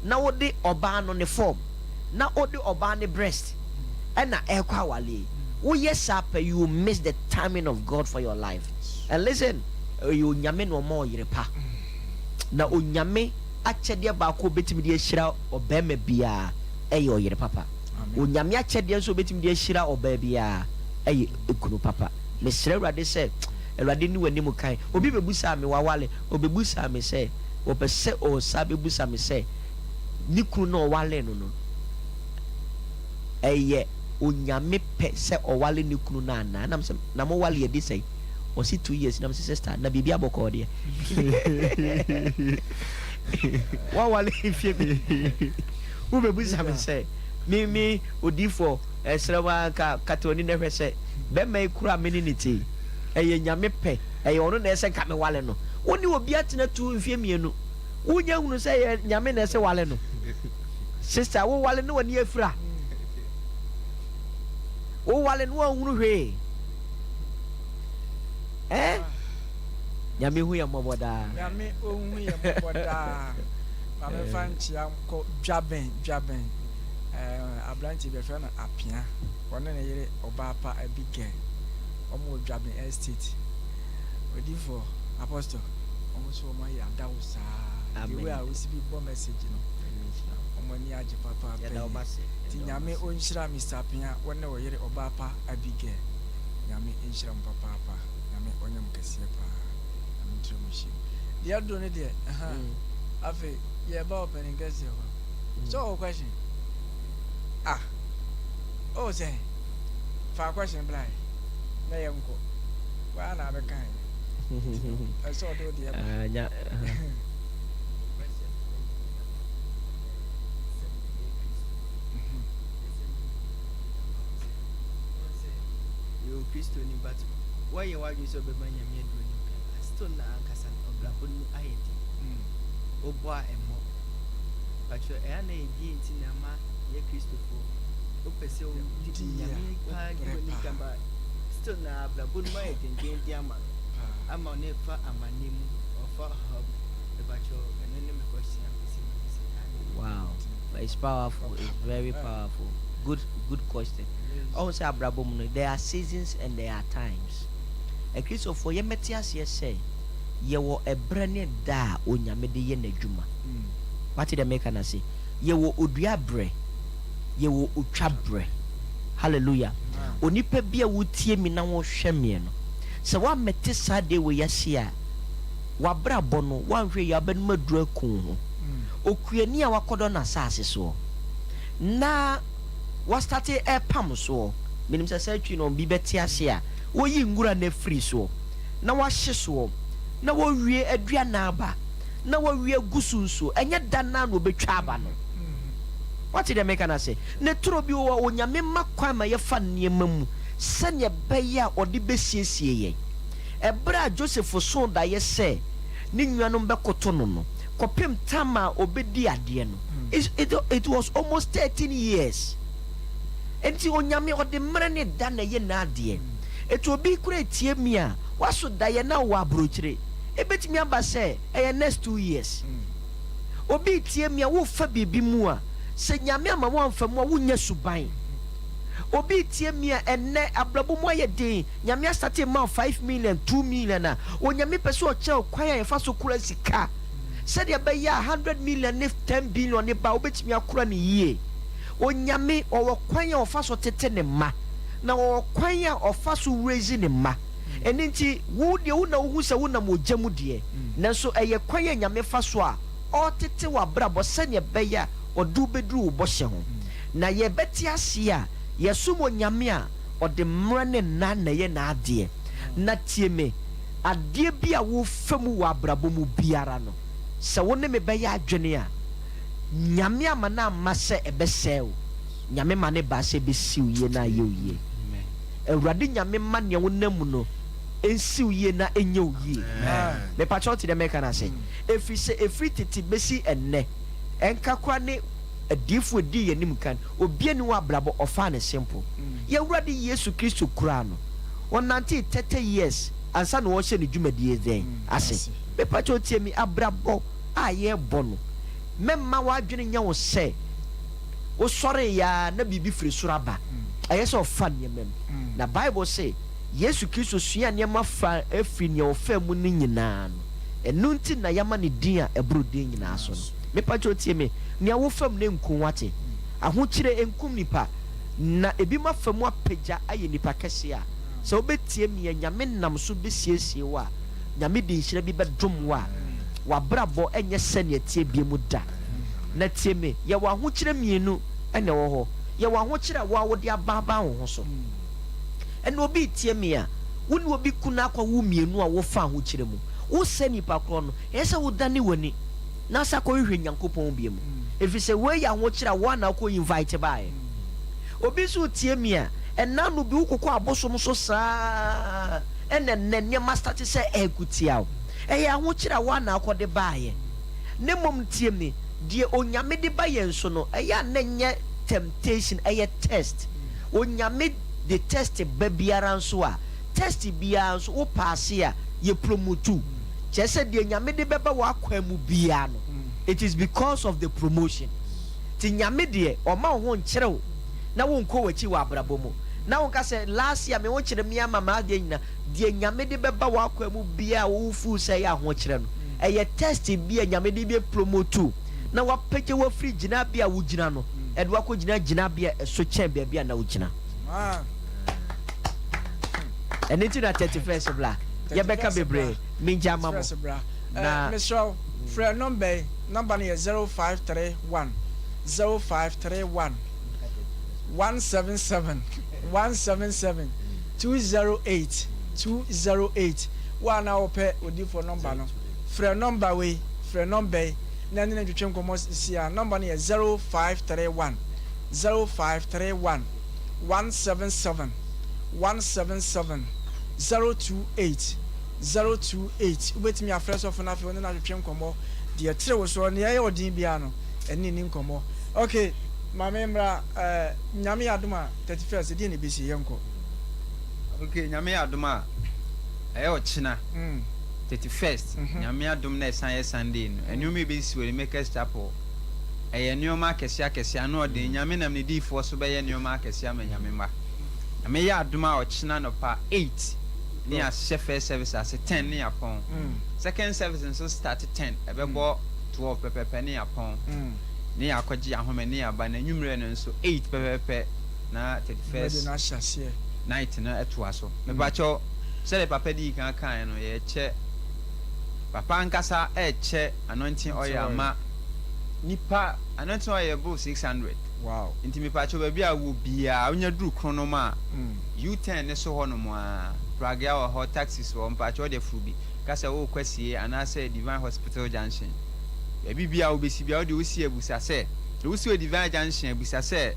na wode ɔbaa no ne form na wode ɔbaa ne breast ɛna ɛrekɔ awale yi. Woyɛ saa pɛ you will miss the timing of God for your life. And listen, ɛyɛ Onyame na ɔma ɔyere pa. Na Onyame akyɛdeɛ baako a ɔbɛtumi de ahyira ɔbarima biara ɛyɛ ɔyere papa. Onyame akyɛdeɛ nso a ɔbɛtumi de ahyira ɔbaa biara ɛyɛ ekunu papa. Mesrɛ Awurade sɛ Awurade nni w'anim kan. Obi bɛbusaa me, wawale, ɔbɛbusaa me sɛ ɔpɛ sɛ ɔsan bɛbusa me sɛ ne kunu no a ɔwalee no no, ɛyɛ Onyame pɛ sɛ ɔwale ne kunu no anaa? Ɛna mesɛ, na mo wale adi sɛn? Ɔse 2 years. Na mesɛ, sister, na biribi abɔkɔɔ deɛ. Wawale mfie bi. Wobɛbusa me sɛ, me me odiifoɔ, ɛsrɛ wo ara nka kata w'ani na hwɛ sɛ bɛrima yi koraa a me ne no te yi, ɛyɛ Nyame pɛ, ɛyɛ ɔno na ɛsɛ nka mewale no. Wo ne obi atena tu mfie mmienu, wonya hunu sɛ ɛyɛ Nyame na ɛsɛ wale no. Sister, wo wale no w'ani afira. Wo wale no wanhunu hwee. Eh? Nyame hu yɛ mmɔbɔ daa. Nyame ɔnhu yɛ mmɔbɔ daa. Ma memfa nkyea nkɔ Dwabɛn, Dwabɛn. Eh, aberante bi yɛfrɛ no Apea. Ɔne ne yere ɔbaa pa Abigail. Wɔn wɔ Dwabɛn Estate. Odiyifoɔ, Apostle, wɔn nso wɔn ayɛ adawo saa. The way a wosi bi bɔ message no, wɔn ani agye papaapa yie. Nti Nyame ɔnhyira Mister Apea, wo ne wo yere ɔbaa pa Abigail. Nyame nhyira mo papaapa. Nyame ɔnyɛ mo kɛseɛ paa. Nyame ntrɛ mo nhyia mu. Deɛ ɛdoro no deɛ, ɛha, afei yɛreba ɔpanin kɛseɛ hɔ. Sɛ ɔwɔ question? Ah, oh sɛn? Fa question bra ɛ, na yɛnkɔ. Waa na abɛka ɛ. Nti no, ɛsɛ ɔde wo deɛ ba. Ah, nya, Yɛ Okristoni but woayɛ w'adwene sɛ wobɛma Nyame adi w'anim kan a still na ankasa no ɔbrabɔ no mu ayɛ den. Wobɔ a ɛmmɔ. Patrɔ ɛyɛ a na ɛyɛ deɛ nti na ama yɛ Kristofoɔ wopɛ sɛ wodi Nyame paa di w'anim kan but still na abrabɔ no mu ayɛ dendenden ama no ama ɔno ɛfa amanneɛ mu ɔfa ɔhaw mu. Mepatrɔ ɛno ne me question a mepɛ sɛ mebisa. Wow, it's powerful, it's very powerful. Good, good question. Ɔhu sɛ abrabɔ mu no, there are seasons and there are times. Akristofoɔ yɛmmɛte aseɛ sɛ yɛwɔ ɛberɛ ne da a Onyame de yɛ n'adwuma. Wate deɛ meka no ase? Yɛwɔ odua berɛ, yɛwɔ otwa berɛ. Hallelujah. Onipa bi a wotie me na wohwɛ meɛ no, sɛ woammɛte saa adeɛ wei ase a, w'abrabɔ no, woanhwɛ yie a wobɛnom aduru aku wo ho. Okuani a wakɔdɔ n'asase soɔ na wastate repam soɔ, menim sɛ saa twi no obi bɛte ase a, woyi nwura no afiri soɔ na wahye soɔ na wawie adua n'aba na wawie agu so nsuo, ɛnyɛ da no ara na ɔbɛtwa aba no. Woate deɛ meka no ase? Ne toro bi wɔ hɔ a, Onyame ma kwan ma yɛfa nneɛma mu sɛdeɛ ɛbɛyɛ a ɔde bɛsiesie yɛn. Ɛberɛ a Joseph soo daeɛ sɛ ne nuanom bɛkoto no no, kɔpem tam a ɔbɛdii adeɛ no, it, it, it was almost 13 years. Enti Onyame ɔde mmerɛ ne da na ɛyɛ n'adeɛ. Enti obi koraa etie me a, waso daeɛ na ɔwɔ aburokyire. Ebetumi aba sɛ ɛyɛ next 2 years. Obi retie me a, wofa biribi mu a, sɛ Nyame ama woamfa mu a, wonnya suban. Obi retie me a, ɛnnɛ abrabɔ mu ayɛ den, Nyame astate ma wo 5 million, 2 million a, Onyame pɛ sɛ ɔkyerɛ wo kwan a yɛfa so kora sika. Sɛdeɛ ɛbɛyɛ a 100 million ne 10 billion ne ba a, wobɛtumi akora no yie. Onyame, ɔwɔ kwan a ɔfa so tete ne mma, na ɔwɔ kwan a ɔfa so raise ne mma. Ɛno nti, wo deɛ wo na wohu sɛ wonam ogya mu deɛ, nanso ɛyɛ kwan a Nyame fa so a ɔretete w'abrabɔ sɛdeɛ ɛbɛyɛ a ɔde wo bɛduru wo bɔhyɛ ho. Na yɛbɛte aseɛ a, yɛsom Onyame a ɔde mmerɛ ne nna na ɛyɛ n'adeɛ. Na tie me, adeɛ bi a worefa mu wɔ abrabɔ mu biara no, sɛ wo ne me bɛyɛ adwene a, Nyame amma no amma sɛ ɛbɛsɛe wo, Nyame ma no baa sɛ ɛbɛsi wo yie na ayɛ wo yie. Awurade Nyame mma nea wonam mu no nsi wo yie na ɛnyɛ wo yie. Mepakyɛ wote deɛ meka no ase? Ɛfiri sɛ ɛfiri tete bɛsi ɛnnɛ, ɛnka koraa ne adiyifoɔ ɛdii yɛn anim kan, obiara nni hɔ a abrabɔ ɔfaa no simple. Yɛn Awurade Yesu Kristo koraa no, ɔnantee 30 years ansa na ɔrehyɛ ne dwumadie dɛn? Ase. Mepakyɛw tie me, abrabɔ a yɛrebɔ no, mɛmma w'adwene nyɛ wo sɛ wosɔreeɛ ara na biribi firi soro aba. Ɛyɛ sɛ ɔfa nneɛma mu. Na Bible se Yesu Kristo suaa nneɛma fa firi nea ɔfaa mu no nyinaa no. Ɛno nti na yɛama no din a ɛboro din nyinaa so no. Mepakyɛw tie me, nea wofa mu no nku wo, wate? Ahokyere nkum nipa, na ebinom afa mu apagya ayɛ nipa kɛseɛ a, sɛ wobɛtie me a, Nyame nam so bɛsiesie wo a, Nyame de nhyira bi bɛdom wo a, w'abrabɔ nyɛ sɛnea ɛteɛ biom da. Na tie me, yɛwɔ ahokyerɛ mmienu na ɛwɔ hɔ. Yɛwɔ ahokyerɛ a wo ara wode abaabaa wo ho so. Ɛna obi retie me a, wo ne obi kunu akɔwo mmienu a wofa ahokyerɛ mu. Wosɛe nipa korɔ no, ɛyɛ sɛ wodane w'ani na asa kɔhwehwɛ Nyankopɔn biom. Ɛfiri sɛ wei yɛ ahokyerɛ a wo ara na wokɔ invite baeɛ. Obi nso retie me a, ɛna ano bi wokokɔ abosom so saa ɛna nnɛ nneɛma starte sɛ ɛreko tia wo. Ɛyɛ ahokyerɛ a wo ara na wokɔde baeɛ. Na mmom tie me, deɛ Onyame de ba yɛn so no, ɛyɛ a na ɛnyɛ temptation, ɛyɛ test. Onyame de test ba biara nso a, test biara nso wo paase a, yɛ promote wo. Kyerɛ sɛ deɛ Nyame de bɛba w'akwan mu biara no, it is because of the promotion. Nti Nyame deɛ, ɔmma wo ho nkyere wo na wo nkɔ w'akyi wɔ abrabɔ mu. Na wo nka sɛ, last year me ho kyere me ama m'adeɛ nyina. Deɛ Nyame de bɛba w'akwan mu biara a wo feel sɛ ɛyɛ ahokyerɛ no, ɛyɛ test bi a Nyame de bɛ promote wo na wapagya wo afiri gyinabea a wogyina no de wo akɔgyina gyinabea a ɛso kyɛn baabi a na wogyina. Ɛno nti na 31st bra, yɛbɛka bebree, mengya ama mo na. Mesrɛ wo, frɛ nɔmba yi, nɔmba no yɛ 0531 0531 177 177 208 208. Wo a na wopɛ odiyifoɔ nɔmba no, frɛ nɔmba wei, frɛ nɔmba yi na ɛne no ntwetwe nkɔmmɔ seesei ara. Nɔmba no yɛ 0531 0531 177 177 028 028. Wobɛtumi afrɛ sɔfo no afei wo ne no atwetwe nkɔmmɔ. Deɛ ɛkyere wo soɔ, nea ɛyɛ wo den biara no, ɛne no nni nkɔmmɔ. Ok, ma me mmra, eh, Nyame yɛ adom a, 31st, ɛdeɛn na ɛbɛsie? Yɛnkɔ. Ok, Nyame yɛ adom a, ɛyɛ ɔkyena, 31st, Nyame adom na ɛsan yɛ Sunday no, nnoɔma a ɛbɛsisi wɔ The Makers Chapel, ɛyɛ nnoɔma akɛseɛ akɛseɛ, ano ɔden, Nyame nam Ne diyifoɔ so bɛyɛ nnoɔma akɛseɛ ama Nyame mma. Nyame yɛ adom a ɔkyena anɔpa 8 ne yɛahyɛ first service ase, 10 ne yɛapɔn. Second service nso start 10, ɛbɛbɔ 12 pɛpɛpɛ ne yɛapɔn, ne yɛakɔgye yɛn ahome ne yɛaba, na anwummerɛ no nso 8 pɛpɛpɛ na 31st night no toa so. Mepakyɛw, sɛdeɛ papa dii kan kaeɛ no, yɛrekyɛ, papa ankasa rekyɛ anointing oil ama nipa, anointing oil yɛboro 600. Wow. Nti mepakyɛw baabi a wowɔ biara, wonya duru Kronom a, U-turn no so hɔnom ara, pragea wɔ hɔ, taxis wɔ hɔ, mepakyɛw wode foro bi, ka sɛ worekɔ Asie anaasɛ Divine Hospital Junction. Baabi biara a wobɛsi biara, wode wosi a bisa sɛ, sɛ wosi wɔ Divine Junction a, bisa sɛ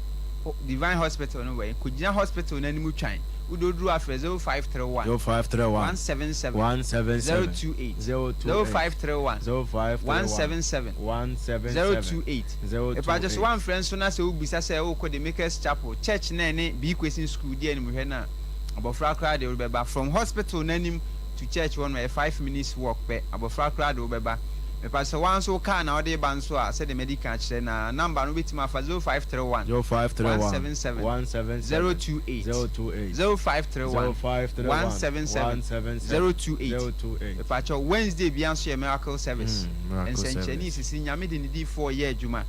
Divine Hospital no wɔ he, kɔgyina hospital no anim twan. Wode oduru a frɛ 0531 0531 177 177 028 028 0531 0531 177 177 028. Mepakyɛ sɛ 028. woamfrɛ nso na sɛ wobisa sɛ worekɔ The Makers Chapel, church no a ɛne B Kwesing School di animhwɛ no a, abɔfra koraa de wobɛba. From hospital no anim to church hɔ no ɛyɛ 5 minutes walk pɛ, abɔfra koraa de wobɛba. Mepakyɛ sɛ woa nso wo car na wode reba nso a, sɛdeɛ madi kan akyerɛ no ara, number no wobɛtumi afa 0531 0531 177 177 028 028 0531 0531 177 177 028. 028. Mepakyɛw, Wednesday biara nso yɛ miracle service. Miracle Nsɛnkyerɛnne service. sisi, Nyame de ne diyifoɔ yɛ adwuma.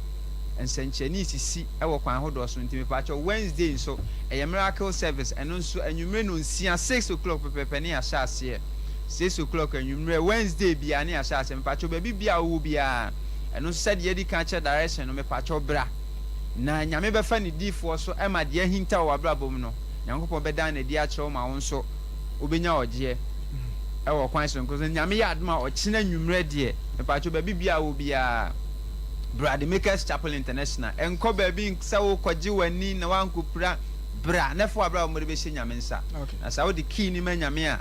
Nsɛnkyerɛnne sisi wɔ kwan ahodoɔ so, nti mepakyɛw Wednesday nso ɛyɛ miracle service, ɛno nso anwummere nonsia, 6 o'clock pɛpɛɛpɛ ne yɛahyɛ aseɛ. 6 o'clock anwummerɛ Wednesday biara ne yɛahyɛ aseɛ. Mepakyɛw baabi biara a wowɔ biara, ɛno nso sɛdeɛ yɛadi kan akyerɛ direction no, mepakyɛw bra. Na Nyame bɛfa ne diyifoɔ so ma deɛ ahinta wɔ w'abrabɔ mu no, Nyankopɔn bɛdan no adi akyerɛ wo ma wo nso wobɛnya ɔgyeɛ wɔ kwan soronko so. Nyame yɛ adom a ɔkyena anwummerɛ deɛ, mepakyɛw baabi biara a wowɔ biara, bra The Makers Chapel International. Nkɔ baabi sɛ worekɔgye w'ani na woankɔpira, bra na fa w'abrabɔ mu de bɛhyɛ Nyame nsa. Na sɛ wode key no ma Nyame a,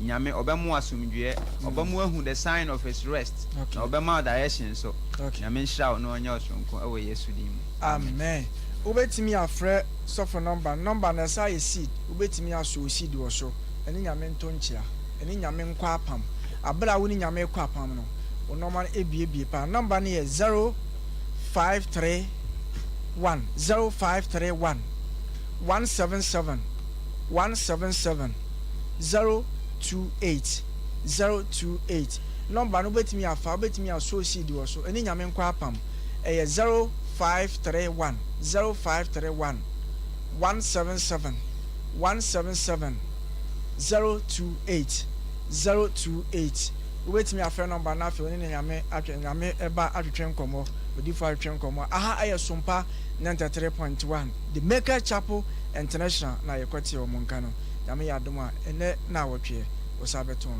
Nyame ɔbɛma wo asomdwoeɛ, ɔbɛma woahu the sign of his rest, na ɔbɛma wo direction nso. Nyame nhyira wo na ɔnyɛ wo soronko wɔ Yesu din mu. Amen. Wobɛtumi afrɛ sɔfo nɔmba no, nɔmba no ɛsan yɛ seed, wobɛtumi asɔ wo seed wɔ so, ɛne Nyame nto nkyea, ɛne Nyame nkɔ apam. Aberɛ a wo ne Nyame rekɔ apam no, wo nnoɔma no ɛbuebue paa. Number no yɛ 0531, 0531, 177, 177, 028, 028. Number no wobɛtumi afa, wobɛtumi asɔ seed wɔ so, ɛne Nyame nkɔ apam. Ɛyɛ 0531, 0531, 177, 177, 028. 028 Wobɛtumi afrɛ nɔmba no afei wo ne ne Nyame atwe Nyame ba atwetwe nkɔmmɔ, odiyifoɔ atwetwe nkɔmmɔ. Aha ɛyɛ Sompa 93.1 The Maker Chapel International na yɛkɔteɛ wɔn nka no. Nyame yɛ adom a ɛnnɛ naawɔtweɛ wo sa bɛto wɔn.